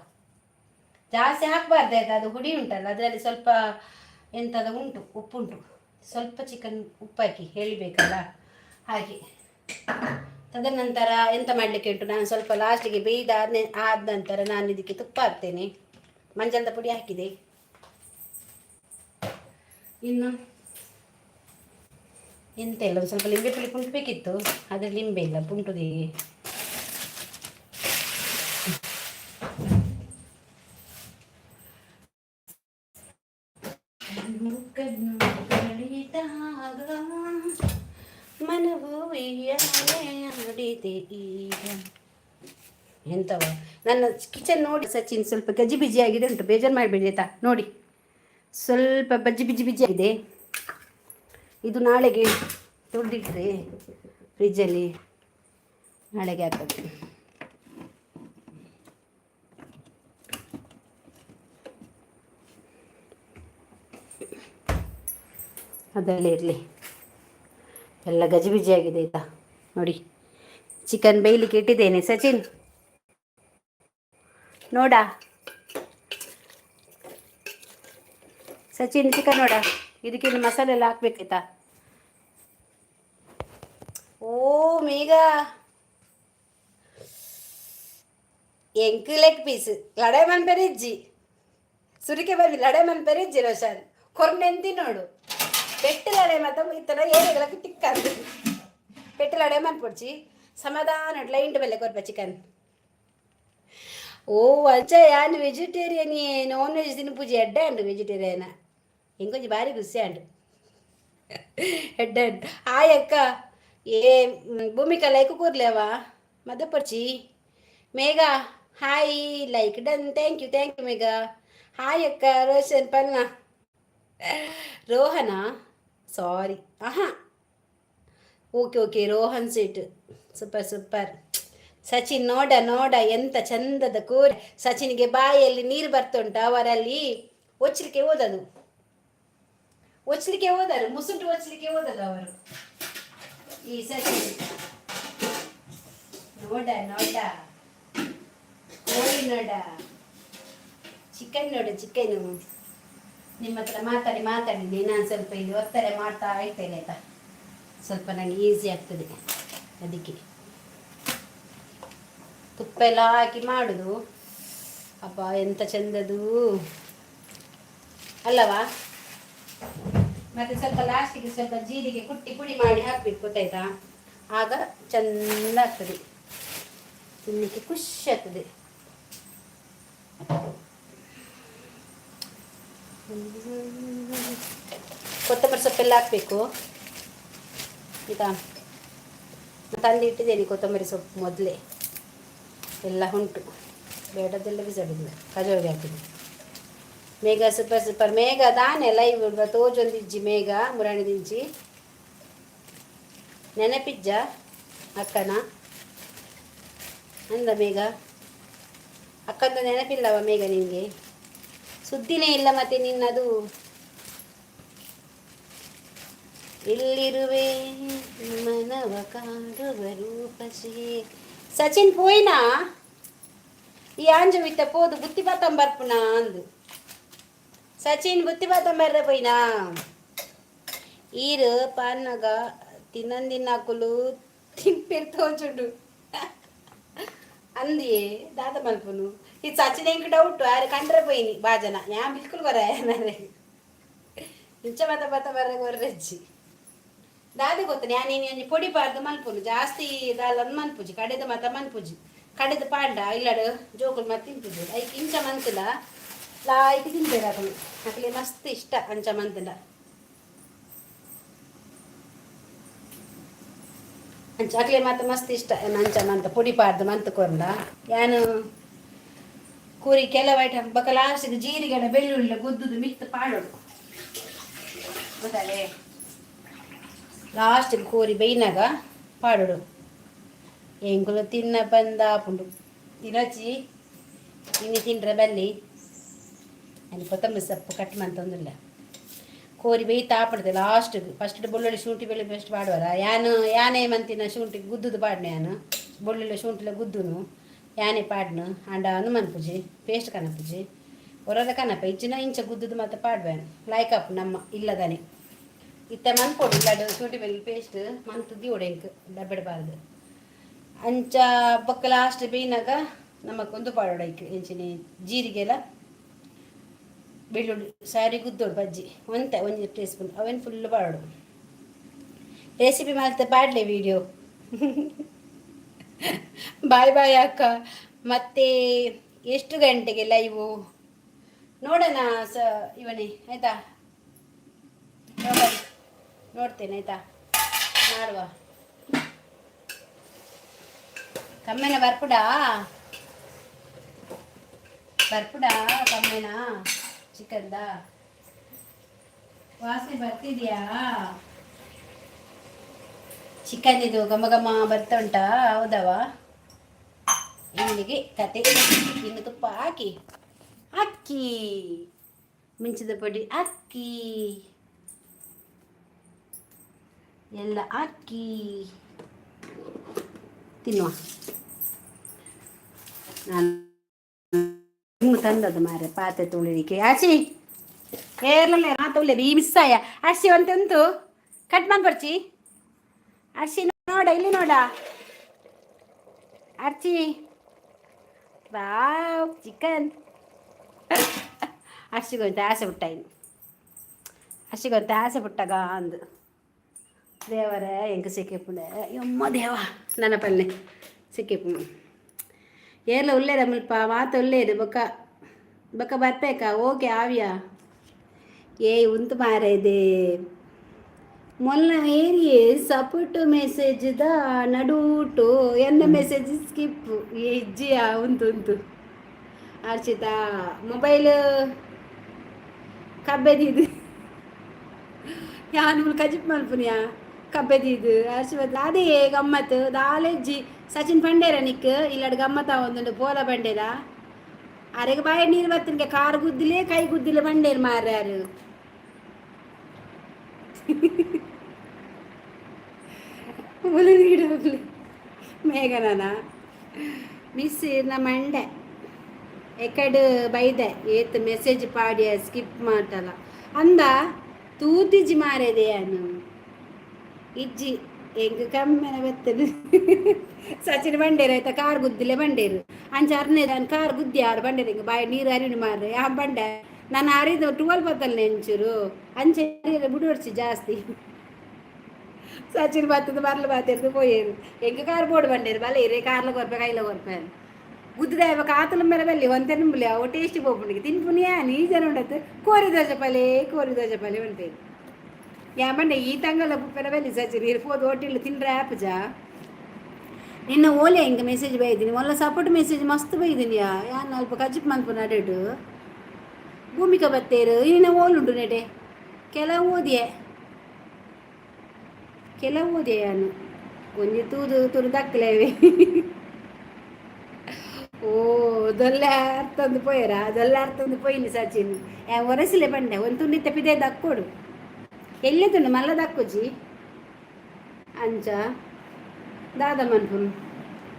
ಜಾಸ್ತಿ ಹಾಕಬಾರ್ದು ಆಯ್ತಾ? ಅದು ಹುಡಿ ಉಂಟಲ್ಲ, ಅದರಲ್ಲಿ ಸ್ವಲ್ಪ ಎಂಥದ ಉಂಟು, ಉಪ್ಪುಂಟು. ಸ್ವಲ್ಪ ಚಿಕನ್ ಉಪ್ಪು ಹಾಕಿ ಹೇಳಬೇಕಲ್ಲ ಹಾಗೆ. ತದನಂತರ ಎಂತ ಮಾಡಲಿಕ್ಕೆ ಉಂಟು, ನಾನು ಸ್ವಲ್ಪ ಲಾಸ್ಟಿಗೆ ಬೇಯ್ದಾದ ಆದ ನಂತರ ನಾನು ಇದಕ್ಕೆ ತುಪ್ಪ ಹಾಕ್ತೇನೆ. ಮಂಜಲ್ದ ಪುಡಿ ಹಾಕಿದೆ. ಇನ್ನು ಎಂತ ಇಲ್ಲ. ಒಂದು ಸ್ವಲ್ಪ ಲಿಂಬೆ ಪುಳಿ ಪುಂಟು ಬೇಕಿತ್ತು, ಆದರೆ ಲಿಂಬೆ ಇಲ್ಲ ಪುಂಟುದು ಹೀಗೆ. ಕಣ್ಣು ಕಳೆದಾಗ ಮನವು ಉಯ್ಯಾಲೆ ಆಡಿದೆ ಈಗ. ಎಂತವ ನನ್ನ ಕಿಚನ್ ನೋಡಿ ಸಚಿನ್. ಸ್ವಲ್ಪ ಗಜಿ ಬಿಜಿ ಆಗಿದೆ ಉಂಟು, ಬೇಜಾರು ಮಾಡಬೇಡಿ ಆಯ್ತಾ? ನೋಡಿ, ಸ್ವಲ್ಪ ಬಜ್ಜಿ ಬಿಜಿ ಬಿಜಿ ಆಗಿದೆ. ಇದು ನಾಳೆಗೆ ತುಳಿದಿಟ್ರೆ ಫ್ರಿಜ್ಜಲ್ಲಿ ನಾಳೆಗೆ ಆಗ್ತದೆ. ಅದಲ್ಲೇ ಇರಲಿ. ಎಲ್ಲ ಗಜಿಬಿಜಿ ಆಗಿದೆ ಆಯ್ತಾ? ನೋಡಿ, ಚಿಕನ್ ಬೇಯಲಿಕ್ಕೆ ಇಟ್ಟಿದ್ದೇನೆ. ಸಚಿನ್ ನೋಡ, ಸಚಿನ್, ಚಿಕನ್ ನೋಡ. ಇದಕ್ಕೆ ಇನ್ನು ಮಸಾಲೆ ಎಲ್ಲ ಹಾಕ್ಬೇಕಾಯ್ತಾ? ಓ ಮೇಘ, ಎಂಕ್ ಲೆಗ್ ಪೀಸ್ ಲಡಾಯಿ ಮನ್ಪೆರೆ ಇಜ್ಜಿ. ಸುರಿಕೆ ಬಂದಿ ಲಡಾಯಿ ಮನ್ಪೆರೆ ಇಜ್ಜಿ. ರೋಷನ್ ಕೊರ್ನೆಂತಿ ನೋಡು. ಪೆಟ್ಟು ಲಡಾಯಿ ಮಾತ ಇತ್ತನ ಏರಿಗಳ ತಿಕ್ಕಂದು. ಪೆಟ್ಟು ಲಡಾಯಿ ಮನ್ಪೊಡ್ಚಿ, ಸಮಾಧಾನ ಲೈಂಟ್ ಬೆಲೆ ಕೊರ್ಪ ಚಿಕನ್. ಓ ಅಂಚ, ಯಾನ್ ವೆಜಿಟೇರಿಯನ್, ನಾನ್ ವೆಜ್ ತಿನ್ಪುಜಿ. ಎಡ್ಡೆ ಉಂಡು ವೆಜಿಟೇರಿಯನ್. ಇಂಕೊಂಚ ಭಾರಿ ಖುಷಿ ಉಂಡು. ಎಡ್ಡೆ ಉಂಡು. ಹಾಯ್ ಅಕ್ಕ. ಏ Bhoomika, like ಕೂರ್ಲೇವಾ ಮದಪರ್ಚಿ. Megha hi, like done. Thank you, thank you Megha. Hi ಅಕ್ಕ. ರೋಷನ್ ಪಲ್ನ ರೋಹನ, ಸಾರಿ. ಆಹಾ, okay okay. Rohan seat, super super. Sachin ನೋಡ ನೋಡ, ಎಂತ ಚಂದದ ಕೋರಿ. ಸಚಿನ್ಗೆ ಬಾಯಲ್ಲಿ ನೀರು ಬರ್ತುಂಟು. ಅವರಲ್ಲಿ ಒಚ್ಚಲಿಕ್ಕೆ ಹೋದದು, ಒಚ್ಚಲಿಕ್ಕೆ ಹೋದರು, ಮುಸುಂಟು ಒಚ್ಚಲಿಕ್ಕೆ ಹೋದದು ಅವರು. ಈ ಸಚಿನ್ ನೋಡ ನೋಡ, ಕೋಳಿ ನೋಡ, ಚಿಕನ್ ನೋಡು, ಚಿಕನು. ನಿಮ್ಮ ಹತ್ರ ಮಾತಾಡಿ ಮಾತಾಡಿ ನಾನು ಸ್ವಲ್ಪ ಇಲ್ಲಿ ಒತ್ತಾರೆ ಮಾಡ್ತಾ ಇರ್ತೇನೆ ಆಯ್ತಾ? ಸ್ವಲ್ಪ ನನಗೆ ಈಸಿ ಆಗ್ತದೆ ಅದಕ್ಕೆ. ತುಪ್ಪ ಎಲ್ಲ ಹಾಕಿ ಮಾಡುದು. ಅಪ್ಪ, ಎಂತ ಚಂದದು ಅಲ್ಲವಾ? ಮತ್ತೆ ಸ್ವಲ್ಪ ಲಾಸ್ಟಿಗೆ ಸ್ವಲ್ಪ ಜೀರಿಗೆ ಕುಟ್ಟಿ ಪುಡಿ ಮಾಡಿ ಹಾಕ್ಬೇಕು, ಗೊತ್ತಾಯ್ತಾ? ಆಗ ಚಂದ ಆಗ್ತದೆ, ತಿನ್ನಲಿಕ್ಕೆ ಖುಷಿ ಆಗ್ತದೆ. ಕೊತ್ತಂಬರಿ ಸೊಪ್ಪೆಲ್ಲ ಹಾಕಬೇಕು ಆಯಿತಾ? ತಂದಿಟ್ಟಿದ್ದೇನೆ ಕೊತ್ತಂಬರಿ ಸೊಪ್ಪು ಮೊದಲೇ. ಎಲ್ಲ ಉಂಟು, ಬೇಡದೆಲ್ಲ ಬಿಸಾಡಿದ್ವಿ, ಕಜೋಗೆ ಹಾಕಿದ್ವಿ. ಮೇಘ ಸೂಪರ್ ಸೂಪರ್. ಮೇಘ ದಾನೆ ಲೈವ್ ತೋಜೊಂದಿಜ್ಜಿ. ಮೇಘ ಮುರಾಣಿ ದಿಂಚಿ ನೆನಪಿಜ್ಜ ಅಕ್ಕನ ಅಂದ ಮೇಘ. ಅಕ್ಕಂದು ನೆನಪಿಲ್ಲವ ಮೇಘ ನಿನಗೆ? ಸುದ್ದಿನೇ ಇಲ್ಲ ಮತ್ತೆ ನಿನ್ನದು. ಎಲ್ಲಿರುವೆ, ಮನವ ಕಾಡುವ ರೂಪಸಿ? ಸಚಿನ್ ಪೋಯಿನಾ? ಈ ಆಂಜು ಇತ್ತ ಪೋದು ಬುತ್ತಿ ಬರ್ಪುನಾ ಅಂದು. ಸಚಿನ್ ಬುತ್ತಿ ಬರ್ರೆ ಪೋಯಿನಾ? ಈರು ಪಾನ್ನಗ ತಿನ್ನಂದಿನಾಕುಲು ತಿನ್ಪೇರ್ ತೋಜುಂಡು ಅಂದಿಯೇ. ದಾದ ಮಲ್ಪುನು? ಈ ಸಚಿನ್ ಎಂಕ್ ಡೌಟ್. ಆರು ಕಂಡ್ರೆ ಪೋಯಿನಿ ಬಾಜನ. ಯಾನ್ ಬಿಲ್ಕುಲ್ ಕೊರ ಇಂಚ ಬತ್ತ ಬತ್ತ ಬರ್ರೆ ಕೊರ್ರೆಜ್ಜಿ. ದಾದೆ ಗೊತ್ತ, ಯಾನ್ ಇನಿ ಒಂಜಿ ಪೊಡಿ ಪಾಡ್ದು ಮಲ್ಪುನು. ಜಾಸ್ತಿ ದಾಲ ಮನ್ಪುಜಿ, ಕಡೆದ ಮಾತ ಮನ್ಪುಜಿ. ಕಡೆದ ಪಾಂಡ ಇಲ್ಲಡ್ ಜೋಕುಲು ಮತ್ತೆ ತಿನ್ಪುಜಿ. ಐಕ್ ಇಂಚ ಮಂತುಂಡ ಲಾಯ್ಕ್ ತಿನ್ಪೇರು ಅಕುಲು. ಅಕುಲೆ ಮಸ್ತ್ ಇಷ್ಟ ಅಂಚ ಮಂತುಂಡ. ಅಂಚ ಅಕ್ಲೆ ಮಾತ ಮಸ್ತ್ ಇಷ್ಟ ಅಂಚ ಮಂತ ಪೊಡಿ ಪಾಡ್ದು ಮಂತ್ ಕೊರ್ಂಡ. ಯಾನು ಕೂರಿ ಕೆಲವು ಐಟಮ್ ಬೊಕ ಲಾಸ್ಟಿಗೆ ಜೀರಿಗೆಡ ಬೆಳ್ಳುಳ್ಳಿ ಗುದ್ದುದು ಮಿಕ್ತ್ ಪಾಡೋಡು, ಗೊತ್ತಾಲೆ? ಲಾಸ್ಟಿಗೆ ಕೋರಿ ಬೇಯ್ನಾಗ ಪಾಡೋಡು. ಎಂಕುಲು ತಿನ್ನ ಬಂದಾಪುಂಡು. ತಿನಚಿ, ಇನಿ ತಿಂಡ್ರೆ ಬಲ್ಲಿ. ಅಲ್ಲಿ ಕೊತ್ತಂಬರಿ ಸೊಪ್ಪು ಕಟ್ ಮಂತೊಂದುಲ್ಲ. ಕೋರಿ ಬೇಯ್ತಾ ಆಪಡ್ದೆ ಲಾಸ್ಟಿಗೆ. ಫಸ್ಟ್ ಬೆಳ್ಳುಳ್ಳಿ ಶುಂಠಿ ಬೆಳ್ಳುಳ್ಳಿ ಪೇಸ್ಟ್ ಪಾಡುವರ. ಯಾನು ಯಾನೇ ಮಂತಿನ ಶುಂಠಿ ಗುದ್ದುದು ಪಾಡ್ನೆ. ಯಾನು ಬೆಳ್ಳುಳ್ಳಿ ಶುಂಠಿಲ ಗುದ್ದುನು ಯಾನೇ ಪಾಡ್ನು. ಅಂಡ ಅನು ಮನ್ಪುಜಿ, ಪೇಸ್ಟ್ ಕನಪುಜಿ. ಹೊರದ ಕನಪ ಇಜ್ಜಿನ ಇಂಚ ಗುದ್ದುದು ಮತ್ತೆ ಪಾಡ್ವೆ. ಲೈಕ್ ಅಪ್ ನಮ್ಮ ಇಲ್ಲದನೆ ಇತ್ತೆ ಮನ್ಪೊಡು. ಇಲ್ಲಡ್ ಶುಂಠಿ ಬೆಳ್ಳುಳ್ಳಿ ಪೇಸ್ಟ್ ಮಂತ್ ದಿವೊಡು ಎಂಕ್ ಡಬ್ಬೆಡ್ ಅಂಚ. ಬೊಕ್ಕ ಲಾಸ್ಟ್ ಬೇಯ್ನಾಗ ನಮಕ್ ಒಂದು ಪಾಡೋಡು ಐಕ್ ಎಂಚಿನಿ ಜೀರಿಗೆಲ ಬೆಳ್ಳುಳ್ಳಿ ಸಾರಿ ಗುದ್ದೋಡು ಬಜ್ಜಿ ಒಂತೆ ಒಂಜಿ ಟೀ ಸ್ಪೂನ್ ಅವೇನು ಫುಲ್ ಪಾಡೋಡು. ರೆಸಿಪಿ ಮಲ್ತೆ ಪಾಡ್ಲೆ ವಿಡಿಯೋ. ಬಾಯ್ ಬಾಯ್ ಅಕ್ಕ. ಮತ್ತೆ ಎಷ್ಟು ಗಂಟೆಗೆ ಲೈವು ನೋಡೋಣ ಸ ಇವನೇ, ಆಯ್ತಾ? ನೋಡ್ತೇನೆ, ಆಯ್ತಾ? ಮಾಡುವ. ಕಮ್ಮೆನ ಬರ್ಪುಡಾ? ಬರ್ಪುಡಾ ಕಮ್ಮೆನ? ಚಿಕನ್ದ ವಾಸನೆ ಬರ್ತಿದ್ಯಾ? ಚಿಕನ್ ಇದು ಘಮ ಘಮ ಬರ್ತಾ ಉಂಟಾ? ಹೌದವ? ಇಲ್ಲಿಗೆ ಕತೆ. ಇನ್ನು ತುಪ್ಪ ಹಾಕಿ, ಅಕ್ಕಿ ಮಿಂಚಿದ ಪೊಡಿ ಅಕ್ಕಿ ಎಲ್ಲ ಹಾಕಿ ತಿನ್ನುವ. ನಾನು ತಂದದ್ದು ಮಾರೆ ಪಾತ್ರೆ ತೊಳಿಲಿಕ್ಕೆ. ಆಚಿ ಏರ್ಲಲ್ಲ ಮಾತುಲ್ಲೆ ಈ ಮಿಸ್ ಆಯ. ಅರ್ಶಿ ಅಂತ ಉಂಟು, ಕಟ್ ಮಾಡ್ಬರ್ಚಿ. ಅರ್ಶಿ ನೋಡ, ಇಲ್ಲಿ ನೋಡ ಅರ್ಚಿ. ವಾವ್, ಚಿಕನ್! ಅರ್ಶಿಗೊಂತ ಆಸೆ ಹುಟ್ಟ ಇನ್ನು. ಅರ್ಶಿಗೊಂತ ಆಸೆ ಪುಟ್ಟಾಗ ಅಂದು. ದೇವರೇ, ಎಂಕ ಸಿಕ್ಕಿಪ್ಪುಂಡೆ. ಯಮ್ಮ ದೇವ, ನನ್ನ ಪಲ್ಲೆ ಸಿಕ್ಕಿಪ್ಪು. ಏರ್ಲ ಉಲ್ಲೇರ ಮುಲ್ಪ ಮಾತ ಉಲ್ಲೇರು. ಬೊಕ್ಕ ಬೊಕ್ಕ ಬರ್ಪೇಕ? ಓಕೆ ಆವ್ಯಾ. ಏಯ್, ಉಂತು ಮಾರೇದೆ. ಮೊಲ್ಲ ಏರಿಯೇ ಸಪೋರ್ಟ್ ಮೆಸೇಜ್ದ ನಡೂಟು ಎನ್ನ ಮೆಸೇಜ್ ಸ್ಕಿಪ್. ಇಜ್ಜಿಯಾ? ಉಂತು ಉಂತು. ಅರ್ಚಿತಾ ಮೊಬೈಲ್ ಕಬ್ಬೆದಿದ್ದು ಯಾನ್ ಕಜಿಪ್ ಮಲ್ಪುನಿಯಾ ಕಬ್ಬೆದಿದ್ದು ಅರ್ಚಿತ. ಅದೇ ಗಮ್ಮತ್ತು ದಾಲೆಜ್ಜಿ. ಸಚಿನ್ ಪಂಡೇರ ನಿಕ್ ಇಲ್ಲಡ್ ಗಮ್ಮತ್ತ ಒಂದುಂಡು ಪೋಲ ಬಂಡೇದ. ಅರೆಗೆ ಬಾಯ ನೀರು ಬತ್ತಿನಕ್ಕೆ ಕಾರು ಗುದ್ದಿಲೆ ಕೈ ಗುದ್ದಿಲೆ ಬಂಡೇರು ಮಾರ್ಯಾರು. ಮೇಘನಾನ ಮಿಸ್ ನಮ್ಮ ಮಂಡೆ ಎಕಡ್ ಬೈದೆ. ಏತ್ ಮೆಸೇಜ್ ಪಾಡ್ಯ, ಸ್ಕಿಪ್ ಮಾಡ್ತಲ್ಲ ಅಂದ. ತೂತಿಜಿ ಮಾರೇದೆ ಯಾನು. ಇಜ್ಜಿ, ಎಂಕ್ ಕಮ್ಮೆನ ಬತ್ತದು. ಸಚಿನ್ ಬಂಡೇರು ಆಯ್ತಾ? ಕಾರ್ ಗುದ್ದಿಲೆ ಬಂಡೇರು. ಅಂಚ ಅರ್ನೆ ನಾನು ಕಾರ್ ಗುದ್ದಿ ಆರು ಬಂಡೇರು. ಹಿಂಗೆ ಬಾಯಿ ನೀರು ಹರಿಣಿ ಮಾರ್ರೆ. ಆ ಬಂಡೆ ನಾನು ಹರಿದು ಟುವೆಲ್ ಬತ್ತಲ್ಲ ನೆಂಚೂರು. ಅಂಚೆ ಬಿಡುವರ್ಚಿ ಜಾಸ್ತಿ. ಸಚಿನ್ ಬತ್ತದ ಬರ್ಲ ಬಾತೆರ್ದು ಪೋಯೇರು. ಎಂಕ್ ಕಾರ್ ಬೋರ್ಡ್ ಬಂಡೇರು. ಬಲ್ಲ ಇರೇ ಕಾರ್ಲ ಕೊರ್ಪೆ ಕೈಲ ಕೊರ್ಪೆ ಗುದ್ದುದ ಕಾತಲ ಮೇಲೆ ಬಲ್ಲಿ ಒಂತೆ ನಂಬಲಿ. ಅವು ಟೇಸ್ಟಿ ಪೋಪುಂಡಿಗೆ ತಿನ್ಪುನಿಯಾ. ನೀ ಜನ ಉಂಡತ್ತು ಕೋರಿ ದೋಸೆ ಪಲೆ, ಕೋರಿ ದೋಸೆ ಪಲೆ ಉಂಟೇನು. ಯಾ ಬಂಡೆ ಈ ತಂಗಲ ಪುಪ್ಪೆನ ಬಲ್ಲಿ ಸಚಿನ್ ಇರ್ ಪೋದು ಹೋಟೆಲ್ ತಿಂಡ್ರೆ ಆಪುಜ. ನಿನ್ನ ಓಲೆ ಹಿಂಗೆ ಮೆಸೇಜ್ ಬೈದಿನಿ. ಒಲ್ಲ ಸಪೋರ್ಟ್ ಮೆಸೇಜ್ ಮಸ್ತ್ ಬೈದಿನಿ. ಯಾ ಯಾನ್ ಅಲ್ಪ ಕಜಿಪ್ ಮನ್ಪುನ ನಡೆಡು ಭೂಮಿಕಾ ಬತ್ತೇರು. ಇನ್ನ ಓಲುಂಡು ನೆಡೆ? ಕೆಲವು ಓದಿಯೆ, ಕೆಲವು ಓದಿಯೆ. ಯಾನು ಒಂಜಿ ತೂದು ತುರು ದಕ್ಕಲೇವೆ. ಓ ದೊಲ್ಲೆ ಅರ್ತಂದು ಪೋಯರ? ದೊಲ್ಲೆ ಅರ್ತಂದು ಪೋಯಿನಿ ಸಚಿನ್. ಒರೆಸಿಲೆ ಬಂಡೆ ಒಂದು ತುಂಡಿ ಪಿದೆ ದಕ್ಕೋಡು. ಎಲ್ಲಿದುಂಡು ಮಲ್ಲ ದಕ್ಕುಜಿ ಅಂಚ ದಾದ ಮನ್ಪುನು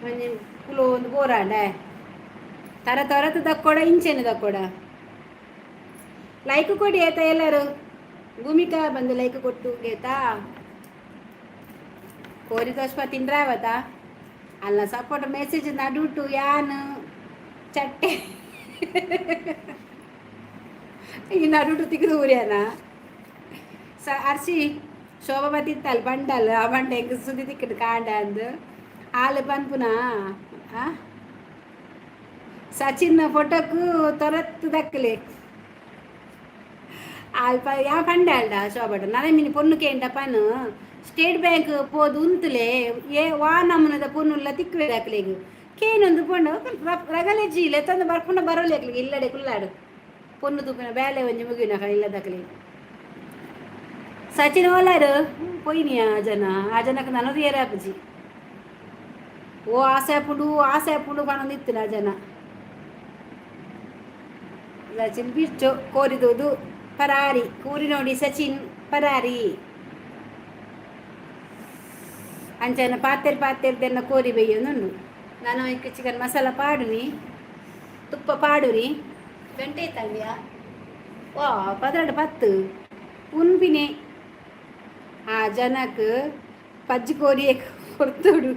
ಒಂಜಿ ಕುಲು ಒಂದು ಬೋರಾಂಡ ತರ ತರತು ದಕ್ಕೊಡ ಇಂಚೆನೆ ದಕ್ಕೊಡ. ಲೈಕ್ ಕೊಡಿ ಆಯ್ತಾ ಎಲ್ಲರೂ. ಭೂಮಿಕಾ ಬಂದು ಲೈಕ್ ಕೊಟ್ಟು ಗೇತಾ. ಕೋರಿ ತೋಷ್ಪ ತಿಂದ್ರಾವತಾ ಅಲ್ಲ ಸಪೋರ್ಟ್ ಮೆಸೇಜ್ ನಡುಟು ಯಾನ್ ಚಟ್ಟೆ ಈ ನಡುಟು ತಿಕ್ದು ಊರ್ಯಾನ ಸ ಅರ್ಶಿ ಶೋಭಾ ಬತ್ತಿತ್ತಲ್ಲ ಬಂಡಲ್ ಆ ಬಂಡೆ ಹೆಂಗ್ ಸುದ್ದಿ ತಿಕ್ಕಡು ಕಾಂಡ ಅಂದು ಆಲು ಪನ್ಪುನ. ಆ ಸಚಿನ್ ಫೋಟೋಕು ತೊರತ್ತು ದಕ್ಕಲೆ ಅಲ್ಪ ಯಾ ಪಂಡೆ ಅಲ್ಡ ಶೋಭಾಟ ನನ ಮಿನಿ ಪೊನ್ನು ಕೇಂಡ ಪನು ಸ್ಟೇಟ್ ಬ್ಯಾಂಕ್ ಪೋದು ಉಂತುಲೆ ಏ ವಾ ನಮೂನದ ಪೊನ್ನುಲ್ಲ ತಿಕ್ಕುವೆ ದಾಕಲೆಗ್ ಕೇನೊಂದು ಪೊಣ್ಣು ರಗಲೆ ಜೀಲೆ ತಂದು ಬರ್ಪುಂಡ ಬರೋಲೆ ಇಲ್ಲಡೆ ಕುಲ್ಲಾಡು ಪೊನ್ನು ತೂಪಿನ ಬೇಲೆ ಒಂಜಿ ಮುಗಿನ ಇಲ್ಲ ದಾಕಲೆ. ಸಚಿನ್ ಓಲಾರು ಪೊಯ್ನಿ ಆ ಜನ ಆ ಜನಕ್ಕೆ ನನರು ಏರಾಪುಜಿ ಓ ಆಸೆ ಆಪುಂಡು ಆಸೆ ಆಪುಂಡು ಪನೊಂದು ಇತ್ತಿನ ಆ ಜನ. ಸಚಿನ್ ಬಿಚ್ಚು ಕೋರಿದುದು ಪರಾರಿ ಕೂರಿ ನೋಡಿ ಸಚಿನ್ ಪರಾರಿ ಅಂಚನ ಪಾತೆರ್ ಪಾತೆರ್ದೆನ್ನ ಕೋರಿ ಬೇಯೊಂದುಂಡು. ನಾನು ಇಕ್ ಚಿಕನ್ ಮಸಾಲ ಪಾಡುನಿ ತುಪ್ಪ ಪಾಡುನಿ ಗಂಟೆ ತಂಡ್ಯಾ ವಾ 12:10 ಉನ್ಪಿನೆ ಆ ಜನಕ್ಕೆ ಪಜ್ಜಿ ಕೋರಿ ಕೊಡ್ತೋಡು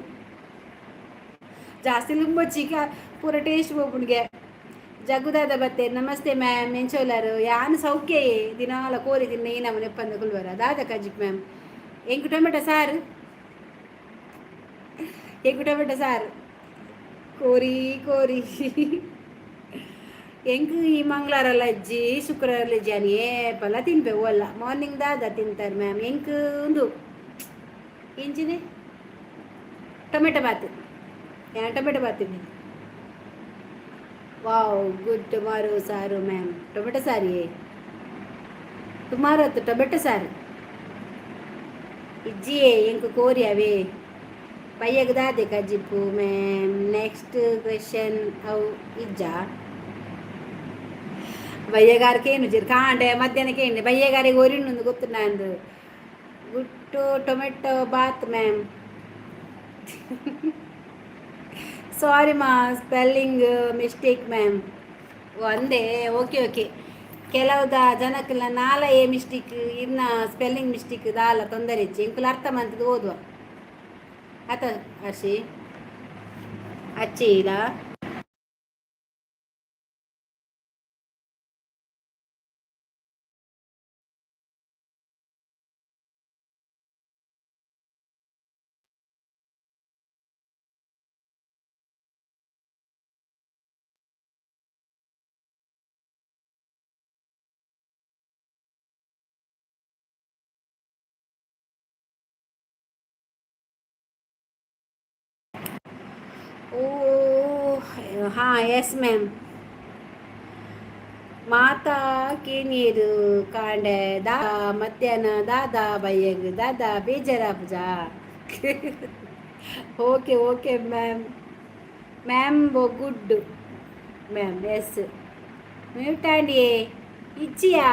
ಜಾಸ್ತಿ ಲುಂಬೊಚ್ಚಿಗ ಪೂರ ಟೇಸ್ಟ್ ಪೋಪುಂಡ್ಗೆ. ಜಗ್ಗುದಾದ ಬತ್ತೆ ನಮಸ್ತೆ ಮ್ಯಾಮ್ ಎಂಚೋಲಾರು ಯಾನ್ ಸೌಖ್ಯಯೇ ದಿನಾಲ ಕೋರಿ ತಿನ್ನ ಈ ನಮೂನೆ ಒಪ್ಪಂದ ಕುಲ್ವರ ದಾದ ಕಜಿಪ್ ಮ್ಯಾಮ್ ಎಂಕ್ ಟೊಮೆಟೊ ಸಾರು ಎಂಕ್ ಟೊಮೆಟೊ ಸಾರು ಕೋರಿ ಕೋರಿ ಎಂಕ್ ಈ ಮಂಗಳವಾರ ಅಜ್ಜಿ ಶುಕ್ರವಾರ ಅಜ್ಜಿ అని ಏಪಲ ತಿನ್ಪೆ ಓಲ್ಲ ಮಾರ್ನಿಂಗ್ ದಾದ ತಿಂತಾರೆ ಮ್ಯಾಮ್ ಎಂಕ್ ಉಂದು ಇಂಚಿನೆ ಟೊಮೆಟೊ ಬಾತ್ ಯಾನ್ ಟೊಮೆಟೊ ಬಾತ್ ತಿನ್ನಿ. ವಾವ್ ಗುಡ್ ಟೊಮಾರೋ ಸಾರು ಮ್ಯಾಮ್ ಟೊಮೆಟೊ ಸಾರಿಯೇ ಟೊಮಾರೋ ಟೊಮೆಟೊ ಸಾರು ಇಜ್ಜಿಯೇ ಎಂಕ್ ಕೋರಿ ಅವೇ ಪಯ್ಯಗ್ ದಾದೆ ಕಜಿಪ್ಪು ಮ್ಯಾಮ್. ನೆಕ್ಸ್ಟ್ ಕ್ವೆಶನ್ ಅವು ಇಜ್ಜಾ ಬಯ್ಯಗಾರ ಕೇನು ಜೀರ್ ಕಾಂಡೆ ಮಧ್ಯಾಹ್ನ ಕೇಂಡೆ ಬಯ್ಯಗಾರಿಗೆ ಒರಿಣ್ಣೊಂದು ಗೊತ್ತು ನಂದು. ಗುಟ್ಟು ಟೊಮೆಟೊ ಬಾತ್ ಮ್ಯಾಮ್ ಸಾರಿ ಮಾ ಸ್ಪೆಲ್ಲಿಂಗ್ ಮಿಸ್ಟೇಕ್ ಮ್ಯಾಮ್ ಒಂದೇ ಓಕೆ ಓಕೆ ಕೆಲವುದ ಜನಕ್ಕೆಲ್ಲ ನಾಲ ಎ ಮಿಸ್ಟೇಕ್ ಇನ್ನ ಸ್ಪೆಲ್ಲಿಂಗ್ ಮಿಸ್ಟೇಕ್ ದಾಲ ತೊಂದರೆ ಇಚ್ಚಿ ಇಂಕುಲು ಅರ್ಥ ಮಂತದ್ದು ಓದುವ ಆತ ಹರ್ಷಿ ಅಚ್ಚಿ ಇಲ್ಲ. ಓ ಹಾಂ ಎಸ್ ಮ್ಯಾಮ್ ಮಾತಾ ಕೇನಿಯರು ಕಾಂಡೆ ದಾ ಮಧ್ಯಾಹ್ನ ದಾದಾ ಬಯ್ಯಗ್ ದಾದಾ ಬೇಜಾರಾಪುಜಾ. Okay okay ma'am ma'am ಬೋ ಗುಡ್ ಮ್ಯಾಮ್ ಎಸ್ ಮ್ಯೂಟಾಂಡಿಯೇ ಇಚ್ಚಿಯಾ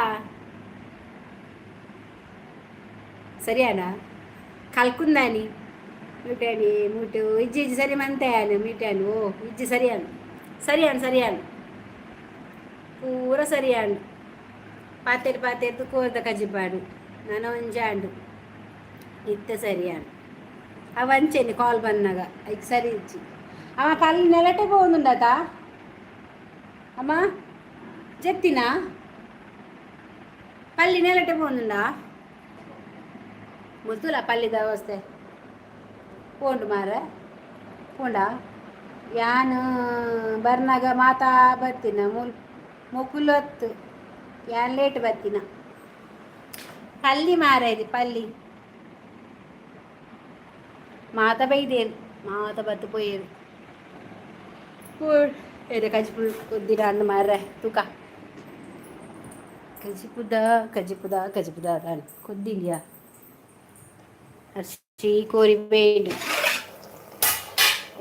ಸರಿಯಾನ ಕಲ್ಕುಂದಾನಿ ಮ್ಯೂಟಾಣಿ ಮ್ಯೂಟು ಇಜ್ಜಿ ಇಜ್ಜಿ ಸರಿ ಮಂತೆಯಾನು ಮ್ಯೂಟಾನು ಓ ಇಜ್ಜಿ ಸರಿಯಾನು ಸರಿಯಾನು ಸರಿಯಾನು ಪೂರ ಸರಿಯಾನು ಪಾತೆರ್ ಪಾತೆರ್ದು ಕೋರ್ದ ಕಜಿಪಾಡು ನಾನು ಒಂಜಾಂಡು ಇತ್ತೆ ಸರಿಯಾನು ಅವ ಅಂಚೆನೆ ಕಾಲ್ ಬಂದಾಗ ಐಕ್ ಸರಿ ಇಜ್ಜಿ ಅವ ಪಲ್ಲಿ ನೆಲಟೆ ಪೋವೊಂದುಂಡತ ಅಮ್ಮ ಜೆತ್ತಿನ ಪಲ್ಲಿ ನೆಲಟೆ ಪೋವೊಂದುಂಡಾ ಮುರ್ತುಲ ಪಲ್ಲಿದ ಅವಸ್ಥೆ ಪೋಂಡು ಮಾರ ಪೋಂಡ ಯಾನ್ ಬರ್ನಾಗ ಮಾತಾ ಬರ್ತೀನ ಮುಲ್ ಮೊಕುಲೊತ್ತು ಯಾನ್ ಲೇಟ್ ಬರ್ತೀನ ಪಲ್ಲಿ ಮಾರ ಇದು ಪಲ್ಲಿ ಮಾತ ಬೈದೇರು ಮಾತ ಬತ್ತು ಪೋಯೇರು ಎರೆ ಕಜಿಪು ಕೊದ್ದಿರ ಅಣ್ಣ ಮಾರ್ರೆ ತೂಕ ಕಜಿಪುದ ಕಜಿಪುದ ಕಜಿಪುದ ದಾನ್ ಕೊದ್ದಿಲ್ಯಾ ಅರ್ಶಿ ಕೋರಿ ಬೇಂಡು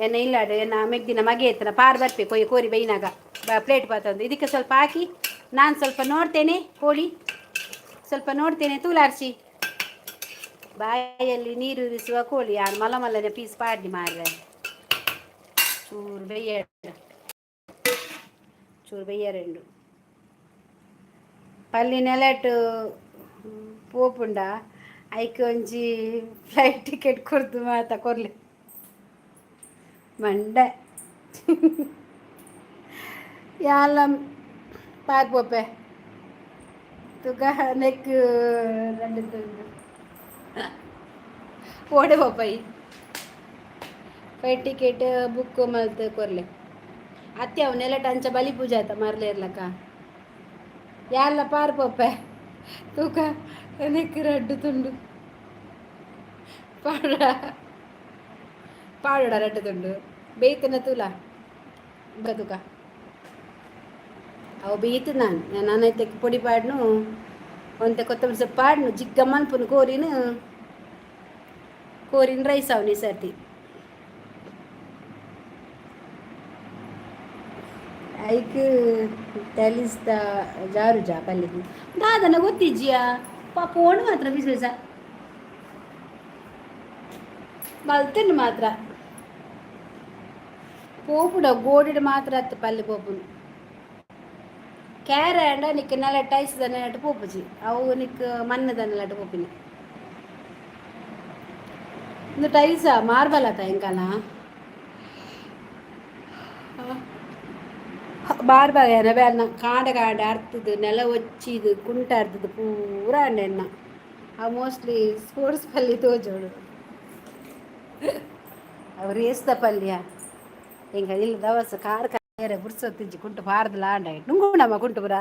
ಎನ್ನ ಇಲ್ಲ ಎನ್ನ ಮೆಗ್ದಿನ ಮಗೆ ಎತ್ತನ ಪಾರ್ ಬರ್ಪೆ ಕೊಯ್ ಕೋರಿ ಬೈನಾಗ ಪ್ಲೇಟ್ ಬತ್ತಂದು ಇದಕ್ಕೆ ಸ್ವಲ್ಪ ಹಾಕಿ ನಾನು ಸ್ವಲ್ಪ ನೋಡ್ತೇನೆ ಕೋಳಿ ಸ್ವಲ್ಪ ನೋಡ್ತೇನೆ ತೂಲಾರ್ಸಿ. ಬಾಯಲ್ಲಿ ನೀರು ಉರಿಸುವ ಕೋಳಿ. ಯಾರು ಮಲ್ಲ ಮಲ್ಲನೆ ಪೀಸ್ ಪಾಡ್ನಿ ಮಾರ್ರೆ. ಚೂರು ಬೆಯ್ಯ, ಚೂರು ಬೆಯ್ಯರೆಂಡು. ಪಲ್ಲಿ ನೆಲೆಟ್ ಪೋಪುಂಡ ಐಕ್ ಒಂಜಿ ಫ್ಲೈಟ್ ಟಿಕೆಟ್ ಕೊರ್ದು ಮಾತ ಕೊರ್ಲೆ ಮಂಡೆ. ಯಾಲ ಪಾಕ್ ಪೋಪೆ ತುಕ ನೆಕ್ రెండు ತುಂಡು ಓಡೆ ಪೋಪೈ. ಫ್ಲೈಟ್ ಟಿಕೆಟ್ ಬುಕ್ ಮಲ್ತ್ ಕೊರ್ಲೆ. ಅತ್ತೆ ಅವು ನೆಲಟ್ ಅಂಚ ಬಲಿ ಪೂಜೆ ಆತ ಮರ್ಲೆ ಇರ್ಲಕ್ಕ. ಯಾಲ್ಲ ಪಾರ್ ಪೋಪೆ ತೂಕ ನೆಕ್ ರಡ್ಡು ತುಂಡು ಪಾಡ ಪಾಡೋಡ. ರಡ್ಡು ತುಂಡು ಬೇಯ್ತನ ತೂಲ ಬದುಕ. ಅವು ಬೇಯ್ತು. ನಾನು ನಾನೈತೆ ಪೊಡಿ ಪಾಡ್ನು, ಒಂತೆ ಕೊತ್ತಂಬರಿ ಸೊಪ್ಪು ಪಾಡ್ನು, ಜಿಗ್ಗ ಮನ್ಪುನು ಕೋರಿನ ಕೋರಿನ ರೈಸ್ ಅವನಿ ಸರ್ತಿ. ಐಕ್ ತೆಲಿಸ್ದ ಜಾರುಜಾ ಪಲ್ಲಿಗೆ ದಾದನ ಗೊತ್ತಿಜ್ಜಿಯಾ? ಫೋನ್ ಮಾತ್ರ ವಿಶೇಷ ಬಲ್ತನ್ನು ಮಾತ್ರ ಪೋಪುಡ ಗೋಡಿಡ್ ಮಾತ್ರ ಅತ್ತು ಪಲ್ಲಿ ಪೋಪುನು. ಕ್ಯಾರ ನಿಕ್ ನೆಲ ಟೈಸ್ ನೆಲಟ್ ಪೋಪುಜಿ. ಅವು ನಿಕ್ ಮಣ್ಣದ ನೆಲಟ್ ಪೋಪಿನಿ. ಇಂದು ಟೈಲ್ಸ್ ಮಾರ್ಬಲ್ ಆತ ಎಂಕಲ ಬಾರ್ಬಲ್ ಎನ ಬೇಲ್ನ ಕಾಂಡ ಕಾಂಡ ಅರ್ತದು, ನೆಲ ಒಚ್ಚಿದು, ಕುಂಟ ಅರ್ತದು ಪೂರ ಅಂಡ ಎನ್ನ. ಅವು ಮೋಸ್ಟ್ಲಿ ಸ್ಪೋರ್ಟ್ಸ್ ಪಲ್ಲಿ ತೋಜೋಡು. ಅವು ರೇಸ್ದ ಪಲ್ಯ ಎಂಕ ಇಲ್ಲ. ದವಸ ಕಾರ್ ಕಾರೆ ಬುರ್ಸೊತ್ತಿಜ್ಜಿ. ಕುಂಟು ಪಾರ್ದಲ ಆಂಡ ನುಂಗುಣಮ್ಮ ಕುಂಟು ಪುರ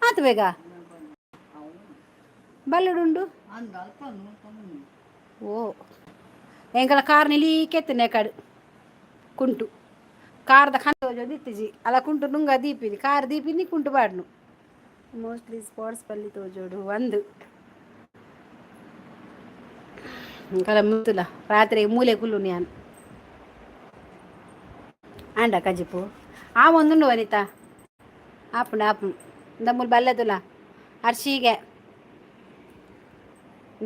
ಆತು. ಬೇಗ ಬಲ್ಲಡುಂಡು. ಅಂದ ಅಲ್ಪ ನೋಡ್ಕೊಂಡು. ಓ, ಎಂಕಲ ಕಾರ್ ನಿಲೀಕೆತ್ತನೆ ಕಡು ಕುಂಟು ಕಾರ್ದ ಖಂಡ ಇತ್ತಿಜಿ ಅಲ್ಲ. ಕುಂಟು ನುಂಗ ದೀಪಿನಿ, ಕಾರ್ ದೀಪಿನಿ, ಕುಂಟು ಪಾಡ್ನು. ಮೋಸ್ಟ್ಲಿ ಸ್ಪೋರ್ಟ್ಸ್ ಪಲ್ಲಿ ತೋಜೋಡು ಒಂದು ಕಲ ಮುತ್ತುಲ. ರಾತ್ರಿ ಮೂಲೆ ಕುಲ್ಲು ನಾನು ಆಂಡ ಕಜಿಪು ಆ ಒಂದುಂಡು. ವನಿತಾ ಆಪುಂಡು ಆಪುಂಡು. ದಮ್ಮುಲು ಬಲ್ಲೆದುಲ ಅರ್ಶಿಗೆ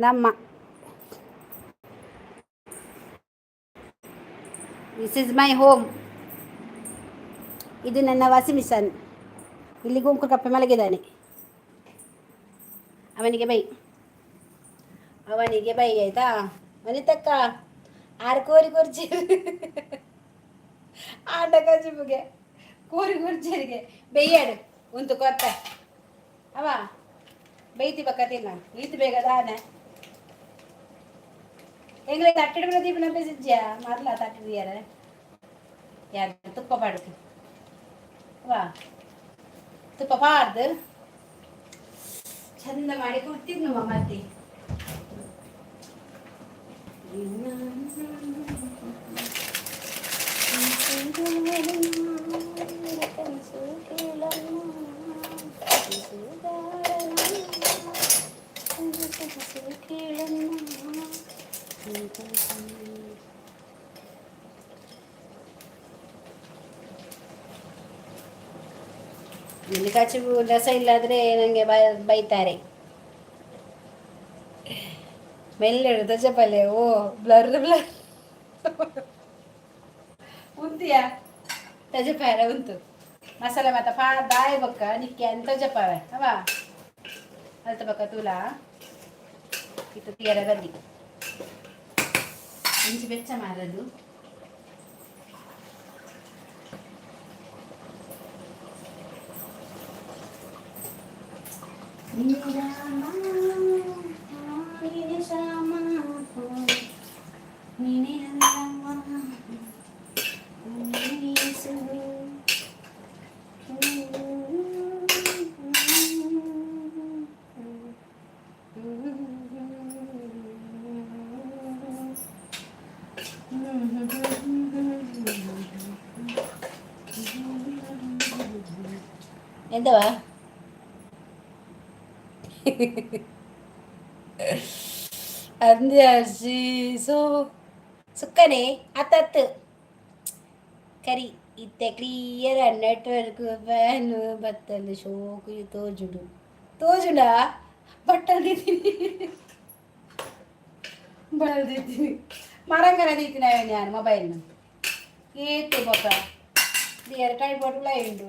ನಮ್ಮ. This is my home. ಇದು ನನ್ನ ವಾಸಿ ಮಿಷನ್. ಇಲ್ಲಿ ಗುಂಕು ಕಪ್ಪೆ ಮಲಗಿದ್ದಾನೆ. ಅವನಿಗೆ ಬೈ, ಅವನಿಗೆ ಬೈ. ಆಯ್ತಾ ವನಿತಕ್ಕ? ಆರು ಕೋರಿ ಕೊರ್ಚಿ ಆಂಡ ಕಜಿಪುಗೆ ಕೋರಿ ಕುರ್ಚಿರಿಗೆ ಬೆಯ್ಯಾಡು ಉಂತು ಕೊರ್ಪೆ. ಅವ ಬೈತಿ ಬಕ್ಕ ತಿನ್ನ. ಈತು ಬೇಗ ದಾನೆ ಎಂಗ್ಲೆ ತಟ್ಟಿಡು ಪ್ರದೀಪ್ ನಂಬೆ ಮರ್ಲ ತಟ್ಟಿಡಿಯಾರ ಯಾರು ತುಪ್ಪ ಪಾಡುದು. ವಾ, ತುಪ್ಪ ಪಾಡ್ದು ಚಂದ ಮಾಡಿ ಕೊಡ್ತಿದ್ನು ಮತ್ತೆ. ಇಲ್ಲಿ ಕಚಿಬು ರಸ ಇಲ್ಲಾದ್ರೆ ನನಗೆ ಬೈತಾರೆ. ಮೆಲ್ಲೆಡು ತಜಪಲ್ಲೆ. ಓ, ಬ್ಲರ್ ಬ್ಲರ್ ಉಂತಿಯಾ ತಜಪಾರ ಉಂತು. ಮಸಾಲೆ ಮಾತ ಪಾ ಬಾಯಿ ಬೊಕ್ಕ ನಿಕ್ಕೆ ಅಂತ ತಜಪಾವೆ ಅವ ಅಲ್ತ ಬೊಕ್ಕ ತೂಲ ಇತ್ತು ತೀರ ಬಲ್ಲಿ ಇಂಚು ಬೆಚ್ಚ ಮಾರದು. ಎಂತವಾ ಅಂದ್ಯಾರ್ಜಿ ಸೊ ಸುಕ್ಕನೆ ಅತ್ತತ್ತು ಕರಿ ಇತ್ತೆ ಕ್ಲಿಯರ್ ನೆಟ್ವರ್ಕ್ ಫ್ಯಾನ್ ಬತ್ತಲ್ಲಿ ಶೋಕು ತೋಜುಡು ತೋಜುಡ ಬಟ್ಟಲ್ಲಿ. ಬಳದಿದ್ದೀನಿ ಮರಂಗನ ದೀತಿನ ನಾನು ಮೊಬೈಲ್ನ. ಏತು ಬೊಕ್ಕ ದಿಯರ ಟೈಪೋಡ್ ಉಂಡು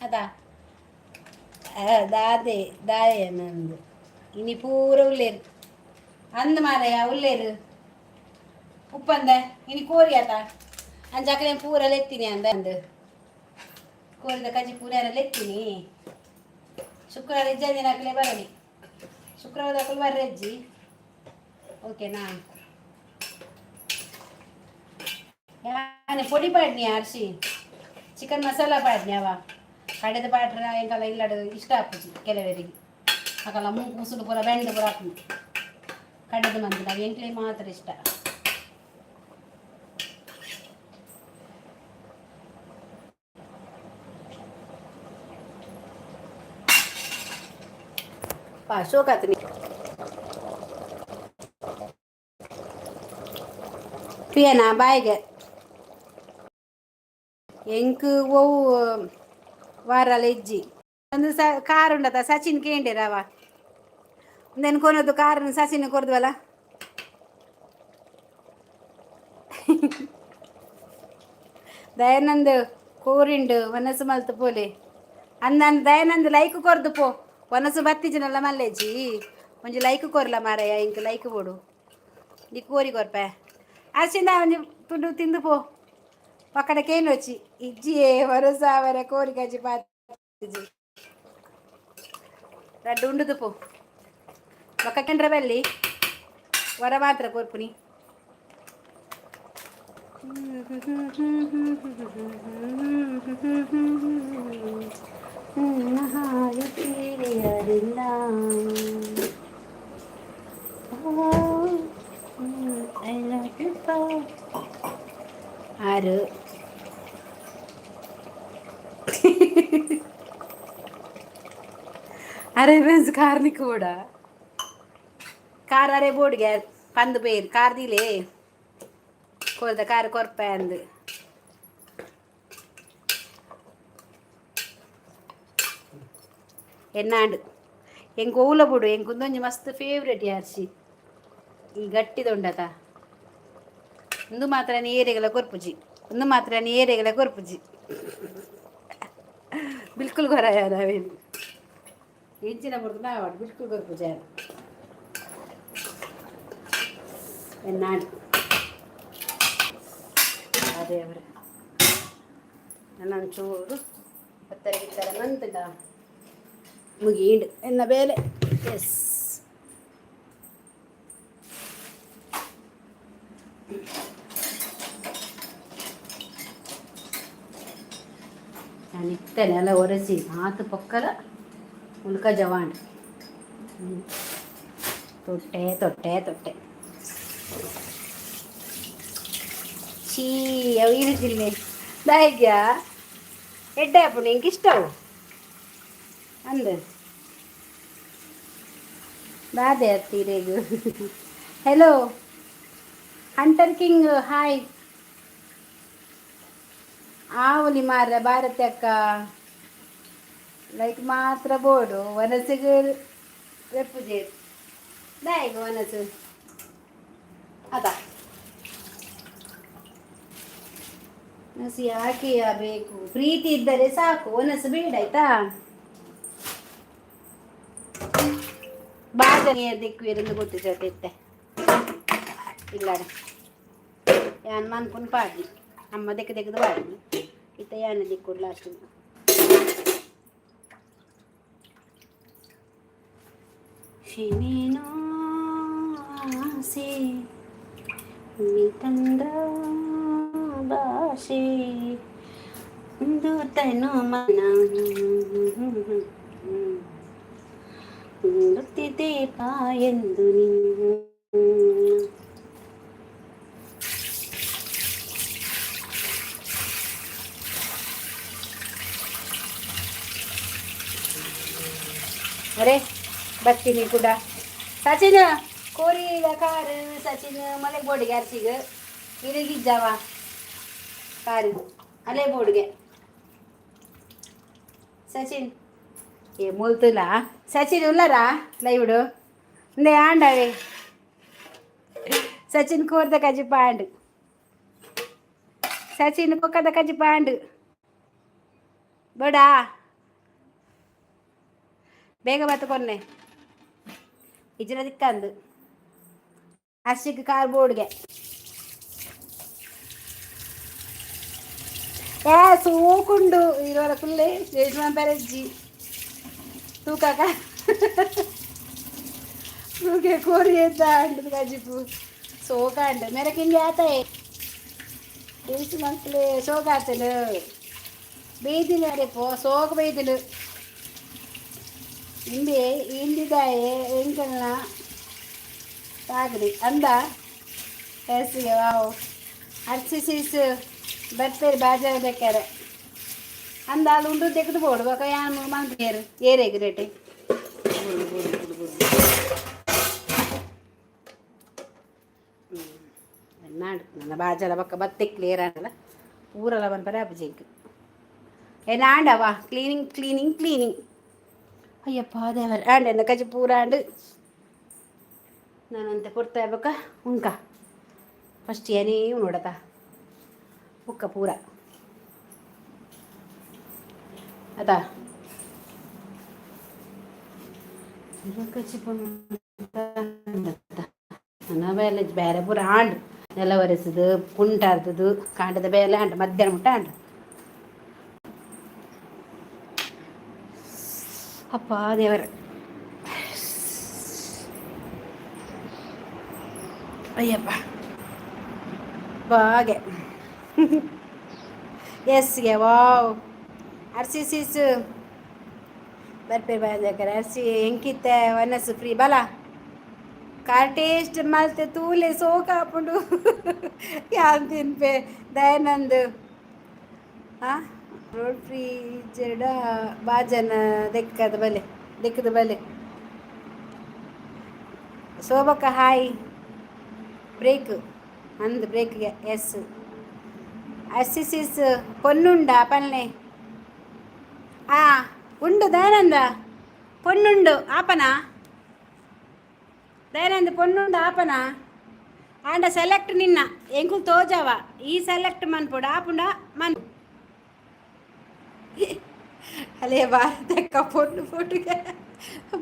ಅದ ದಾದೆ ದಾಯ ನಂದು ಇನಿ ಪೂರ ಉಲ್ಲೇರು ಅಂದ್ ಮಾರಯ್ಯ ಉಲ್ಲೇರು ಉಪ್ಪಂದೆ ಇನಿ ಕೋರಿ ಆತ ಅಂಚಾಕಲೆ ಪೂರ ಲೆತ್ತೀನಿ ಅಂದ ಅಂದು ಕೋರಿದ ಕಜ್ಜಿ ಪೂರ ಲೆತ್ತೀನಿ. ಶುಕ್ರವಾರ ಇಜ್ಜ ದಿನ ಹಾಕಲೆ ಬರಲಿ, ಶುಕ್ರವಾರ ಹಾಕಲು ಬರ್ರೆಜ್ಜಿ, ಓಕೆನಾ? ಯಾನೆ ಪೊಡಿ ಪಾಡ್ನಿ ಅರ್ಶಿ, ಚಿಕನ್ ಮಸಾಲ ಪಾಡ್ನಿ. ಅವ ಕಡೆದ ಪಾಡ್ರ ಎಂಕಲ್ಲ ಇಲ್ಲಡು ಇಷ್ಟ ಆಪುಜಿ ಕೆಲವರಿಗೆ. ಅಕಲ್ಲ ಮೂಗು ಮುಸುಡು ಪೂರ ಬೆಂಡು ಪೂರ ಹಾಕುನು ಕಡೆದು ಮಂದಿಲ್ಲ. ಅವು ಎಂಕ್ಲೆ ಮಾತ್ರ ಇಷ್ಟ. ಪಾ ಶೋಕಾತನಿ ಪ್ರಿಯನಾ ಬಾಯಿಗೆ ಎಂಕ್ ಒವು ವಾರಲ ಇಜ್ಜಿ. ಒಂದು ಸ ಕಾರ್ ಉಂಡತ ಸಚಿನ್ ಕೇಂಡಿರವ ಉಂದೆನ್ ಕೊನೊದು ಕಾರನ್ನು ಸಚಿನ್ ಕೊರ್ದುವಲ್ಲ. ದಯಾನಂದ್ ಕೋರಿಂಡು ವನಸು ಮಲ್ತು ಪೋಲೆ ಅಂದನ್. ದಯಾನಂದ್ ಲೈಕ್ ಕೊರ್ದು ಪೋ. ವನಸು ಬತ್ತಿಜಿನಲ್ಲ ಮಲ್ಲೇಜಿ. ಒಂಜಿ ಲೈಕ್ ಕೊರ್ಲ ಮಾರಾಯ, ಇಂಕ್ ಲೈಕ್ ಬೋಡು. ನೀ ಕೋರಿ ಕೊರ್ಪೆ ಅರ್ಶಿಂದ ಒಂಜಿ ತುಂಡು ತಿಂದು ಪೋ. ಪಕ್ಕಡ ಕೇನೊಚ್ಚಿ ಇಜ್ಜಿಯೇ ವರಸಾವರ ಕೋರಿ ಕಜ್ಜಿ ಪಾತಿಜಿ ರಡ್ಡು ಉಂಡುದು ಪೋ. ಬೊಕ್ಕ ಕೆಂಡ್ರ ಬಲ್ಲಿ ವರ ಮಾತ್ರ ಕೊರ್ಪುನಿ. ಆರು ಅರೆ ಬೆನ್ಸ್ ಕಾರ್ನಿಕ್ ಕೂಡ ಕಾರ್ ಅರೆ ಬೋರ್ಡ್ಗೆ ಪಂದು ಪೇರು ಕಾರ್ ದೀಲೆ ಕೋರ್ದ ಕಾರ್ ಕೊರ್ಪೆ ಅಂದು. ಎನ್ನಾಂಡು ಎಂಕ್ ಓಲ ಬುಡು. ಎಂಕ್ ಉಂದೊಂಜಿ ಮಸ್ತ್ ಫೇವ್ರೆಟ್ ಯಾರ್ಸಿ ಈ ಗಟ್ಟಿದೊಂಡತ. ಉಂದು ಮಾತ್ರ ಏರಿಗೆಲ್ಲ ಕೊರ್ಪುಜಿ, ಉಂದು ಮಾತ್ರ ಏರಿಗೆಲ್ಲ ಕೊರ್ಪುಜಿ ಬಿಲ್ಕುಲ್. ಗೊರಾಯ ನಾವೇನು ಎಂಚಿನ ಬುಡ್ದು ನಾವು ಬಿಲ್ಕುಲ್ ಕೊರ್ಪುಜಿ ಯಾರು ಎನ್ನಾಂಡು. ಅದೇ ಅವರೇ ನನ್ನ ಒಂಚೂರು ಪತ್ತರೆ ಗಿತ್ತರ ಮಂತುಂಡ ಮುಗೀಂಡು ಎನ್ನ ಬೇಲೆ. ಎಸ್, ನಾನು ಇತ್ತನೆ ಎಲ್ಲ ಒರೆಸಿ ಆತು ಪೊಕ್ಕಲ ಉಲ್ಕ ಜವಾಂಡ್ ತೊಟ್ಟೆ ತೊಟ್ಟೆ ತೊಟ್ಟೆ. ಚೀ ಅವು ಇರುತ್ತಿಲ್ಲ ದಾಯಿಗ್ಯಾ ಎಡ್ಡೆ ಆಪುಂಡು ಎಂಕ್ ಇಷ್ಟವು ಅಂದ್ ದಾದೆ ಅತ್ತೀರೆಗ್. Hello hunter king, hi. ಆವಲಿ ಮಾರ್ರೆ ಭಾರತಿ ಅಕ್ಕ, ಲೈಕ್ ಮಾತ್ರ ಬೋಡು. ವನಸಿಗೆ ರೆಪ್ಪುಜೆ ದಾಯೆಗ್ ವನಸು ಅದ ವನಸು ಯಾಕೆ ಬೇಕು? ಪ್ರೀತಿ ಇದ್ದರೆ ಸಾಕು, ವನಸು ಬೇಡ, ಆಯ್ತಾ? ಬಾಜನೆ ದಿಕ್ಕು ಗೊತ್ತು ಇತ್ತೆ ಇಲ್ಲಾಡ ಯಾನ್ ಮನ್ಪುನ್ ಪಾಡ್ನಿ ಅಮ್ಮ ದೆಕ್ಕ ದೆಕ್ಕದು ಪಾಡ್ನಿ ಇತ್ತ ಯಾನ್ ದಿಕ್ಕೊಡ್ ಲಾಸ್ಟ್. ಶಿನೇನೋ ಆಸೆ ಮಿತಂದ ಭಾಷೆ ಒಂದು ತನು ಮನ ದೀಪ ಎಂದು ನಿನ್ನ. ಅರೆ ಬರ್ತೀನಿ ಕೂಡ. ಸಚಿನ್ ಕೋರಿ ಕಾರು ಸಚಿನ್ ಮಲೆ ಬೋರ್ಡ್ಗೆ ಅರ್ಸಿಗೆ ಇರಗಿಜ್ಜಾವ ಕಾರು ಅಲೆ ಬೋರ್ಡ್ಗೆ ಸಚಿನ್. ಏ ಮುಲ್ತುಲ ಸಚಿನ್ ಉಲ್ಲರಾ ಲೈವ್ಡು? ಇಂದೆ ಆಂಡವೆ. ಸಚಿನ್ ಕೋರ್ದ ಕಜಿಪಾಂಡ್, ಸಚಿನ್ ಕೊಕ್ಕದ ಕಜಿಪಾಂಡ್. ಬೋಡಾ? ಬೇಗ ಬತ್ತು ಕೊನ್ನೆ ಇಜ್ರ ದಿಕ್ಕಂದು ಅರ್ಶಿಕ್ ಕಾರ್ ಬೋರ್ಡ್ಗೆ. ಏ ಸೋಕುಂಡು ಇರುವರ ಕುಲ್ಲೆ ಯಜಮಾನ್ ಪೆರೆಜ್ಜಿ ತೂಕಾಕ ತೂಕೆ ಕೋರಿ ಎದ್ದ ಅಂಡದ ಕಜಿಪು ಸೋಕಾಂಡ್ ಮೇರಕ್ಕೆ ಹಿಂಗೆ ಆತಾಯೆ ಟೇಸ್ಟ್ ಮಕ್ಕಳೇ. ಸೋಕಾತಲು ಬೈದಿನ ಪೋ ಸೋಕ ಬೈದಿಲು ಇಂಬೆ ಇಂದಿದಾಯೆ ಎಂಕಲ್ನ ತಾಗಲಿ ಅಂದ. ಎಸ್ಗೆ ವಾವ್ ಅರ್ಚಿ ಸೀಸ್ ಬರ್ಪೇರು ಬಾಜಾರ ಬೇಕಾರೆ ಅಂದ. ಅದು ಉಂಡು ತೆಗೆದು ಬೋಡು ಬೊಕ ಯಾನ್ ಮನ್ಪೇರು ಏರೇಗ್ ರೇಟೆ ಬುಡು ಬುಡು ಬುಡು ಬುಡು. ನಾಡು ನನ್ನ ಬಾಜಾರ ಬೊಕ್ಕ ಬತ್ತೆ ಕ್ಲಿಯರ್ ಆಂಡಲ ಪೂರಲ ಪನ್ಪರೆ ಆಪುಜಿ ಎಂಕ್. ಏನಾಂಡವಾ ಕ್ಲೀನಿಂಗ್ ಕ್ಲೀನಿಂಗ್ ಕ್ಲೀನಿಂಗ್. ಅಯ್ಯಪ್ಪ ದೇವರ ಆಂಡ್ ಎನ್ನ ಕಜಿ ಪೂರ ಆಂಡ್. ನಾನಂತೆ ಕೊಡ್ತಾ ಇರ್ಬೇಕ ಉಂಕ ಫಸ್ಟ್ ಏನೇ ನೋಡತ ಬುಕ್ಕ ಪೂರ ಅತಾ ಕಚ್ಚಿ. ನನ್ನ ಬೇಲೆ ಬೇರೆ ಪೂರ ಆಂಡ್. ನೆಲ ಒರೆಸುದು, ಕುಂಟಾರ್ತದು, ಕಾಂಡದ ಬೇಲೆ ಆಂಡ್. ಮಧ್ಯಾಹ್ನ ಮುಟ್ಟ ಆಂಡ್. ಅಪ್ಪ ದೇವರ ಅಯ್ಯಪ್ಪ ಬಾಗೆ. ಎಸ್ಗೆ ವಾವ್ ಅರ್ಸಿ ಸೀಸು ಬರ್ಪೇರು ಬಾಜಾಕರೆ ಅರ್ಸಿ ಎಂಕಿತ್ತೆ ವನಸು ಫ್ರೀ ಬಲ ಕಾರ್ ಟೇಸ್ಟ್ ಮಲ್ತೆ ತೂಲೆ ಸೋಕಾಪುಂಡು. ಯಾನ್ ತಿನ್ಪೆ ದಯಾನಂದ್. ಹಾಂ, ರೋಡ್ ಫ್ರೀ ಜಡ ಬಾಜನ ದೆಕ್ಕದ ಬಲೆ ದೆಕ್ಕದ ಬಲೆ. ಶೋಭಕ್ಕ ಹಾಯ್. ಬ್ರೇಕ್ ಅಂದ್ ಬ್ರೇಕ್ಗೆ. S ಅರ್ಸಿ seize ಪೊನ್ನುಂಡ ಪಲ್ನೆ. ಆ ಉಂಡು ದಯಾನಂದ, ಪೊನ್ನುಂಡು ಆಪನ. ದಯಾನಂದ ಪೊನ್ನುಂಡು ಆಪನ. ಆಂಡ ಸೆಲೆಕ್ಟ್ ನಿನ್ನ ಎಂಕುಲು ತೋಜವ ಈ ಸೆಲೆಕ್ಟ್ ಮನ್ಪುಡ ಆಪುಂಡ ಮನ್. ಅಲೇ ಭಾರತಕ್ಕ ಪೊಣ್ಣು ಫೋಟೋಗೆ.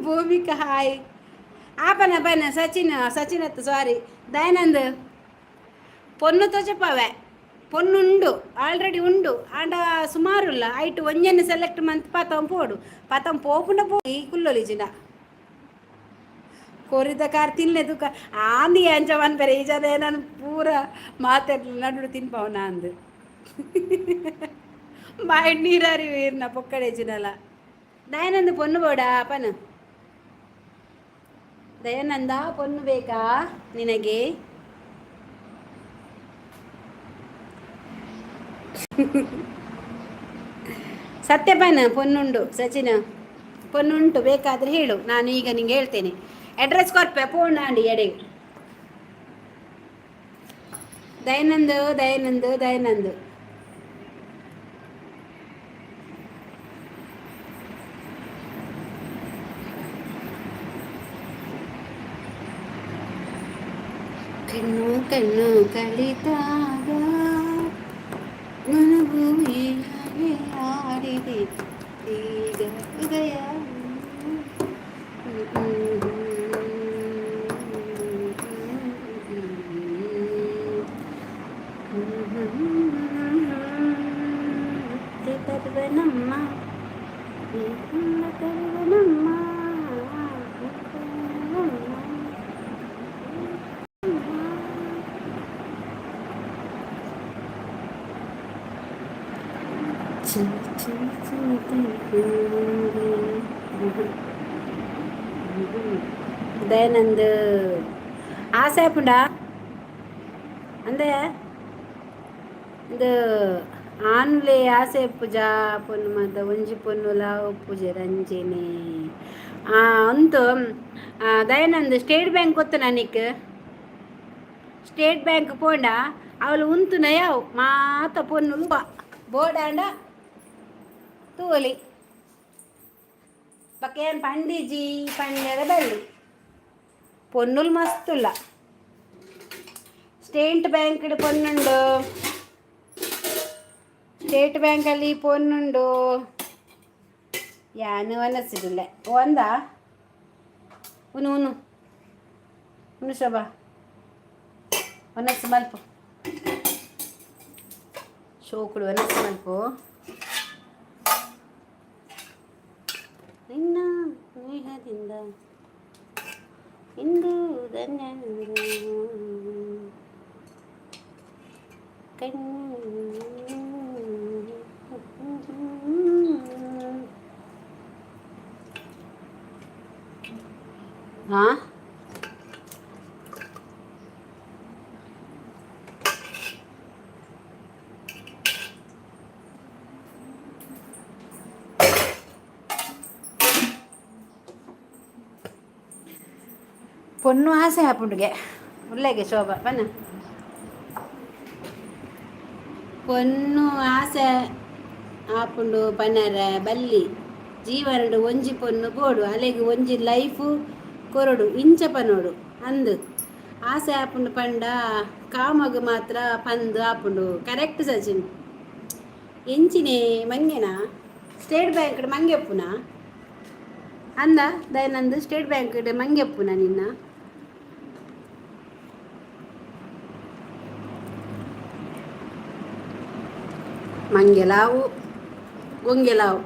ಭೂಮಿಕಾ ಹಾಯ್. ಆಪನ ಬನ್ನ ಸಚಿನ್. ಸಚಿನ್ ಅತ್ತು, ಸಾರಿ ದಯಾನಂದ್. ಪೊನ್ನು ತೋಜಪವೆ, ಪೊನ್ನುಂಡು ಆಲ್ರೆಡಿ ಉಂಡು. ಆಂಡ ಸುಮಾರುಲ್ಲ ಐಟ್ ಒಂಜೆನ್ ಸೆಲೆಕ್ಟ್ ಮಂತ್ ಪತಂ ಪೋಡು ಪತಂ ಪೋಪುಂಡ ಪೋ. ಈ ಕುಲ್ಲೊಲಿ ಜಿನ ಕೋರಿದ ಕಾರ್ ತಿನ್ಲೆ ತುಕ ಆಂದಿ ಅಂಚ ಮನ್ಪೆರೆ. ಈ ಜನ ನಾನು ಪೂರ ಮಾತೆರ್ಲ ನಡುಡು ತಿನ್ಪವನ ಅಂದು ಬಾಯಿಡ್ ನೀರಾರಿ ವೀರ್ನ ಪೊಕ್ಕಡೆ ಜಿನಲ. ದಯಾನಂದ ಪೊನ್ನು ಬೋಡ ಪನು. ದಯಾನಂದ ಪೊನ್ನು ಬೇಕಾ ನಿನಗೆ? ಸತ್ಯಪನ ಪೊನ್ನುಂಡು ಸಚಿನ್, ಪೊನ್ನುಂಟು. ಬೇಕಾದರೆ ಹೇಳು, ನಾನು ಈಗ ನಿಂಗೆ ಹೇಳ್ತೇನೆ. ಅಡ್ರೆಸ್ ಕೊರ್ಪೆ ಪೋಂಡ ಆಂಡಿ ಎಡೆಗೆ. ದಯಾನಂದ್ ದಯಾನಂದ್ ದಯಾನಂದ್. ಕಣ್ಣು ಕಣ್ಣು ಕಲಿತಾಗ ಮನವು ಉಯ್ಯಾಲೆ ಆಡಿದೆ ಈಗ ಹೃದಯ. ಮತ್ತೆ ತರುವನಮ್ಮ ತರುವನಮ್ಮ. ದಯಾನಂದ್ ಆಸೆ ಆಪುಂಡ ಅಂದೆ. ಇಂದು ಆನ್ಲೆ ಆಸೆ ಪೂಜಾ ಪೊನ್ನು ಮಾತ ಒಂಜಿ ಪೊನ್ನುಲ ಉಪ್ಪುಜೆರ್ ಅಂಚೆನೆ ಅಂತು. ದಯಾನಂದ್, ಸ್ಟೇಟ್ ಬ್ಯಾಂಕ್ ಗೊತ್ತು ನನಗೆ? ಸ್ಟೇಟ್ ಬ್ಯಾಂಕ್ ಪೋಂಡ ಅವಳು ಉಂತುನ ಯಾವು ಮಾತ ಪೊನ್ನುಲು ಬೋಡಾಂಡ ತೂವೊಲಿ. ಬೊಕ ಏನ್ ಪಂಡಿಜಿ ಪಂಡೆರ ಬಲ್ಲಿ ಪೊನ್ನುಲು ಮಸ್ತುಲ್ಲ. ಸ್ಟೇಟ್ ಬ್ಯಾಂಕ್ ಪೊನ್ನುಂಡು. ಸ್ಟೇಟ್ ಬ್ಯಾಂಕಲ್ಲಿ ಪೊನ್ನುಂಡು. ಯಾನು ಅನಸಿಡುಲ್ಲ ಒಂದ ಉನು ಉನು ಉನು ಶೋಭಾ, ಒನಸ್ ಮಲ್ಪು. ಶೋಕುಡು ಒನಸ್ ಮಲ್ಪು. ನಿನ್ನ ಸ್ನೇಹದಿಂದ ಇಂದು ಧನ್ಯನು ಕಣ್ಣು. ಹಾ, ಪೊನ್ನು ಆಸೆ ಆಪುಂಡುಗೆ ಉಲ್ಲೆಗೆ ಶೋಭಾ ಬನ್ನ. ಪೊನ್ನು ಆಸೆ ಆಪುಂಡು ಪನರ ಬಲ್ಲಿ. ಜೀವನಡು ಒಂಜಿ ಪೊನ್ನು ಬೋಡು, ಅಲೆಗ್ ಒಂಜಿ ಲೈಫ್ ಕೊರೊಡು ಇಂಚ ಪನೋಡು. ಅಂದ್, ಆಸೆ ಆಪುಂಡು ಪಂಡ ಕಾಮಗ್ ಮಾತ್ರ ಪಂದ್ ಆಪುಂಡು. ಕರೆಕ್ಟ್ ಸಚಿನ್. ಎಂಚಿನೆ ಮಂಗೆನಾ? ಸ್ಟೇಟ್ ಬ್ಯಾಂಕ್ ಮಂಗೆಪ್ಪುನ ಅಂದ ದಯನಂದ್. ಸ್ಟೇಟ್ ಬ್ಯಾಂಕ್ ಮಂಗೆಪ್ಪುನ ನಿನ್ನ? ಮಂಗೆಲಾವು ಗೊಂಗೆಲಾವು.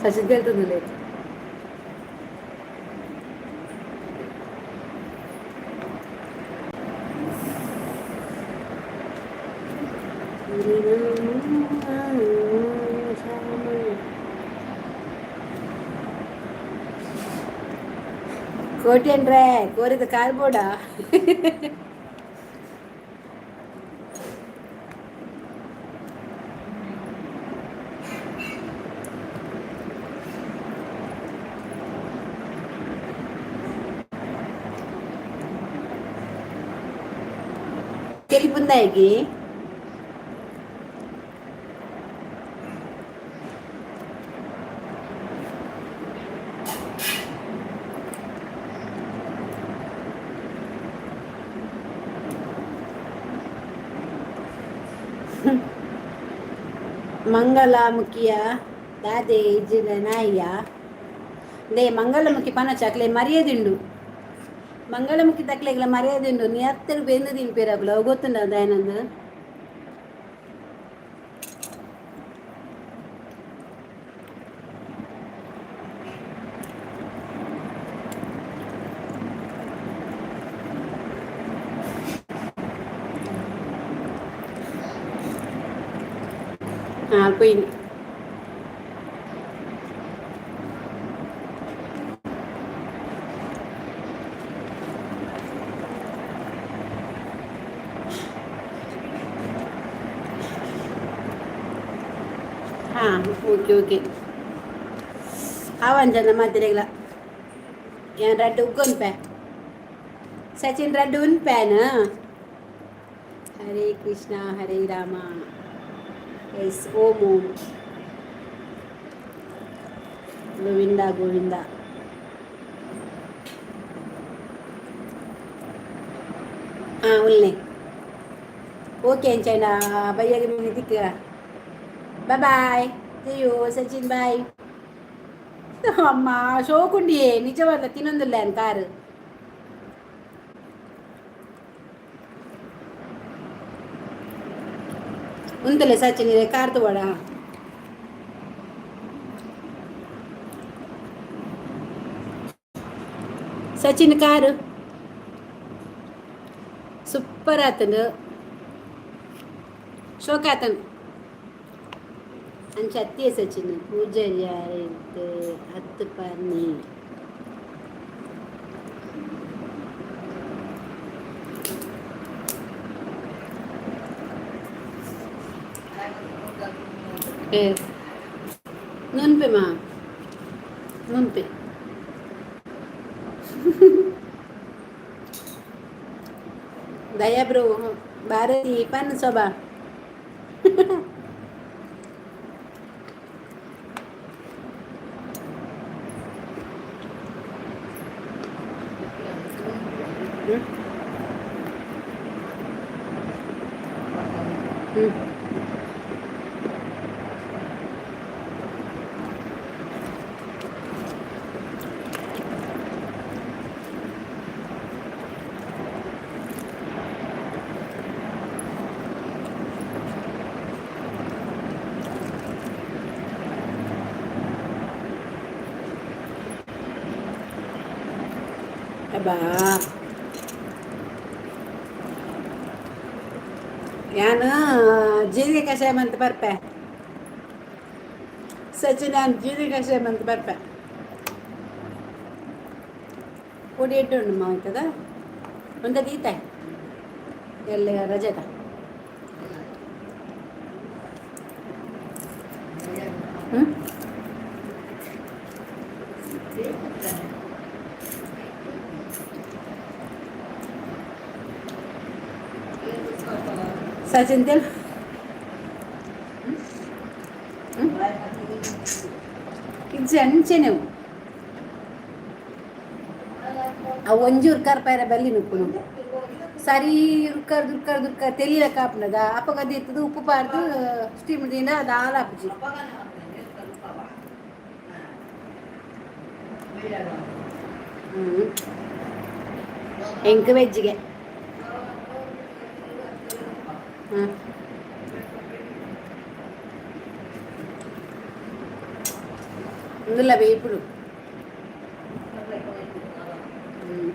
ಸಚಿನ್ ಕೇಳ್ತದಲ್ಲ. ಕೋಟೆನ್ರೇ ಕೋರಿದ ಕಾರ್ಬೋರ್ಡ. ತೆಲಿಪುಂದಾಯಿಗೆ. ಮಂಗಳಮುಖಿಯ ದಾದೆ ಇಜ್ಜಿಡ ನಾಯಿಯ they. Mangalamukhi ಪನಚಾಕ್ಲೆ ಮರ್ಯಾದೆ. ಮಂಗಳಮುಖಿ ತಕ್ಲೆಗ್ಲ ಮರ್ಯಾದೆ ಉಂಡು. ನೀ ಅತ್ತರು ಬೆಂದು ತಿನ್ಪೇರಾಗುಲ, ಅವು ಗೊತ್ತುಂಡ ದಯಾನಂದ್? ಹಾಂ, ಪೋಯಿನಿ. ಹಾಂ, ಓಕೆ ಓಕೆ. ಆವಂಜನ ಮಾತಿರೆಗ್ಲ ಏನ್ ರಡ್ಡು ಉಗ್ಗೊಂಪೆ ಸಚಿನ್, ರಡ್ಡು ಉನ್ಪೇನ. ಹರೇ ಕೃಷ್ಣ ಹರೇ ರಾಮ. ಎಸ್, ಓಂ ಓಂ. ಗೋವಿಂದ ಗೋವಿಂದ. ಹಾಂ, ಉಲ್ಲೆ. ಓಕೆ ಅಂಚಣ್ಣ, ಬಯ್ಯಗೆ ಮಿನಿ ತಿಕ್ಕ. Bye, see you Sachin, bye. ಅಮ್ಮ, ಶೋಕುಂಡಿಯೇ ನಿಜವಾದ ತಿನ್ನೊಂದಿಲ್ಲ ಕಾರು. ಉಂತಲೆ ಸಚಿನ್, ಇದೆ ಕಾರ್ ತಗೋಡ. ಸಚಿನ್ ಕಾರು ಸೂಪರ್ ಆತನು, ಶೋಕ ಆತನು. ಅಂಚ ಅತ್ತಿಯ ಸಚಿನ್. ಪೂಜಾರಿ ಯಾರೈತೆ ಹತ್ತು ಪನ್ನಿ. ಏ ನುನ್ಪೆ ಮಾ ನುನ್ಪೆ. ದಯಾ ಬ್ರೋ. ಭಾರತಿ ಪನ್ ಶೋಭಾ. ಹ್ಮ್ ಹ್ಮ್. ಅಬ್ಬಾ, ಯಾನು ಜೀರಿಗೆ ಕಷಾಯ ಅಂತ ಬರ್ಪೆ ಸಚಿನ್, ನಾನು ಜೀರಿಗೆ ಕಷಾಯ ಅಂತ ಬರ್ಪೆ. ಪೊಡಿ ಇಟ್ಟು ಉಂಡು ಆಯ್ತದ ಒಂದ ದೀತ ಎಲ್ಲ ರಜೆದ. ಹ್ಞೂ. ಸಚಿನ್ ತೆಲ್ ಇಜ್ಜಿ, ಅಂಚೆನೆ ಅವು. ಅವು ಒಂಜೂರು ಕರ್ಪಾಯರ ಬಲ್ಲಿ ನುಪ್ಪುನು ಸರಿ ರುಕ್ಕರ್ ದುರ್ಕರ್ ದುರ್ಕರ್ ತೆಲಿಯ ಕಾಪುನದ ಅಪಗ ಇತ್ತದು. ಉಪ್ಪು ಪಾರ್ದು ಸ್ಟೀಮ್ ದಿಂದ ಅದು ಆಲಾಪುಜಿ. ಹ್ಞೂ, ಎಂಕ್ ವೆಜ್ಜಿಗೆ. ಹ್ಞೂ, ಇಂದುಲ್ಲ ಬೇಯ್ಪುಡು. ಹ್ಞೂ.